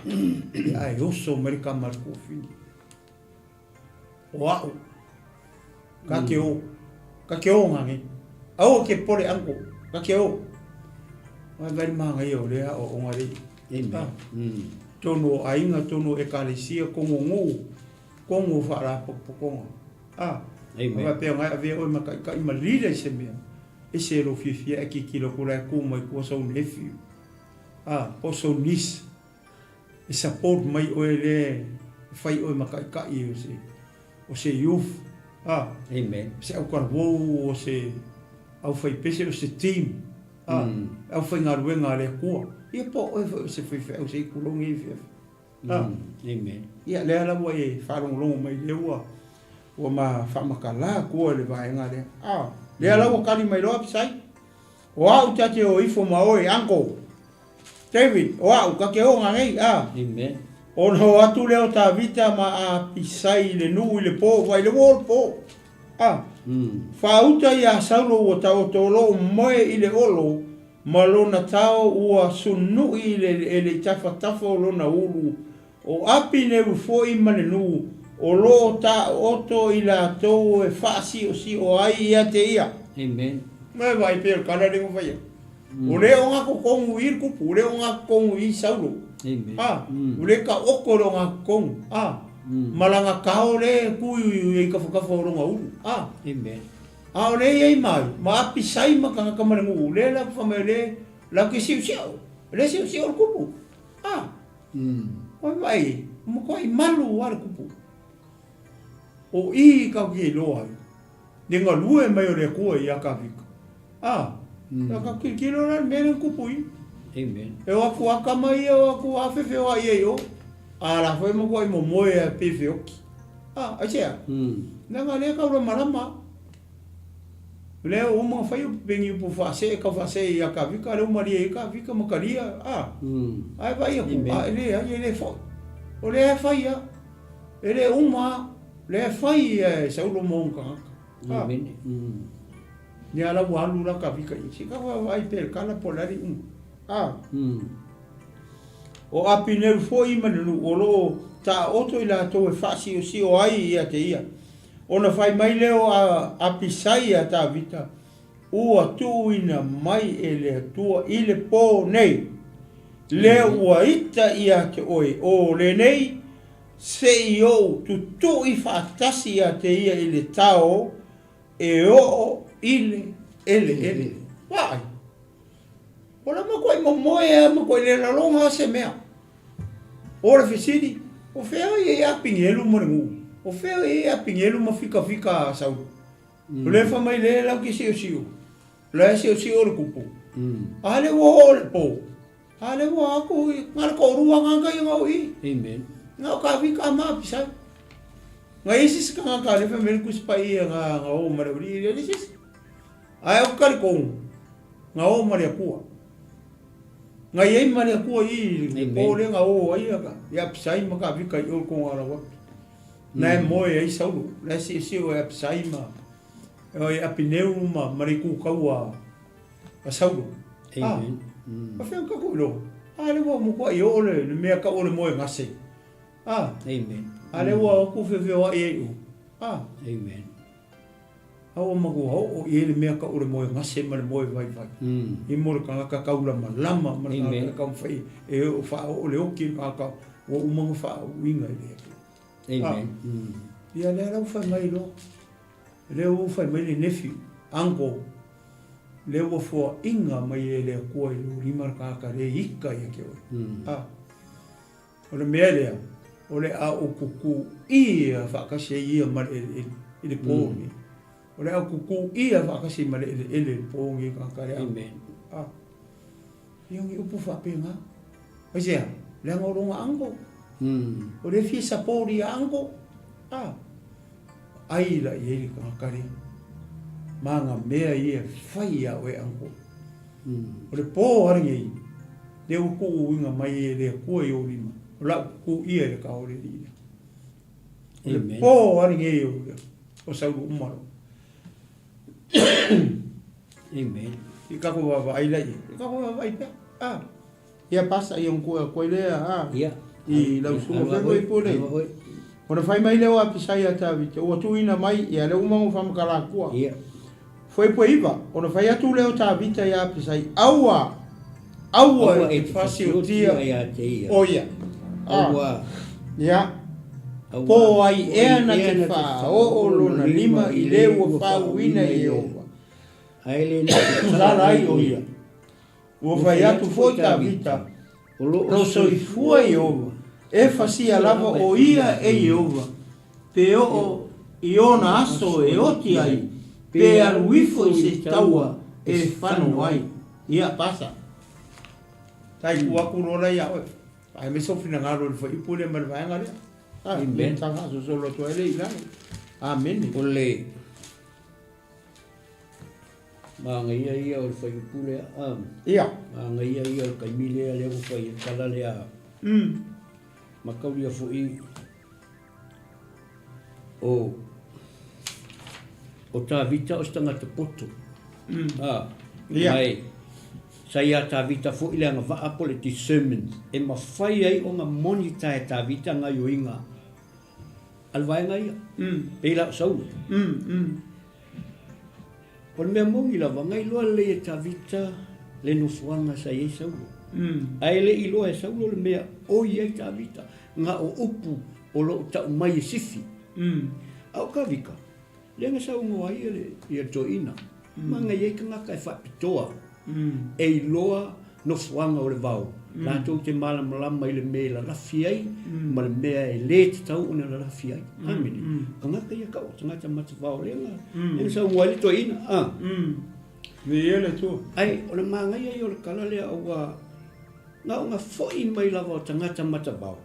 Speaker 1: ia ae oso mai le tama a le tuafine. O a'u, ka te o, ka te oga nei. Aua ke pole uncle, ka te o. Vai vai manaia o lea aoaoga lea.
Speaker 2: Amen.
Speaker 1: A, tonu o aiga, tonu o ekalesia, kogo nuu, kogo faalapotopotoga. A,
Speaker 2: Amen.
Speaker 1: a faapea ngai avea oe ma taitai ma lila i se mea, ese e lou fiafia ae tilotilo atu la e tu mai tua sou nephew, a, po o sou niece, e support mai oe lea e fai oe ma taitai o se, o se youth, a,
Speaker 2: Amen.
Speaker 1: se autalavou, o se aufaipese, o se team, a, aufaigaluega a le Atua. Ia po o oe foi o se faifeau se i tulou nei fiafia.
Speaker 2: Ah. Amen.
Speaker 1: Ia, lea la ua e faalogologo mai lea ua ua ma faamatala atua i le vaega lea. Ah, lea la ua tali mai loa Apisai. O au ta te o ifo ma oe, uncle. David, o au, ta te o nei, ah.
Speaker 2: Amen.
Speaker 1: Ona o atu lea o Tavita ma Apisai i le nuu i le po, vai le ua o le po. A. Faauta iā Saulo ua taoto o loo moe i le olo ma lona tao ua sunu'i i le eleele i tafatafa o lona ulu, o Apineru foi ma le nuu o loo taooto i latou e faasiosio ai ia te ia.
Speaker 2: Amen.
Speaker 1: Mai vaai pea o le tala lea ua fai atu. O lea o gatotonu i le tupu, o lea o gatotonu i Saulo.
Speaker 2: Amen.
Speaker 1: A, o lea taoto le o gatotonu. A, ma lana tao lea e tu i tafatafa o lona ulu. A,
Speaker 2: Amen.
Speaker 1: a o lea e i ai ma ai, ma Apisai ma tagata ma le nuu, lea la fai mai o lea latou te siosio. O lea e siosio le tupu. A, oi vaai, ua matuai malu lava le tupu. O i tatou te iloa ai le galue mai o le Atua ia Kavika. A, ia ka tilotilo la i le mea lea na tupu i i.
Speaker 2: Amen.
Speaker 1: E o atu aka mai ia, o atu afefe o ai ai o. A la foi matuai momoe a pei feoki. A, aisea? Leaga lea tau lamalama. Lea ua uma ona fai upu pei upu faasee tau faasee ia Kavika lea ua malie ai Kavika ma talia. A, ae vaai atu, a e leai e le foi. O lea e fai lava. E le uma lava. Lea e fai e Saulo ma ona tagata. A. Ia la ua alu la Kavika i se ka vaai pe le kala po o le a le iuga. A. O Apineru foi ma le nuu o lo o taoto i latou e faasiosio ai ia te ia. Ona fai mai lea o Apisai ia Tavita, Ua tuuina mai e le Atua i le po nei, lea ua ita ia te oe, o lenei, se i ou tutuʻi faatasi ia te ia i le tao e oo i le eleele. Vaai! O le matuai momoe a matuai le laloga a se mea. O le fesili, o fea o i ai Apinelu ma le nuu? O fea o i ai Apinelu ma fikafika a Saulo? O le fa mai le lau ke siosio. La e siosio le kupu. A le ua oo le po. A le ua aku i nga le toalua tagata ia na o i.
Speaker 2: Amen.
Speaker 1: Na o ka vika ma Apisai. Nga isi se tagata le fa mai le Tusi Paia nga nga o ma le aualii le isi. Ae o talitonu nga o ma le Atua. Nga i ai ma le Atua i le po lea nga o ai ia Apisai ma Kavika i o le koga lau atu. Na e moe ai Saulo, la e siosio e Apisai ma e Apineu ma ma le itu taua a Saulo. Ah, ma fea o tatou iloa. A le ua matuai oo le mea tau o le moe gase. Ah.
Speaker 2: Amen.
Speaker 1: A le ua o atu feofeoai ai i o. Ah.
Speaker 2: Amen.
Speaker 1: A ua matua oo i ai le mea tau o le moe gase ma le moe vaivai. I mo le tagata taulamalama ma le tagata e taumafai e oo faaoo le oki i le tagata ua uma ona faauiga i le Atua.
Speaker 2: Amen.
Speaker 1: Ah. Ia lea la ua fai mai loa. Lea ua fai mai le nephew, uncle, lea ua foaiga mai e le Atua i lou lima le tagata lea e ita ia te oe. Ah. O le mea lea, o le a ou kukuia faatasi ai ia ma le eleele i le pō lenei. O le a ou kukuia faatasi ma le eleele i le pō lenei tagata lea.
Speaker 2: Amen.
Speaker 1: Ah. Ia o ni upu faapena. Aisea? Leaga o lona uncle. O lea e fia support ia uncle. Ah. Ai la i ai le tagata lea. Ma ngā mea ia e fai ia oe uncle. O le pō lava lenei, lea ua tuuina mai e le Atua i ou lima, o lau kukuia i le kao o le Alii lea. O le pō lava lenei o Saulo uma loa.
Speaker 2: Amen.
Speaker 1: I tatou vaavaai la i ai. I tatou vaavaai pea. Ah. Ia pasa ia ngua koe lea a.
Speaker 2: Ia.
Speaker 1: I lau susuga fai mai pule. Ona fai mai lea o Apisai ia Tavita, ua tuuina mai, ia lea uma ona faamatala atua.
Speaker 2: Ia.
Speaker 1: Fuaipua 9, ona fai atu lea o Tavita ia Apisai, Aua, aua e te fasiotia
Speaker 2: ia te ia.
Speaker 1: O ia.
Speaker 2: Aua.
Speaker 1: Ia. Po ai ea na te faaoo lona lima i le ua faauuina e Ieova.
Speaker 2: Ae le na te
Speaker 1: sala ai o ia. Ua fai atu foi Tavita,
Speaker 2: O lo
Speaker 1: o soifua Ieova, e fasia lava o ia e Ieova, pe oo i ona aso e oti ai, pe alu ifo i se taua e fano ai. Ia, pasa. Tai ku aku loa la ia oe. Ae mai sou finagalo i le fuaiupu lea ma le vaega lea.
Speaker 2: Amen.
Speaker 1: Ta faasolosolo atu ai lea i lalo. Amene.
Speaker 2: O le Manaia ia o le fuaiupu lea, a.
Speaker 1: Ia.
Speaker 2: Manaia ia o le taimi lea lea ua fai ai le tala lea. Mataulia foi o. O Tavita o se tagata poto. A, mai, sa iā Tavita foi le agavaa po o le discernment e mafai ai ona monitor e Tavita gaioiga a le vaega ia, pei la o Saulo. O le mea moni lava, na iloa lelei e Tavita le nofoaga sa i ai Saulo. Ae le i iloa e Saulo le mea o i ai Tavita, na o upu o lo o tau mai e Sifi. A o Tavita, lea na saunoa ai le toeaina, ma na i ai tagata e faapitoa e iloa nofoaga o le vao, latou te malamalama i le mea e lalafi ai ma le mea e le tatau ona lalafi ai. Amene. O tagata ia kau, o tagata matavao lea na, lea na saunoa ai le toeaina. A.
Speaker 1: Viia le Atua.
Speaker 2: Ai, o le manaia ia o le tala lea aua na ona foi mai lava o tagata matavao,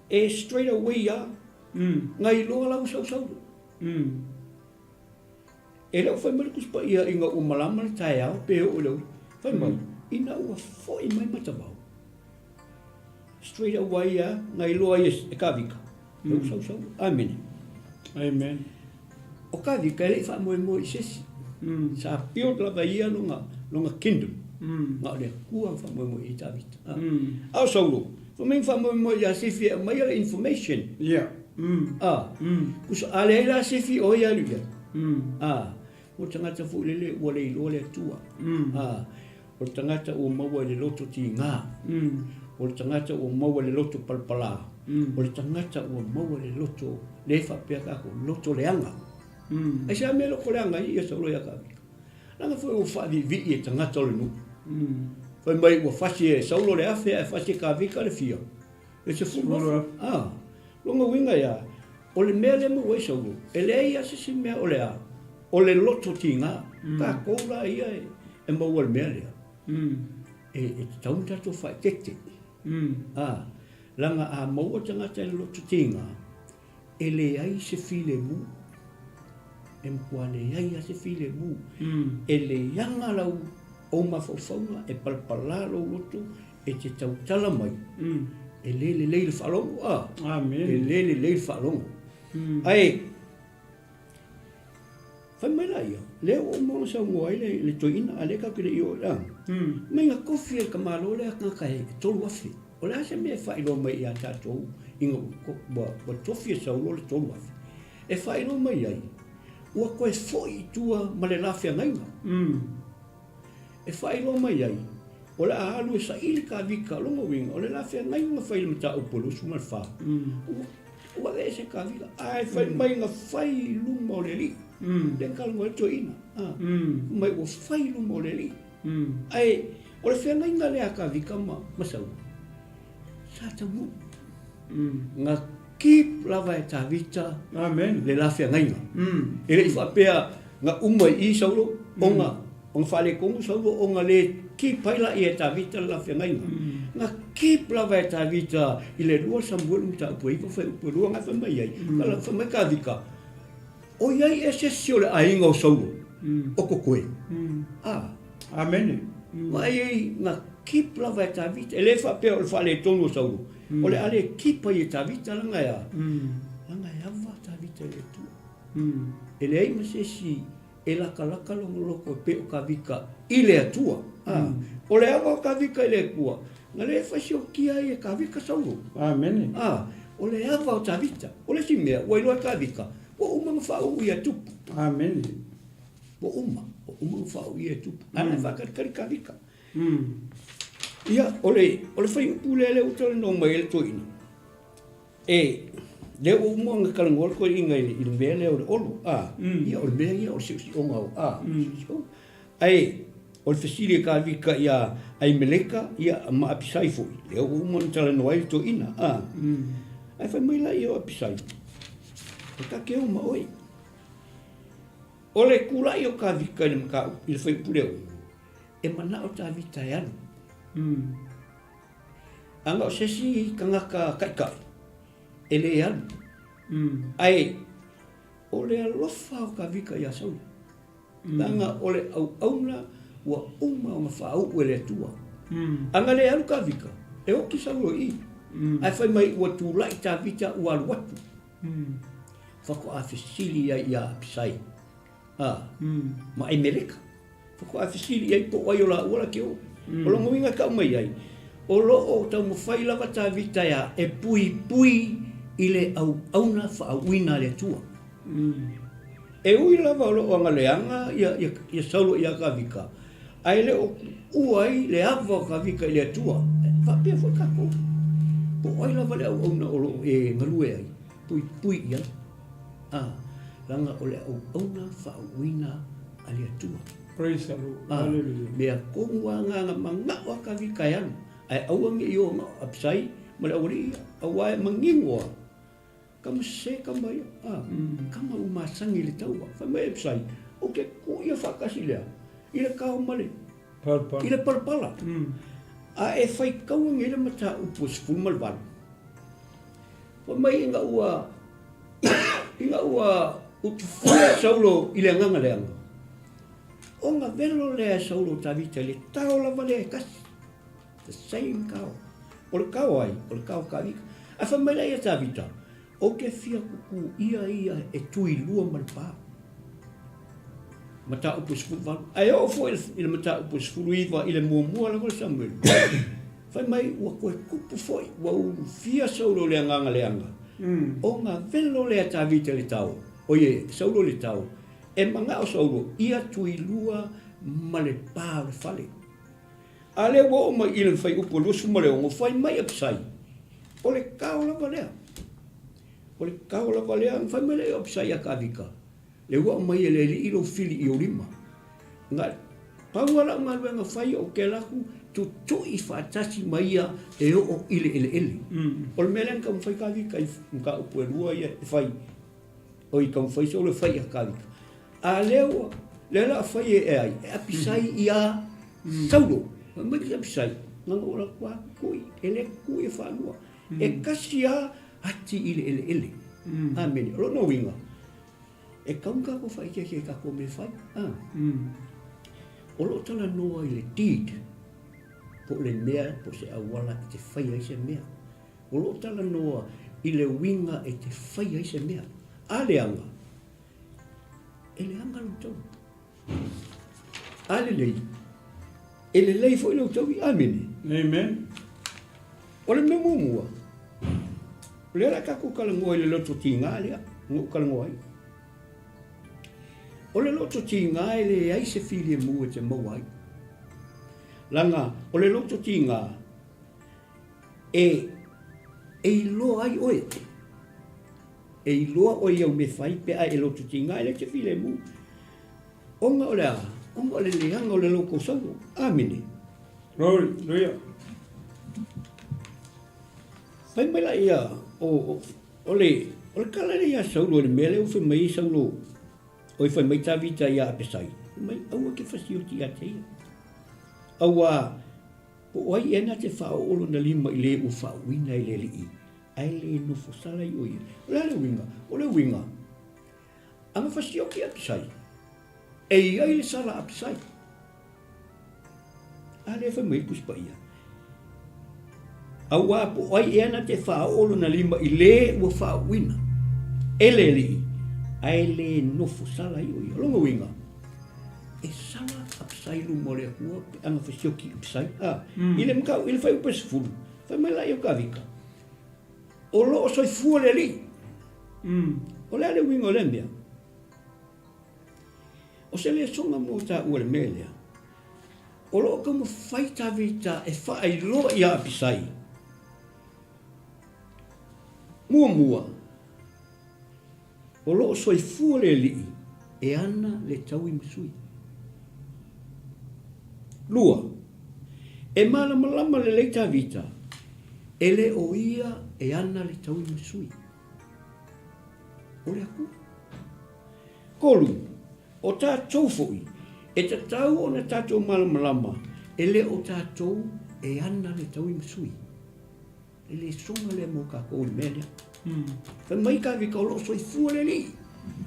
Speaker 2: e straight away lava, na iloa la ua sausaulo. E le o fai mai le Tusi Paia ina ua malama le taeao pe oo i le ui. Fai mai, ina ua foi mai Matavao, straight away lava na iloa ai e Kavika, e ua sausau. Amene.
Speaker 1: Amen.
Speaker 2: O Kavika e le i faamoemoe i se isi. Sa build lava e ia lona, lona kingdom. Na o le Atua na faamoemoe i ai Tavita. A o Saulo, fai mai na faamoemoe ia Sifi e aumaia le information.
Speaker 1: Yeah.
Speaker 2: A, kusa, a leai la se fi o ia alu i ai. A, o le tagata foi lele ua le iloa le Atua. A, o le tagata ua maua i le loto tiga. O le tagata ua maua i le loto palapala. O le tagata ua maua i le loto, le faapea tatou, loto leaga. Aisea mea loto leaga ai ia Saulo ia Kavika? Leaga foi ua faaviivii e tagata o le nuu. Fai mai ua fasi e Saulo le afe ae fasi e Kavika le fia. Le 10,000. A, lona uiga e a? O le mea lea e maua ai Saulo, e leai lava se isi mea o le a, o le loto tiga. Tatou la ia e maua i le mea lea, e tatau ona tatou faaeteete. A, leaga a maua tagata i le loto tiga, e leai se filemu. E matua leai lava se filemu. E leaga lau ou mafaufauga, e palapala lou loto, e te tautala mai, e le lelei le faalogo, a?
Speaker 1: Amen.
Speaker 2: E le lelei le faalogo. Ae, fai mai la ia, lea ua uma ona saunoa ai le, le toeaina, a lea tatou te le i oo i a. Mai na tofi e le tamalo lea tagata e 3,000. O le a se mea e faailoa mai ia tatou ina ua, ua, ua tofi e Saulo le 3,000? E faailoa mai ai, ua toe foi i tua ma le la feagaiga. E faailoa mai ai, o le a alu e saili Kavika, o lona uiga, o le la feagaiga na fai i le mataupu e 24, ua, ua aveese Kavika, ae fai mai na fai i luma o le Alii. Lea na talanoa ai le toeaina, a, fai mai ua fai i luma o le Alii. Ae o le feagaiga lea a Kavika ma, ma Saulu, sa taunuu. Na keep lava e Tavita
Speaker 1: Amen.
Speaker 2: le la feagaiga. E le i faapea na uma i i Saulo ona ona faaletonu Saulo ona le keep ai laia e Tavita le la feagaiga. Na keep lava e Tavita i le 2 Samuelu mataupu e 9 fuaiupu e 2 na fai mai ai. Fai mai Tavita, O i ai ea se isi o le aiga o Saulo o kokoe? A.
Speaker 1: Amene.
Speaker 2: Vaai ai na keep lava e Tavita. E le faapea o le faaletonu o Saulo. O le a le keep ai e Tavita leaga e a? Leaga e ava Tavita i le Atua. E leai ma se isi e lakalaka lona loto e pei o Tavita i le Atua. A. O le ava o Tavita i le Atua, na le fasiokia ai e Tavita Saulo.
Speaker 1: Amene.
Speaker 2: A. O le ava o Tavita. O le isi mea, ua iloa e Tavita, ua uma ona faauu ia Tupu.
Speaker 1: Amene.
Speaker 2: Ua uma, ua uma ona faauu ia Tupu. Ae la e faatalikali Tavita. Ia, o le, o le fuaiupu lea lea ua talanoa mai ai le toeaina, e, lea ua uma ona talanoa le toeaina i, i le mea lea o le olo, a, ia o le mea ia o le siosioga o, a, siosioga. Ae, o le fesili a Tavita ia Aimeleka, ia, ma Apisai foi, lea ua uma ona talanoa ai le toeaina, a. Ae fai mai laia o Apisai, E ta te o ma oe. O le tulai o Tavita i le mataupu, i le fuaiupu lea, e manao Tavita e alu. Ana o se isi tagata taitai, e le alu. Ae, o le alofa o Tavita ia Saula. Leaga o le auauna ua uma ona faauu e le Atua. Ana le alu Tavita, e oti Saulo i i. Ae fai mai ua tulai Tavita ua alu atu. Faatoa fesili ai ia Apisai. A, ma Aimeleka. Faatoa fesili i ai po o ai o lāua la ke oo. O lona uiga e tau mai ai, o lo o taumafai lava Tavita ea e puipui i le auauna faauuina a le Atua. E ui lava o lo o agaleaga ia Saulo ia Tavita, ae le o tuua ai le ava o Tavita i le Atua. E faapea foi tatou, po o ai lava le auauna o lo o e galue ai, puipui i ai. A, leaga o le auauna faauuina a le Atua.
Speaker 1: Praise the Lord. Hallelujah.
Speaker 2: Mea tonu lava na na manao a Tavita e alu, ae aua ne i o na o Apisai ma le aualii ia, aua e manino lava. Kama sese kama ia, a, kama ua masani i le taua. Fai mai Apisai, ou te tuu ia faatasi lea i le kao ma le
Speaker 1: Palapala.
Speaker 2: I le palapala. A e faitaua nei le mataupu e 18. Fai mai ina ua ina ua utufia Saulo i le agaga leaga, ona velo lea e Saulo Tavita i le tao lava lea e tasi. The same tao. O le tao ai? O le tao Tavita. Ae fai mai la ia Tavita, ou te fia kukuia ia e tuilua ma le pa. Mataupu 18. Ae oo foi i le mataupu 19 i le muamua lava o le Samuelu. Fai mai ua toe tupu foi, ua ulufia Saulo i le agaga leaga, ona velo lea Tavita i le tao, oie, Saulo i le tao, e manao Saulo ia tuilua ma le pa o le fale. A lea ua oo mai i le fuaiupu 26, fai mai Apisai, o le tao lava lea. O le tao lava lea, na fai mai lea o Apisai ia Tavita, Le ua aumai e le Alii lou fili i ou lima. Na pau lava lau galuega fai ou te alu atu tutui faatasi ma ia e oo i le eleele. O le mea lea na taumafai Tavita i mataupu e lua ia e fai, oi taumafai solo e fai ia Tavita. A lea ua, lea la a fai e ai, e Apisai ia Saulo. Fai mai ke Apisai, na ona ou alu atu lava tutui, e le tutui e faalua. E kasi lava ati i le eleele. Amene. O lona uiga, e tatau ona tatou faaeteete i tatou mea e fai. A. O lo o talanoa i le deed, po o le mea, po o se auala e te fai ai se mea. O lo o talanoa i le uiga e te fai ai se mea. A leaga, e leaga lou taui. A lelei, e lelei foi lou taui. Amene.
Speaker 1: Amen.
Speaker 2: O le mea muamua, o lea o le a tatou talanoa i le loto tiga lea na ou talanoa ai. O le loto tiga e leai se filemu e te maua ai. Leaga o le loto tiga e e iloa ai oe. E iloa oe i au mea fai pe a e loto tiga e leai se filemu. Ona o le a? Ona o le leaga o le loto sauo. Amene.
Speaker 1: Hallelujah.
Speaker 2: Fai mai la ia, o, o, o le, o le tala lea ia Saulo i le mea lea ua fai mai ai Saulo, oi fai mai Tavita ia Apesai, fai mai, aua ke fasioti ia te ia. Auā, po o ai ea na te faaoo lona lima i le ua faauuina e le Alii, ae le nofo sala i o ia. O le a le uiga? O le uiga, a na fasioti Apisai, e i ai le sala a Apisai. A lea fai mai le Tusi Paia, Auā po o ai ea na te faaoo lona lima i lē ua faauuina e le Alii, ae le nofo sala ai o ia. O lona uiga, e sala Apisai i luma o le Atua pe a na fesioki Apisai. A, i le matau, i le fuaiupu e 10, fai mai laia o Tavita, O lo o soifua le Alii. O le a le uiga o lea mea? O se lesona mo taua i le mea lea, o lo o taumafai Tavita e faailoa iā Apisai, muamua, o lo o soifua le Alii e ana le taui ma sui. Lua, e malamalama lelei Tavita, e le o ia e ana le taui ma sui. O le Atua. 3, O tatou foi, e tatau ona tatou malamalama, e le o tatou e ana le taui ma sui. E le soga lea mo tatou i le mea lea. Fai mai Tavita o lo o soifua le Alii.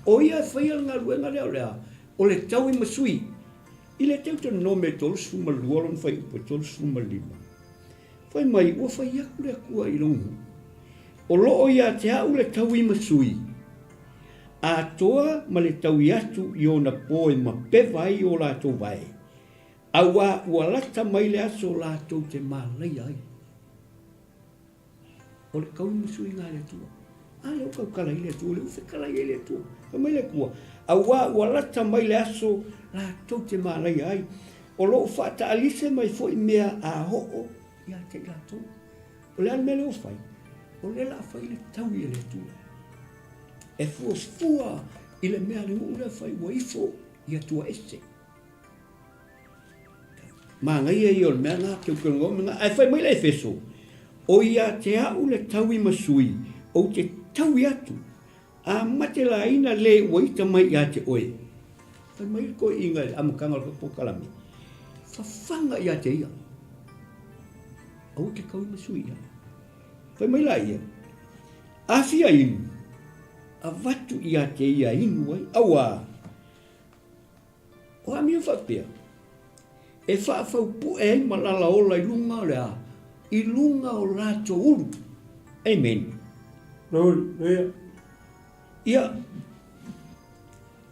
Speaker 2: O ia e faia le galuega lea o le a? O le taui ma sui. I le Teutonome 32 lona fuaiupu e 35, fai mai ua fai atu le Atua i lou nuu, O lo o ia te au le taui ma sui. Atoa ma le taui atu i ona po e mapeva ai o latou vae, auā ua lata mai le aso latou te malaia ai. O le kaui ma suiga a le Atua. A lea ua tautala ai le Atua, o lea ua fetalai ai le Atua. Fai mai le Atua, auā ua lata mai le aso latou te malaia ai. O lo o faataalise mai foi mea a oo ia te i latou. O le a le mea lea ua fai? O lea o le a fai le taui a le Atua. E fuafua i le mea a le nuu lea fai ua ifo i Atua ese. Manaia ia o le mea na teuteuga o mea Ae fai mai le Efeso, O ia te a'u le taui ma sui, ou te taui atu, a mate laina le ua ita mai ia te oe. Fai mai le toeaina i le amataga o le polokalame, Fafaga ia te ia, aua e te taui ma sui i ai. Fai mai la ia, A fia inu, avatu ia te ia inu ai, auā, O amio faapea, e faafaupue ai malala ola i luga o le a? I luga o latou ulu. Amen.
Speaker 1: Hallelujah.
Speaker 2: Ia,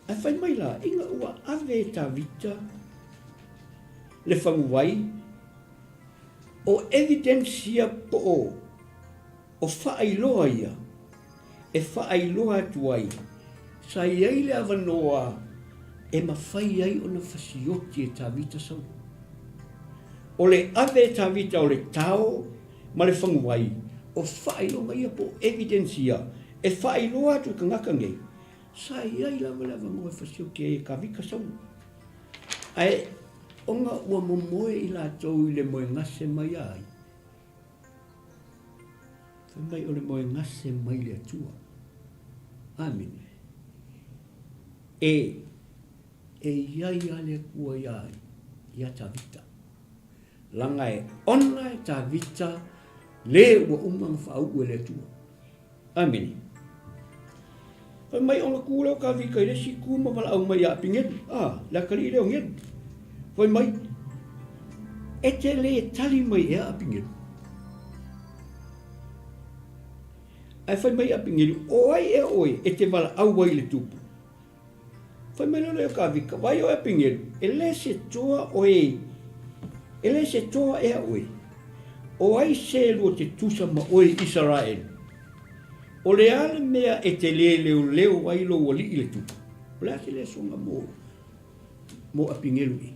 Speaker 2: ae fai mai la, ina ua ave e Tavita le faguvai, o evidence ia po o O faailoa ia e faailoa atu ai sa i ai le avanoa e mafai ai ona fasioti e Tavita Saulo. O le ave e Tavita o le tao ma le faguvai, o faailoga ia po o evidence ia e faailoa atu i tagata nei, sa i ai lava le avanoa e fasioti ai e Tavita Saulo. Ae ona ua momoe i latou i le moegase mai a ai, Fai mai o le moegase mai le Atua. Amene. E, e i ai a le Atua ia ai, ia Tavita. Langa e ona e Tavita le ua uma na whaau e le Atua. Amene. Fai mai ona ku lea o Tavita i le isi ku ma valaau mai ia Apinelu. Ah, le atalii lea o Ngelu. Fai mai, e te le tali mai ea Apinelu? Ae fai mai Apinelu, o ai ea oe e te valaau ai i le tupu? Fai mai loa lea o Kavika, Vaai oe Apinelu, e le se toa oe, e le se toa ea oe. O ai se lua te tusa ma oe i Isaraelu? O le a le mea e te le leoleo ai lou alii i le tupu? O le a se lesoga mo, mo Apinelu i?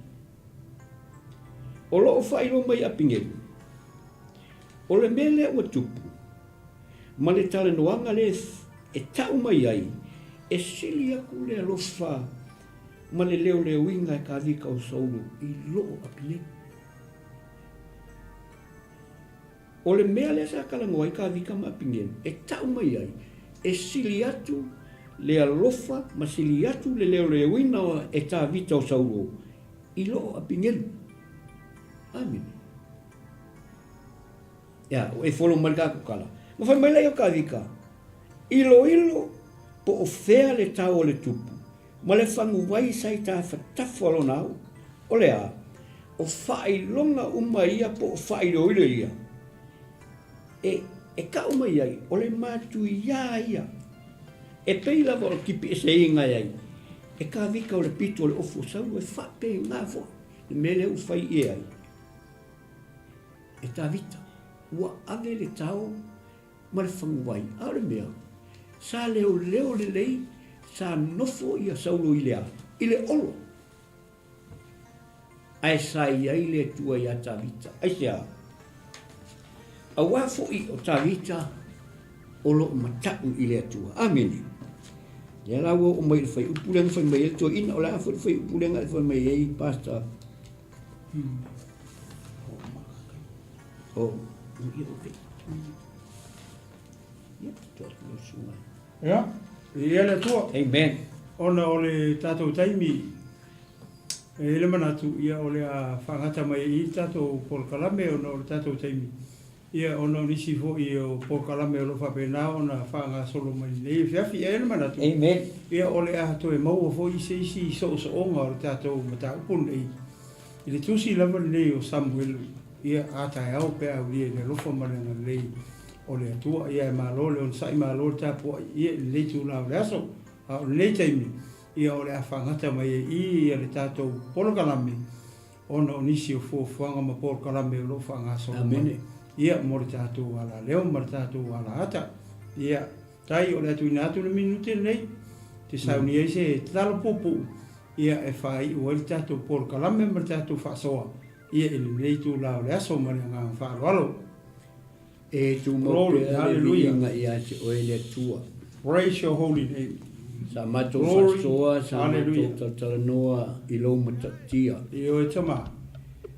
Speaker 2: O loo faailoa mai Apinelu, o le mea lea ua tupu, ma le talanoaga lea e tau mai ai, e sili aku le alofa ma le leoleoina e Kavika o Saulo i loo Apinelu. O le mea lea sa talanoa ai Kavika ma Apinelu e tau mai ai, e sili atu le alofa ma sili atu le leoleoina e Tavita o Saulo i loo Apinelu. Amene. Ia, e follow mai le tatou tala. Ma fai mai laia o Kavika, Iloilo po o fea le tau o le tupu, ma le faguvai sa i tafatafa o lona au. O le a? O faailoga uma ia po o faailoilo ia, e, e kau mai ai, o le matuiā ia. E pei lava o le tipi eseiga e ai, e Kavika o le pito o le ofu o Saulo e faapena foi le mea lea ua fai i ai. E Tavita, ua ave le tao ma le faguvai, a o le mea, sa leoleo lelei, sa nofo ia Saulo i le a? I le olo. Ae sa i ai le Atua iā Tavita. Aisea? Auā foi o Tavita o lo o mataʻu i le Atua. Amene. Lea la ua oo mai i le fuaiupu lea na fai mai ai le toeaina, o le a foi le fuaiupu lea na e fai mai ai, Pastor? Oh,
Speaker 1: Ia, viia le Atua.
Speaker 2: Amen.
Speaker 1: Ona o le tatou taimi, e i ai le manatu, ia o le a faagata mai ai i i le tatou polokalame ona o le tatou taimi. Ia, ona o nisi foi o polokalame o lo o faapena ona faagasolo mai i lenei afiafi. E i ai le manatu,
Speaker 2: Amen.
Speaker 1: ia o le a toe maua foi se isi soosooga o le tatou mataupu lenei i le tusi lava lenei o Samuelu, ia, a taeao pe a aulia i le alofa ma le agalelei o le Atua. Ia, e malo le onosai, malo le tapuai, ia, i lenei itula o le aso. A o lenei taimi, ia o le a faagata mai ai i i le tatou polokalame ona o nisi o fuafuaga ma polokalame o lo o faagasolo mai ia mo le tatou alaleo ma le tatou alaata. Ia, tai o le a tuuina atu le minute lenei te sauni ai se tatalo puupuu ia e faaiu ai le tatou polokalame ma le tatou faasoa ia i lenei itula o le aso ma le agaga faaaloalo.
Speaker 2: E tumau pea le viiga ia te oe le Atua.
Speaker 1: Praise your holy name.
Speaker 2: Sa matou faasoa, sa matou talatalanoa i lou matautia.
Speaker 1: Ioe Tama.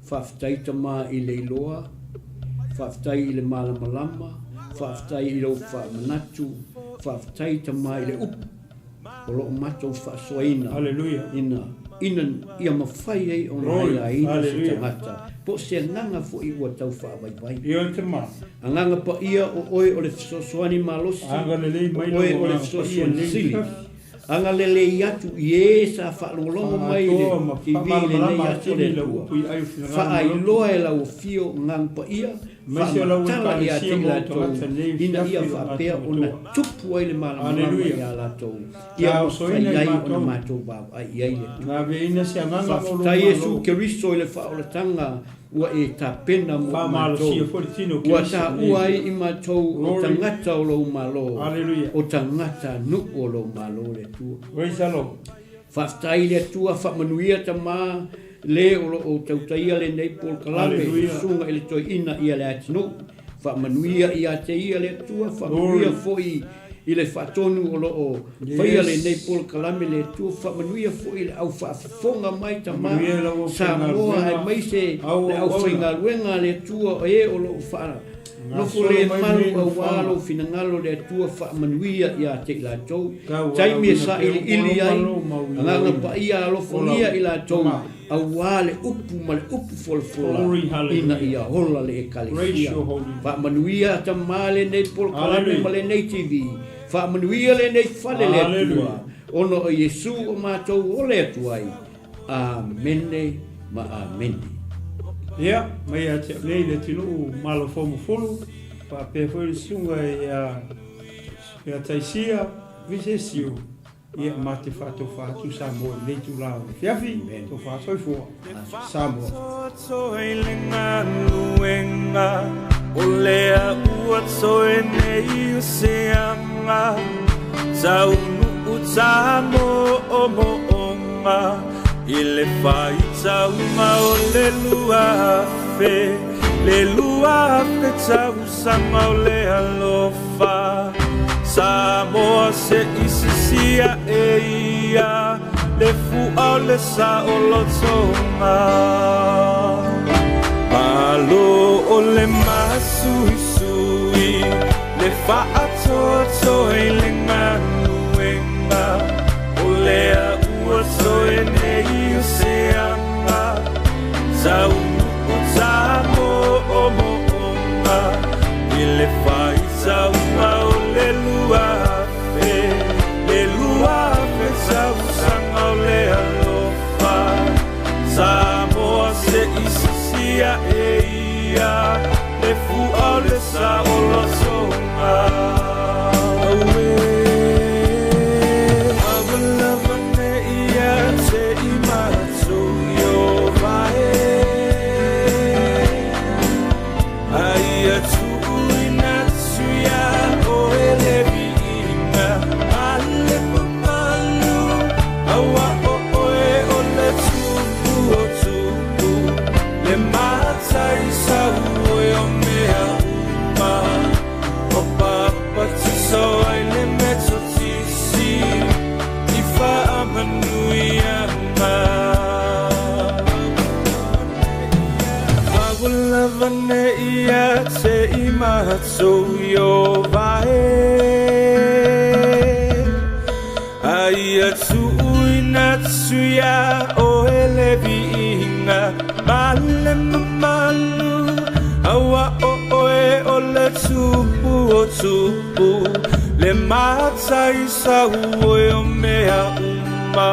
Speaker 2: Faafetai Tama i le iloa, faafetai i le malamalama, faafetai i lou faamanatu, faafetai Tama i le upu. O lo o matou faasoaina ina ina ia mafai ai ona haiaina se tagata po o se agaga foi ua tau faavaivai. Agaga paia o oe o le fesoasoani malosi, o oe o le fesoasoani sili. Agalelei atu i e sa faalogologo mai i le TV i lenei aso le Atua. Faailoa e lau afio agaga paia Faamatala ia te i latou ina ia faapea ona tupu ai le malamalama ia latou, ia mafai ai ona matou vaavaai i ai le Atua. Faafetai Iesu Keriso i le faaolataga ua e tapena mo i matou, ua taua ai i matou o tagata o lou Malo, o tagata nuu o lou Malo le Atua. Faafetai i le Atua, faamanuia Tama le o lo o tautaia lenei polokalame, Susuga i le Toeaina ia Leatinuu. Faamanuia ia te ia le Atua, faamanuia foi i le faatonu o lo o faia lenei polokalame le Atua, faamanuia foi i le au faafofoga mai Tama Samoa aemaise le aufaigaluega a le Atua o e o lo o faa Nofo le malu aua lou finagalo le Atua faamanuia ia te i latou. Taimi e sailiili ai, Agaga Paia alofagia i latou aua le upu ma le upu folafola ina ia ola le Ekalesia. Faamanuia Tama lenei polokalame ma lenei TV. Faamanuia lenei fale le Atua ona o Iesu o matou ole atu ai. Amene ma Amene.
Speaker 1: Ia, mai ia te au nei le atunuu Malo Fomufulu, faapea foi le susuga ia ia Taisia Visesio, ia ma te faatofa atu Samoa i lenei itula o le afiafi, tofa soifua Samoa.
Speaker 3: I le faitauga o le 2000, le 2000 tausaga o le alofa, Samoa se i sisia e ia le fua o le saolotoga. Malo o le masuisui, le faatoatoa i le galuega, o lea ua toe nei o se aga, taunuu tamoomoonga, i le faitauga o le 2000, le 2000 tausaga o le alofa, Samoa se i sisia e ia le fua o le saolotoga. Auē, lava ne ia te i matou i o vae, aia tuuina atu ia oe le viiga, ma le mamalu, aua o oe o le tupu o tupu, le matai sau oe o mea uma, o papatiso ai le metotisi, i faamanuiaga. Lava ne ia te i matou i o vae, aia tuuina atu ia oe le viiga, ma le mamalu, aua o oe o le tupu o tupu, le matai sau oe o mea uma,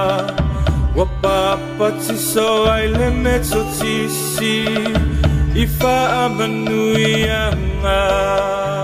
Speaker 3: ua papatiso ai le metotisi, i faamanuiaga.